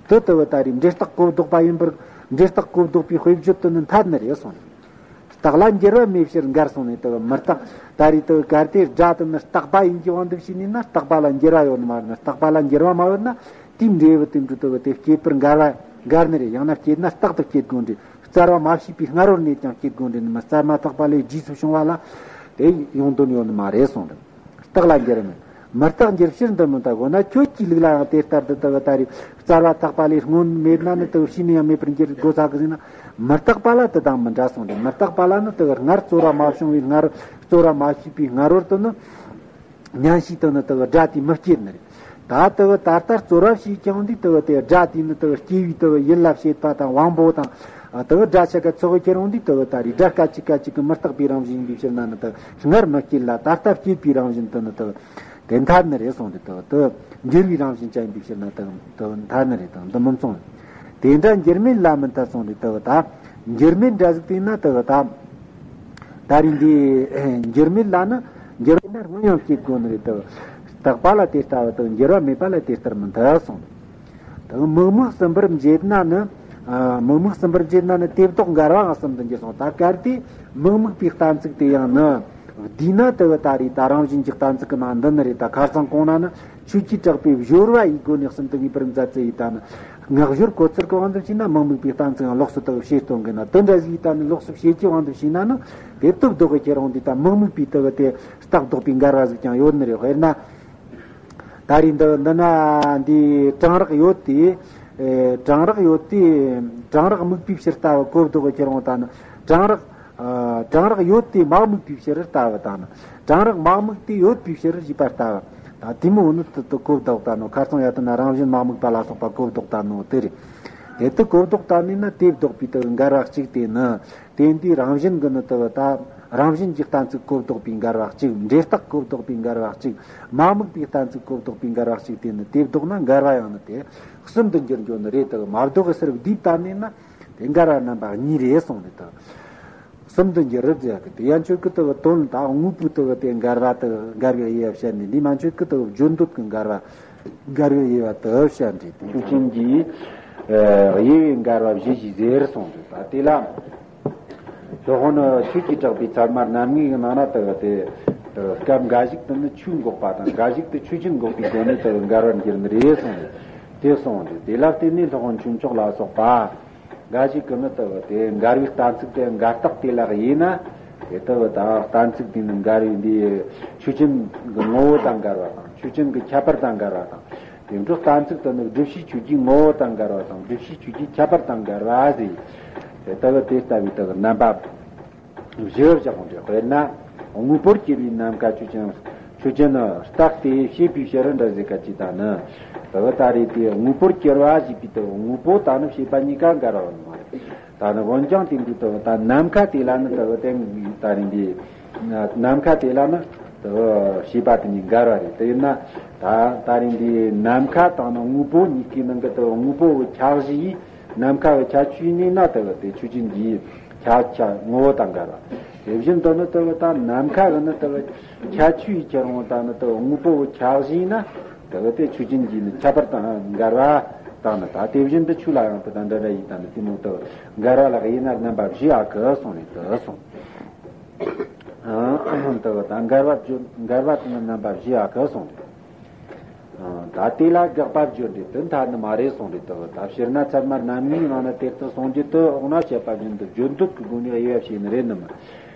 དེ་ལྟ་བུ་ད་རེས་འབྲས་རྟགས་གོ་ལྡོག་པ་ཡིན་པར་འབྲས་རྟགས་གོ་ལྡོག་པའི་དཔེ་བརྗོད་དུ་ནི་འཐད་ནི་རེད་གསུངས། རྟགས་ལ་འགྱུར་བ་མེད་ཕྱིར་འགལ་གསུངས་ནས། དེ་གི་མི་རྟག་ད་རེས་དེ་གི་གལ་ཏེ་སྒྲ་དེ་ནི་རྟག་པ་ཡིན་གྱི་དབང་དུ་བྱས་ནས་ན་རྟག་པ་ལ་འགྱུར་བ་ཡོད་ནི་མ་རེད་ན། རྟག་པ་ལ་འགྱུར་བ་མ་ཡོད་ན་དེའི་འབྲས་བུ་དེ་འབྲས་དེ་གི་དེ་སྐྱེད་པར་འགལ་བ་འགལ་ནི་རེད། ཡང་ན་སྐྱེད་ན་རྟག་ཏུ་སྐྱེད་དགོས་འདྲི། རྩལ་བ་མ་བྱས་པའི་སྔ་རོལ་ནས་ཀྱང་སྐྱེད་དགོས་འདྲི་ནི་མ། རྩལ་མ་ཐག་པ་ལས་རྗེས་སུ་བྱུང་བ་ལ་དེ་ཡོང་དོན་ཡོད་ནི་མ་རེད་གསུངས་རེད། རྟགས་ལ་འགྱུར་མེད། མི་རྟག་འགྱུར་ཕྱིར་འདི་མི་འདའ་གོ་ན། ཁྱོད་ཀྱི་ལུགས་ལའང་དེ་ལྟར་དུ་དུ་བ་ད་རེད། བཙལ་བ་ཐག་པ་ལས་སྔོན་མེད་ན་ནི་དུ་བ་ཤེས་ནས་ཡང་མེད་པར་འགྱུར་དགོས་ས་གི་ཟེར་ན། མི་རྟག་པ་ལ་དུ་དང་མི་འདྲ་གསུངས་ཏེ། མི་རྟག་པ་ལ་ནི་དུ་བ་སྔར་རྩོལ་བ་མ་བྱུང་བའི་སྔར་རྩོལ་བ་མ་བྱས་པའི་སྔ་རོལ་དུ་ནི། ཉན་ཤེས་དུ་ནི་དུ་བ་སྒྲ་དེ་མི་སྐྱེ་ནི་རེད། ད་དུ་བ་ད་ལྟ་རྩོལ་བ་བྱས་ཀྱང་འདི་དུ་བ་དེ་སྒྲ་དེ་ནི་དུ་བ་སྐྱེ་བའི་དུ་བ་ཡུལ་ལ་བྱེད་པ་དང་དབང་པོ་དང་། དུ་བ་སྒྲ་ཆ་ག་ཚོགས་ཁྱེར་འོང་འདི་དུ་བ་ད་རེད། སྒྲ་སྐད་ཅིག་སྐད་ཅིག་གི་མི་རྟག་པའི་རང་བཞིན་ཡིན་པའི་ཕྱིར་ན་ནི་དུ་བ་སྔར་མི་སྐྱེ་ལ། ད་ལྟ་སྐྱེས་པའི་རང་བཞིན་དུ་ནི་དུ་བ་དེ་འཐད་ནི་རེད་གསུངས་ཏེ། དུ་བ་དུ་འགྱུར་བའི་རང་བཞིན་ཅན་ཡིན་པའི་ཕྱིར་ན་དུ་བ་དུ་བ་འཐད་ནི་རེད་དང་འདི་མི་མཚུངས། དེ་འདྲ་འགྱུར་མེད་ལ་མི་འཐད་གསུངས་ཏེ། དུ་བ་ད་འགྱུར་མེད་འདྲ་ཟིག་དེ་ན་དུ་བ་ད། ད་རེས་འདི་འགྱུར་མེད་ལ་ནི་འགྱུར་བ་ན་སྔོན་ཡང་སྐྱེ་དགོས་ནི་རེད་དོ། རྟག་པ་ལ་དེ་ལྟ་བུ་དང་འགྱུར་བ་མེད་པ་ལ་དེ་ལྟར་མི་འཐད་གསུངས། དང་མིག་མིག་གསུམ་པར་འབྱེད་ན་ནི། ཨ། མིག་མིག་གསུམ་པར་འབྱེད་ན་ནི་དེ་བཟློག་འགལ་བའང་གསུམ་དུ་འགྱུར་གསུངས། ད་གལ་ཏེ་མིག་མིག་པའི་གཏན་ཚིགས་དེ་ཡང་ནི་བསྡུས་ན། དེ་བ་ད་རེས་ད་རང་བཞིན་གྱི་གཏན་ཚིགས་ཀྱི་ནང་འདི་ནི་རེད། ད་ཁ་སང་གོང་ན་ནི་ཆོས་ཀྱི་གྲགས་པའི་སྦྱོར་བ་ཡི་སྒོ་ནས་གསུམ་དུ་ངེས་པར་མཛད་ཚུལ་ཡིན། ད་ནི་སྔགས་སྦྱོར་གོ་ཚུལ་གྱི་དབང་དུ་བྱས་ན་མིག་མིག་པའི་གཏན་ཚིགས་ཡང་ལོགས་སུ་དུ་བ་བཤད་སྟོན་གྱི་ན། དེ་འདྲ་ཟིག་ཡིན། ད་ནི་ལོགས་སུ་བཤད་ཀྱི་དབང་དུ་བྱས་ན་ནི་དེ་དེ་བཟློག་གི་ཁྱེར་འོང་དུས། ད་མིག་མིག་པའི་དུ་བ་དེ་རྟགས་བཟློག་པའི་འགལ་བ་ཟིག་ཀྱང་ཡོད་ནི་རེད། དཔེར་ན། ད་རེས་འདི་འདི་ན་འདི་གྲང་རེག་ཡོད་དེ། ཨེ། གྲང་རེག་ཡོད་དེ། གྲང་རེག་དམིགས་པའི་ཕྱིར་ལྟ་བུ་གོ་བཟློག་གི་ཁྱེར་འོང་། ད་ནི་གྲང་རེག་ཨ། གྲང་རེག་ཡོད་དེ་མ་དམིགས་པའི་ཕྱིར་ལྟ་བུ་དང་། གྲང་རེག་མ་དམིགས་ཏེ་ཡོད་པའི་ཕྱིར་ཞེས་པ་ལྟ་བུ། ད་དེ་མོ་ནི་དུ་དུ་གོ་བཟློག་ད་ནོ། ཁ་སང་ཡ་དུ་ན་རང་བཞིན་མ་དམིགས་པ་ལ་སོགས་པ་གོ་བཟློག་ད་ནོ་དེ་རེད། དེ་དུ་གོ་བཟློག་ད་ནི་ན་དེ་བཟློག་པའི་དུ་འགལ་བ་གཅིག་དེ་ནི། དེ་འདི་རང་བཞིན་གྱི་ནི་དུ་བ་ད་རང་བཞིན་གྱི་གཏན་ཚིགས་གོ་བཟློག་པའི་འགལ་བ་གཅིག། འབྲས་རྟགས་གོ་བཟློག་པའི་འགལ་བ་གཅིག། མ་དམིགས་པའི་གཏན་ཚིགས་གོ་བཟློག་པའི་འགལ་བ་གཅིག་དེ་ནི། དེ་བཟློག་ན་འགལ་བ་ཡང་ནི་དེ་གསུམ་དུ་འགྱུར་འགྱོ་ནི་རེད། དུ་བ་མ་བཟློག་གི་ཕྱིར་བསྡུས་ད་ནི་ན། དེ་འགལ་བ་རྣམ་པ་གཉིས་རེད་གསུངས་ནས་དང་། གསུམ་དུ་འགྱུར་རིགས་ཟེར་གི་དེ་ཡང་ཆོས་ཀྱི་དུ་བ་དོན་དང་དངོས་པོའི་དུ་བ་དེ་འགལ་བ་དུ་འགལ་བའི་དབྱེ་བ་བཤད་ནས། འདི་མ་ཆོས་ཀྱི་དུ་བ་བརྗོད་འདོད་ཀྱི་འགལ་བ། འགལ་བའི་དབྱེ་བ་དུ་བཤད་འདྲི་དེ། ཆོས་ཅན་གྱི་ཨ་དབྱེ་བའི་འགལ་བ་བཞི་ཞེས་ཟེར་གསུངས་ཏེ། ད་དེ་ལ་སློབ་དཔོན་ནི་ཆོས་ཀྱི་གྲགས་པའི་ཚད་མ་རྣམ་ངེས་ཀྱི་ནང་ན་དུ་བ་དེ་སྐབས་འགའ་ཞིག་ཏུ་ནི་ཆོས་འགོག་པ་དང་། འགའ་ཞིག་ཏུ་ཆོས་ཅན་འགོག་པའི་སྒོ་ནས་དུ་བ་འགལ་བར་འགྱུར་ནི་རེད་གསུངས་ཏེ། དེ་གསུངས་ཏེ། དེ་ལ་བརྟེན་ནས་སློབ་དཔོན་ཆོས་མཆོག་ལ་སོགས་པ། འགའ་ཞིག་གིས་ནི་དུ་བ་དེ་འགལ་བའི་གཏན་ཚིགས་དེ་འགལ་རྟགས་དེ་ལ་དབྱེ་ན། དེ་དུ་བ་དང་གཏན་ཚིགས་དེ་ནི་འགལ་བའི་འདི་ཆོས་ཅན་གྱི་ངོ་བོ་དང་འགལ་བ་དང་། ཆོས་ཅན་གྱི་ཁྱད་པར་དང་འགལ་བ་དང་། དེ་འཕྲོ་གཏན་ཚིགས་དེ་ནི་བསྒྲུབ་བྱའི་ཆོས་ཀྱི་ངོ་བོ་དང་འགལ་བ་དང་། བསྒྲུབ་བྱའི་ཆོས་ཀྱི་ཁྱད་པར་དང་འགལ་བ་ཟེར། དེ་དུ་བ་དེ་ལྟ་བུའི་དུ་བ་རྣམ་པ་བཞི་བཞག་གོ་འདྲ། དཔེར་ན་དངོས་པོར་གྱུར་པའི་ནམ་མཁའ་ཆོས་ཅན། ཆོས་ཅན་རྟགས་དེ་ཞེས་པའི་ཕྱིར་འདྲ་ཟེར་ག་ཅི་ད་ནི། དུ་བ་ད་རེས་དེ་དངོས་པོར་གྱུར་པ་ཞེས་པའི་དུ་བ་དངོས་པོ་དང་ནི་བྱེད་པ་གཉིས་ཀ་འགལ་བ་ནི་མ་རེད། ད་ནི་འོན་ཀྱང་དེ་འདྲའི་དུ་བ་ད་ནམ་མཁའ་དེ་ལ་ནི་དུ་བ་དེ་ད་རེས་འདི་ནམ་མཁའ་དེ་ལ་ནི་དུ་བ་བྱེད་པ་དེ་གཉིས་འགལ་བ་རེད། དེ་ཡིན་ན་ད་ད་རེས་འདི་ནམ་མཁའ་དང་ནི་དངོས་པོ་གཉིས་ཀའི་ནང་གི་དུ་བ་དངོས་པོ་གི་ཁྱད་གཞི་ཡིས། ནམ་མཁའ་བའི་ཁྱད་ཆོས་ནི་ན་དུ་བ་དེ་ཆོས་ཅན་གྱི་ཁྱད་ཆོས་ངོ་བོ་དང་འགལ་བ། དེ་བཞིན་དུ་ནི་དུ་བ་དང་ནམ་མཁའ་གི་ནི་དུ་བ་ཁྱད་ཆོས་ཡི་ཁྱེར་འོང་དང་ནི་དུ་བ་དངོས་པོ་བའི་ཁྱད་གཞི་ན་དུ་བ་དེ་ཆོས་ཅན་གྱི་ནི་ཁྱད་པར་དང་འགལ་བ་དང་ནི། ད་དེ་བཞིན་དུ་ཆོས་ལ་ཡང་དུ་དང་འདྲ་འདྲ་ཡིན་དང་ནི་དེ་མོ་དུ་བ་འགལ་བ་ལ་དབྱེ་ན་རྣམ་པ་བཞི་ཡ་གི་གསུངས་ནས་དུ་གསུངས། དུ་བ་དང་འགལ་བ་བརྗོད་འགལ་བ་དང་རྣམ་པ་བཞི་ཡ་གི་གསུངས་ནས། ད་དེ་ལ་དགག་པ་བརྗོད་འདི་དུ་འཐད་ནི་མ་རེད་གསུངས་རེད་དོ། ད་སྤྱིར་ན་ཚད་མ་རྣམ་ངེས་ནང་ན་དེ་ལྟར་གསུངས་རྒྱུ་དུ་འོག་ན་བཤད་པ་བཞིན་དུ་བརྗོད་འདོད་ཀྱི་སྒོ་ནས་དབྱེ་བ་ཕྱེ་ནི་རེད་ནི་མིན།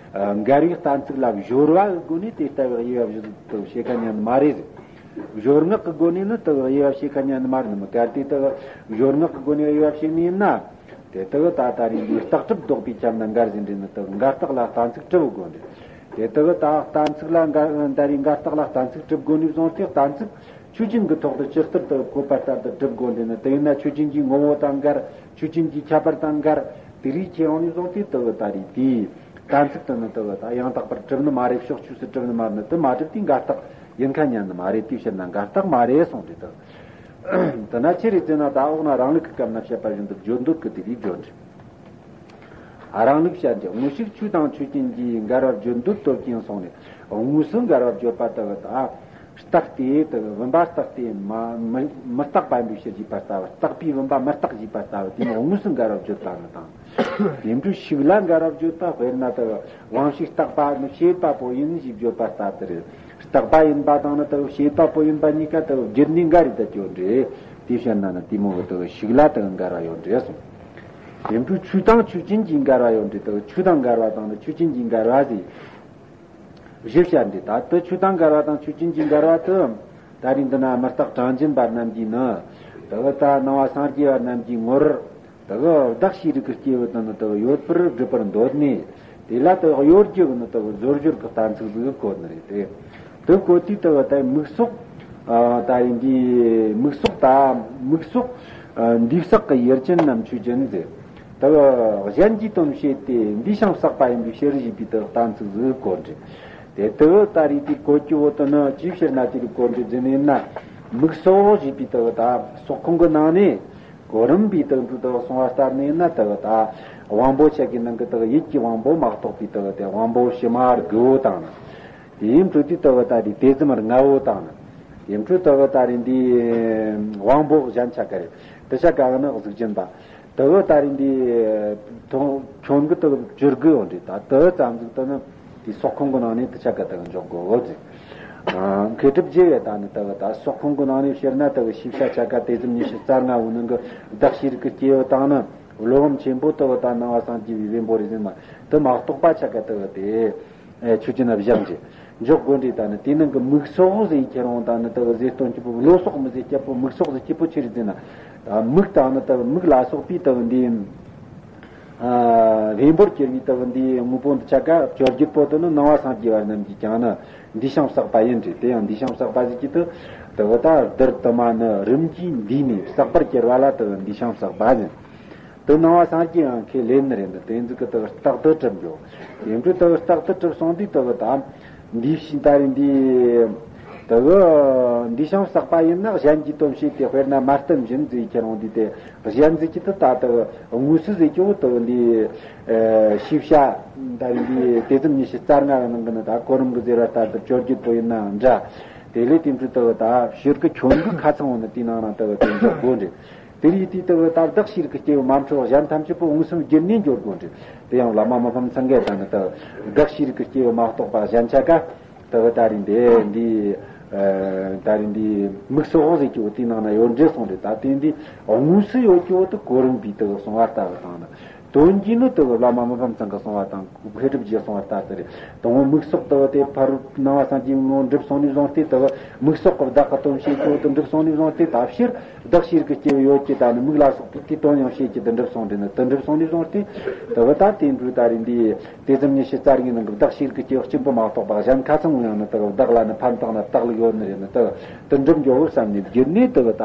འགལ་བའི་གཏན་ཚིགས་ལ་སྦྱོར་བ་གི་སྒོ་ནས་དེ་ལྟ་བུའི་དབྱེ་བ་བཞིན་དུ་ཕྱེ་ཁ་ཉན་ནི་མ་རེད། སྦྱོར་སྔགས་ཀྱི་སྒོ་ནས་ནི་དུ་དབྱེ་བ་ཕྱེ་ཁ་ཉན་ནི་མ་རེད་ནི་མིན། གལ་ཏེ་དུ་སྦྱོར་སྔགས་ཀྱི་སྒོ་ནས་དབྱེ་བ་ཕྱེ་ནི་ཡིན་ན། དེ་དག་ད་ད་རེས་འདི་རྟགས་གྲུབ་ལྡོག་པའི་ཁྱབ་ན་འགལ་ཟིན་འདྲེ་ནི་དག་འགལ་རྟགས་ལ་གཏན་ཚིགས་གྲུབ་དགོས་འདྲེ། དེ་དག་ད་གཏན་ཚིགས་ལ་འགལ་ད་རེས་འགལ་རྟགས་ལ་གཏན་ཚིགས་གྲུབ་དགོས་ནས་བཟུང་སྟེ་གཏན་ཚིགས་ཆོས་ཅན་གྱི་ཐོག་ཏུ་ཇི་ལྟར་དུ་བཀོད་པ་ལྟར་དུ་གྲུབ་དགོས་འདྲེ་ནི། དེ་ཡིན་ན་ཆོས་ཅན་གྱི་ངོ་བོ་དང་འགལ། ཆོས་ཅན་གྱི་ཁྱད་པར་དང་འགལ། དེ་རིགས་ཁྱེར་འོང་ནས་བཟུང་སྟེ་དག་ད་རེས་དེའི་གཏན་ཚིགས་དུ་ནི་དག་ད་ཡང་དག་པར་གྲུབ་ནི་མ་རེད། ཕྱོགས་ཆོས་སུ་གྲུབ་ནི་མ་རེད་ནི་དུ་མ་གྲུབ་དུས་འགལ་རྟགས་ཡིན་ཁ་ཉན་ནི་མ་རེད། དེའི་ཕྱིར་ན་འགལ་རྟགས་མ་རེད་གསུངས་འདྲེ་དག་དེ་ན་ཆི་རེད་ཟེར་ན། ད་འོག་ན་རང་ལུགས་ཀྱི་སྐབས་ན་བཤད་པ་བཞིན་དུ་བརྗོད་འདོད་ཀྱི་དེ་རིགས་བརྗོད་འདྲི། ཨ། རང་ལུགས་བཤད་འདྲི། དངོས་ཤུགས་ཆོས་དང་ཆོས་ཅན་གྱི་འགལ་བ་བརྗོད་འདོད་སྟོབས་ཀྱིས་སོང་ནས་དངོས་སུ་འགལ་བ་བརྗོད་པ་ལྟ་བུ་དང་། རྟགས་དེ་ལྟ་བུ་བུམ་པ་རྟགས་དེ་མ་མི་མི་རྟག་པ་ཡིན་པའི་ཕྱིར་ཞེས་པ་ལྟ་བུ། རྟག་པའི་བུམ་པ་མི་རྟག་ཞེས་པ་ལྟ་བུ་དེ་ནི་དངོས་སུ་འགལ་བ་བརྗོད་པ་ནི་དང་། དེ་འཕྲོས་ཤུགས་ལ་འགལ་བ་བརྗོད་པ། དཔེར་ན་ལྟ་བུ་དབང་ཕྱུག་རྟག་པ་ནི་བྱེད་པ་པོ་ཡིན་ཞེས་བརྗོད་པ་ལྟ་དེ་རེད། རྟག་པ་ཡིན་པ་དང་ནི་དུ་བྱེད་པ་པོ་ཡིན་པ་གཉིས་ཀ་དུ་བརྒྱུད་ནས་འགལ་རེད་དུ་གྱུར་འདྲེ། དེ་བཤད་ན་ནི་དེ་མོ་བོ་དུ་ཤུགས་ལ་དུ་འགལ་བ་ཡོད་འདྲེ་གསུངས། དེ་འཕྲོས་ཆོས་དང་ཆོས་ཅན་གྱི་འགལ་བ་ཡོད་འདྲེ། དུ་ཆོས་དང་འགལ་བ་དང་ནི་ཆོས་ཅན་གྱི་འགལ་བ་ཟེར། བཞི་བཤད་འདྲེ། ད་དུ་ཆོས་དང་འགལ་བ་དང་ཆོས་ཅན་གྱི་འགལ་བ་དུ། ད་རིང་འདི་ན་མི་རྟག་གྲངས་ཅན་པ་རྣམས་ཀྱིས་ནི། དེ་གི་ད་སྣང་བ་སངས་རྒྱས་པ་རྣམས་ཀྱི་ངོར། དེ་གི་བདག་ཤེས་རིག་གི་སྐྱེས་བུ་དང་ནི་དེ་གི་ཡོད་པར་སྒྲུབ་པར་འདོད་ནས། དེ་ལ་དེ་གི་གཡོ་སྒྱུ་གི་ནི་དེ་གི་བཟོ་བཅོས་ཀྱི་གཏན་ཚིགས་ཟིག་བཀོད་ནི་རེད་དེ། དེ་བཀོད་དུས་དེ་གི་ད་མིག་སོགས། ཨ། ད་ཡིན་འདི་མིག་སོགས་ད་མིག་སོགས། ཨ། འདུས་བསགས་ཀྱི་ཡུལ་ཅན་རྣམས་ཆོས་ཅན་ཟེར། དེ་གི་གཞན་གྱིས་དོན་བྱེད་དེ་འདུས་ཤིང་བསགས་པ་ཡིན་པའི་ཕྱིར་ཞེས་པའི་དེ་གི་གཏན་ཚིགས་ཟིག་བཀོད་རེད། དེ་དེ་གི་ད་རེས་དེ་བཀོད་རྒྱུ་བོ་དེ་ནི་ཅིའི་ཕྱིར་ན་དེ་རིགས་བཀོད་རེད་ཟེར་ནས་ན། མིག་སོགས་ཞེས་པའི་དེ་གི་ད་སོགས་ཁོང་གི་ནང་ནས། གོ་རིམ་པའི་དེ་འདྲ་དེ་གསུང་བ་ལྟར་ནས་ན་དེ་གི་ད་དབང་པོ་ཆ་གི་ནང་གི་དེ་གི་ཡིད་ཀྱི་དབང་པོ་མ་གཏོགས་པའི་དེ་གི་དེ་དབང་པོ་ཕྱི་མ་དགུ་བོ་དང་ནི། དེའི་འཕྲོ་དེ་དེ་གི་ད་དེ་དེ་ཙམ་ལྔ་བོ་དང་ནི། དེའི་འཕྲོ་དེ་གི་ད་རེས་འདི་དབང་པོ་གཞན་ཆ་ག་རེ། དེ་ཆ་ག་གི་ནི་གཟུགས་ཅན་པ། དེ་གི་ད་རེས་འདི་ཐོང་ཁྱོན་གི་དེ་གི་བཅུ་དགུ་ཡོད་རེད། ད་དེ་ཙམ་ཟིག་དེ་ནི། དེ་སོགས་ཁོང་གི་ནང་ནས་དེ་ཆ་ག་དེ་གི་འཇོག་དགོས་འོ་ཟེར། ཨ། མཁས་གྲུབ་རྗེ་བས་ད་ནི་དེ་གི་ད་སོགས་ཁོང་གི་ནང་ནས་བཤད་ན་དེ་གི་ཤེས་བྱ་ཆ་ག་དེ་ཙམ་ཉི་ཤུ་རྩ་ལྔ་བོ་ནང་གི་བདག་ཤེས་རིག་གི་སྐྱེས་བུ་དང་ནི། བློ་ཕམ་ཆེན་པོ་དེ་གི་ད་སྣང་བ་སངས་རྒྱས་པའི་བེམ་པོ་རེད་ཟེར་ན། དེ་མ་གཏོགས་པ་ཆ་ག་དེ་གི་དེ། ཨེ། ཆོས་ཅན་བཞག་རྗེས་འཇོག་དགོས་འདྲ། ད་ནི་དེ་ནང་གི་མིག་སོགས་ཟེར་ཁྱེར་འོང་། ད་ནི་དེ་གི་ཟེར་སྟོན་སྐྱིད་པོ། བློ་སོགས་མི་ཟེར་སྐྱིད་པོ། མིག་སོགས་ཟེར་སྐྱིད་པོ་ཆི་རེད་ཟེར་ན། ད་མིག་དང་ནི་དེ་གི་མིག་ལ་སོགས་པའི་དེ་གི་འདི། ཨ། བེམ་པོར་གྱུར་པའི་དེ་གི་འདི་དངོས་པོ་འདི་ཆ་ག་བཅོ་བརྒྱད་པོ་དེ་ནི་སྣང་བ་སངས་རྒྱས་པ་རྣམས་ཀྱིས་ཀྱང་ནི་འདུས་ཤིང་བསགས་པ་ཡིན་ཏེ། དེ་ཡང་འདུས་ཤིང་བསགས་པ་ཟེར་གྱི་དེ། དེ་གི་ད་རྡུལ་དུ་མ་ནི་རིམ་གྱིས་འདུས་ནས་བསགས་པར་གྱུར་པ་ལ་དེ་གི་འདུས་ཤིང་བསགས་པ་ཟེར། དེ་སྣང་བ་སངས་རྒྱས་ཡང་ཁས་ལེན་ནི་རེད། འདི་དེ་ཚོ་གི་དེ་གི་རྟགས་དེ་གྲུབ་འགྱོ། དེ་འཕྲོ་དེ་གི་རྟགས་དེ་གྲུབ་སོང་དུས་དེ་གི་ད། འདུས་ཤིང་ད་རེས་འདི། དེ་གི་འདུས་ཤིང་བསགས་པ་ཡིན་ན་གཞན་གྱིས་དོན་བྱེད་དེ། དཔེར་ན་མ་བསྟན་བཞིན་ཟེར་ཁྱེར་འོང་དུས་དེ། གཞན་ཟེར་གྱི་དེ་ད་དེ་གི་དངོས་སུ་ཟེར་གྱི་བོ་དེ་གི་འདི། ཨེ། ཤེས་བྱ་ད་རེས་འདི་དེ་ཙམ་ཉི་ཤུ་རྩ་ལྔ་གི་ནང་གི་ནི་ད་གོ་རིམ་གི་ཟེར་བ་ལྟར་དུ་བཅོ་བརྒྱད་པོ་ཡིན་ནའང་འདྲ། དེ་ལས་དེ་འཕྲོ་དེ་གི་ད་ཕྱིར་གི་ཁྱོན་གི་ཁ་ཚང་བོ་ནི་དེའི་ནང་ན་དེ་གི་དེ་འཇོག་དགོས་འདྲ། དེ་རིགས་དེ་དེ་གི་ད་བདག་ཤེས་རིག་གི་སྐྱེས་བུ་མ་འཕྲོག་གཞན་ཐམས་ཅད་པོ་མངོན་སུམ་བརྒྱུད་ནས་འགྱོ་དགོས་འདྲ། དེ་ཡང་བླ་མ་མི་ཕམ་ཚང་གིས་ད་ནི་དེ་གི་བདག་ཤེས་རིག་གི་སྐྱེས་བུ་མ་གཏོགས་པ་གཞན་ཆ་ག་དེ་གི་ད་རེས་འདི་འདི། ཨ། ད་རེས་འདི་མིག་སོགས་ཟེར་གྱི་བོ་དེའི་ནང་ན་ཡོད་འདྲ་གསུངས་རེད། ད་དེ་འདི་དངོས་སུ་ཡོད་ཀྱི་བོ་དེ་གོ་རིམ་པའི་དེ་གི་གསུང་བ་ལྟ་བུ་དང་ནི། དོན་གྱིས་ནི་དེ་གི་བླ་མ་མི་ཕམ་ཚང་གིས་གསུང་བ་དང་། མཁས་གྲུབ་རྗེས་གསུང་བ་ལྟར་དུ་རེད། དང་པོ་མིག་སོགས་དེ་གི་དེ་ཕ་རོལ་སྣང་བ་སངས་རྒྱས་ངོ་འགྲུབ་སོང་ནས་བཟུང་སྟེ། དེ་གི་མིག་སོགས་ཀྱི་བདག་གི་དོན་བྱེད་རྒྱུ་དེ་འགྲུབ་སོང་ནས་བཟུང་སྟེ། ད་ཕྱིར་བདག་ཤེས་རིག་གི་སྐྱེས་བུ་ཡོད་ཀྱི་ད་ནི་མིག་ལ་སོགས་པའི་དེའི་དོན་ཡང་བྱེད་ཀྱི་དེ་འགྲུབ་སོང་དེ་ནི། དེ་འགྲུབ་སོང་ནས་བཟུང་སྟེ། དེ་གི་ད་དེ་འཕྲོ་ད་རེས་འདི་དེ་ཙམ་ཉི་ཤུ་རྩ་གཉིས་ནང་གི་བདག་ཤེས་རིག་གི་སྐྱེས་བུ་གཅིག་པུ་མ་གཏོགས་པ་གཞན་ཁ་ཚང་བོ་ཡང་ནི་དེ་གི་བདག་ལ་ནི་ཕན་བཏགས་ན་བཏགས་ལུགས་ཡོད་ནི་རེད། ནི་དེ་གི་དེ་འགྲུབ་འགྱོ་བོ་བསམ་ནས་བརྒྱུད་ནས་དེ་གི་ད་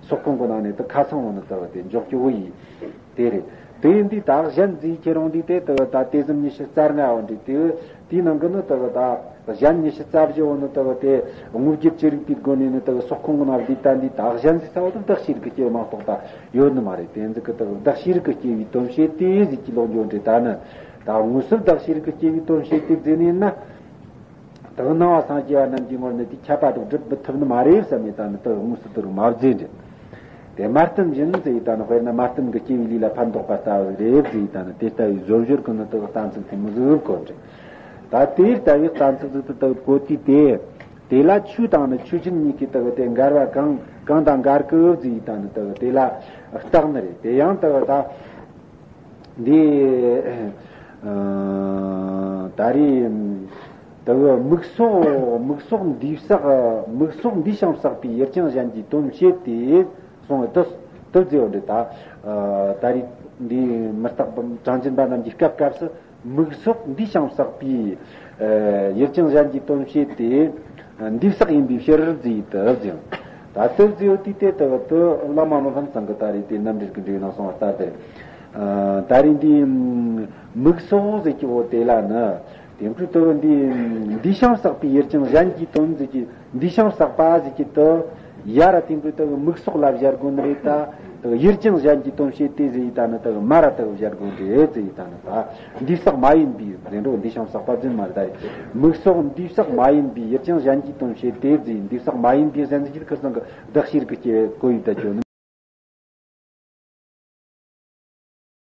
སོགས་ཁོང་གི་ནང་ནས་དེ་ཁ་ཚང་བོ་ནི་དེ་གི་དེ་འཇོག་རྒྱུ་བོ་ཡིན། དེ་རེད། དེ་ཡིན་དུས་ད་གཞན་ཟེར་ཁྱེར་འོང་དུས་དེ་དེ་གི་ད་དེ་ཙམ་ཉི་ཤུ་རྩ་ལྔ་བོ་འདི་དེ་གི་དེའི་ནང་གི་ནི་དེ་གི་ད་གཞན་ཉི་ཤུ་རྩ་བཞི་བོ་ནི་དེ་གི་དེ་དངོས་བརྒྱུད་ཅི་རིགས་པའི་སྒོ་ནས་ནི་དེ་གི་སོགས་ཁོང་གི་ནང་འདི་ད་འདི་ད་གཞན་ཟེར་ས་བོ་དེ་བདག་ཤེས་རིག་གི་སྐྱེས་བུ་མ་གཏོགས་པ་ཡོད་ནི་མ་རེད། དེ་ཚོ་གི་དེ་གི་བདག་ཤེས་རིག་གི་སྐྱེས་བུའི་དོན་བྱེད་དེ་ཟེར་གྱི་ལོག་འགྱོ་འདྲ། ད་ནི་ད་དངོས་སུ་བདག་ཤེས་རིག་གི་སྐྱེས་བུའི་དོན་བྱེད་དེ་ཟེར་ནས་ན། དེ་གི་སྣང་བ་སངས་རྒྱས་པ་རྣམས་ཀྱི་ངོར་ནི་དེ་ཁྱབ་པ་དང་སྒྲུབ་མི་ཐུབ་ནི་མ་རེད་བསམ་ནས་ད་ནི་དེ་གི་དངོས་སུ་དེ་རུ་མ་བརྫེས་འདྲ། དེ་མ་བསྟན་བཞིན་ཟེར་ཡི་ད་ནི། དཔེར་ན་མ་བསྟན་གྱི་སྐྱེ་བའི་ལུས་ལ་ཕན་འདོགས་པ་ལྟ་བུ་རེད་ཟེར་ཡི་ད་ནི། དེ་ལྟ་བུའི་བཟོ་བཅོས་ཀྱི་ནི་དེ་གི་གཏན་ཚིགས་དེ་མོ་ཟིག་བཀོད་འདྲ། ད་དེ་ལྟ་བུའི་གཏན་ཚིགས་ཟིག་དེ་ལྟ་བུ་བཀོད་དུས་དེ། དེ་ལ་ཆོས་དང་ནི་ཆོས་ཅན་གཉིས་ཀྱི་དེ་གི་དེ་འགལ་བ་གང་གང་དང་འགལ་གི་ཟེར་ཡི་ད་ནི་དེ་གི་དེ་ལ་བརྟག་ནི་རེད། དེ་ཡང་དེ་གི་ད། འདི། ཨ། ད་རེས། དེ་གི་མིག་སོགས་མིག་སོགས་འདུས་བསགས། མིག་སོགས་འདུས་ཤིང་བསགས་པའི་ཡུལ་ཅན་གཞན་གྱིས་དོན་བྱེད་དེ། གསུངས་པའི་དུ་དུ་བརྫིས་པ་འདི་ད། ཨ། ད་རེས་འདི་མི་རྟག་པ་གྲངས་ཅན་པ་རྣམས་ཀྱི་སྐབས་སྐབས་སུ་མིག་སོགས་འདུས་ཤིང་བསགས་པའི། ཨ། ཡུལ་ཅན་གཞན་གྱིས་དོན་བྱེད་དེ། འདུས་བསགས་ཡིན་པའི་ཕྱིར་བརྫིས་དུ་བརྫིས། ད་དུ་བརྫིས་པ་དེ་དེ་དུ་དུ་བླ་མ་མི་ཕམ་ཚང་གི་ད་རེས་དེ་རྣམ་འགྲེལ་གྱི་འགྲེལ་ནང་གསུངས་པ་ལྟར་དེ། ཨ། ད་རེས་འདི་མིག་སོགས་ཟེར་གྱི་བོ་དེ་ལ་ནི། དེ་འཕྲོ་དུ་འདི་འདུས་ཤིང་བསགས་པའི་ཡུལ་ཅན་གཞན་གྱིས་དོན་ཟེར་གྱི། འདུས་ཤིང་བསགས་པ་ཟེར་གྱི་དུ། ཡ་ར་དེ་འཕྲོ་དུ་མིག་སོགས་ལ་སྦྱར་དགོས་ནི་རེད་ད། དུ་ཡུལ་ཅན་གཞན་གྱིས་དོན་བྱེད་དེ་ཟེར་ཡི་ད་ནི་དུ་མ་ར་དུ་སྦྱར་དགོས་ནི་རེད་ཟེར་ཡི་ད་ནི་ད། འདུས་བསགས་མ་ཡིན་པའི་རེད་འགྲོ། འདུས་ཤིང་བསགས་པ་ཟེར་མ་རེད་ད། མིག་སོགས་འདུས་བསགས་མ་ཡིན་པའི་ཡུལ་ཅན་གཞན་གྱིས་དོན་བྱེད་དེ་ཟེར། འདུས་བསགས་མ་ཡིན་པའི་གཞན་ཟེར་གྱི་ཁིར་ཚང་གི་བདག་ཤེས་རིག་གི་སྐྱེ་བོའི་གོ་ཡི་ད་ཅོ་ནི།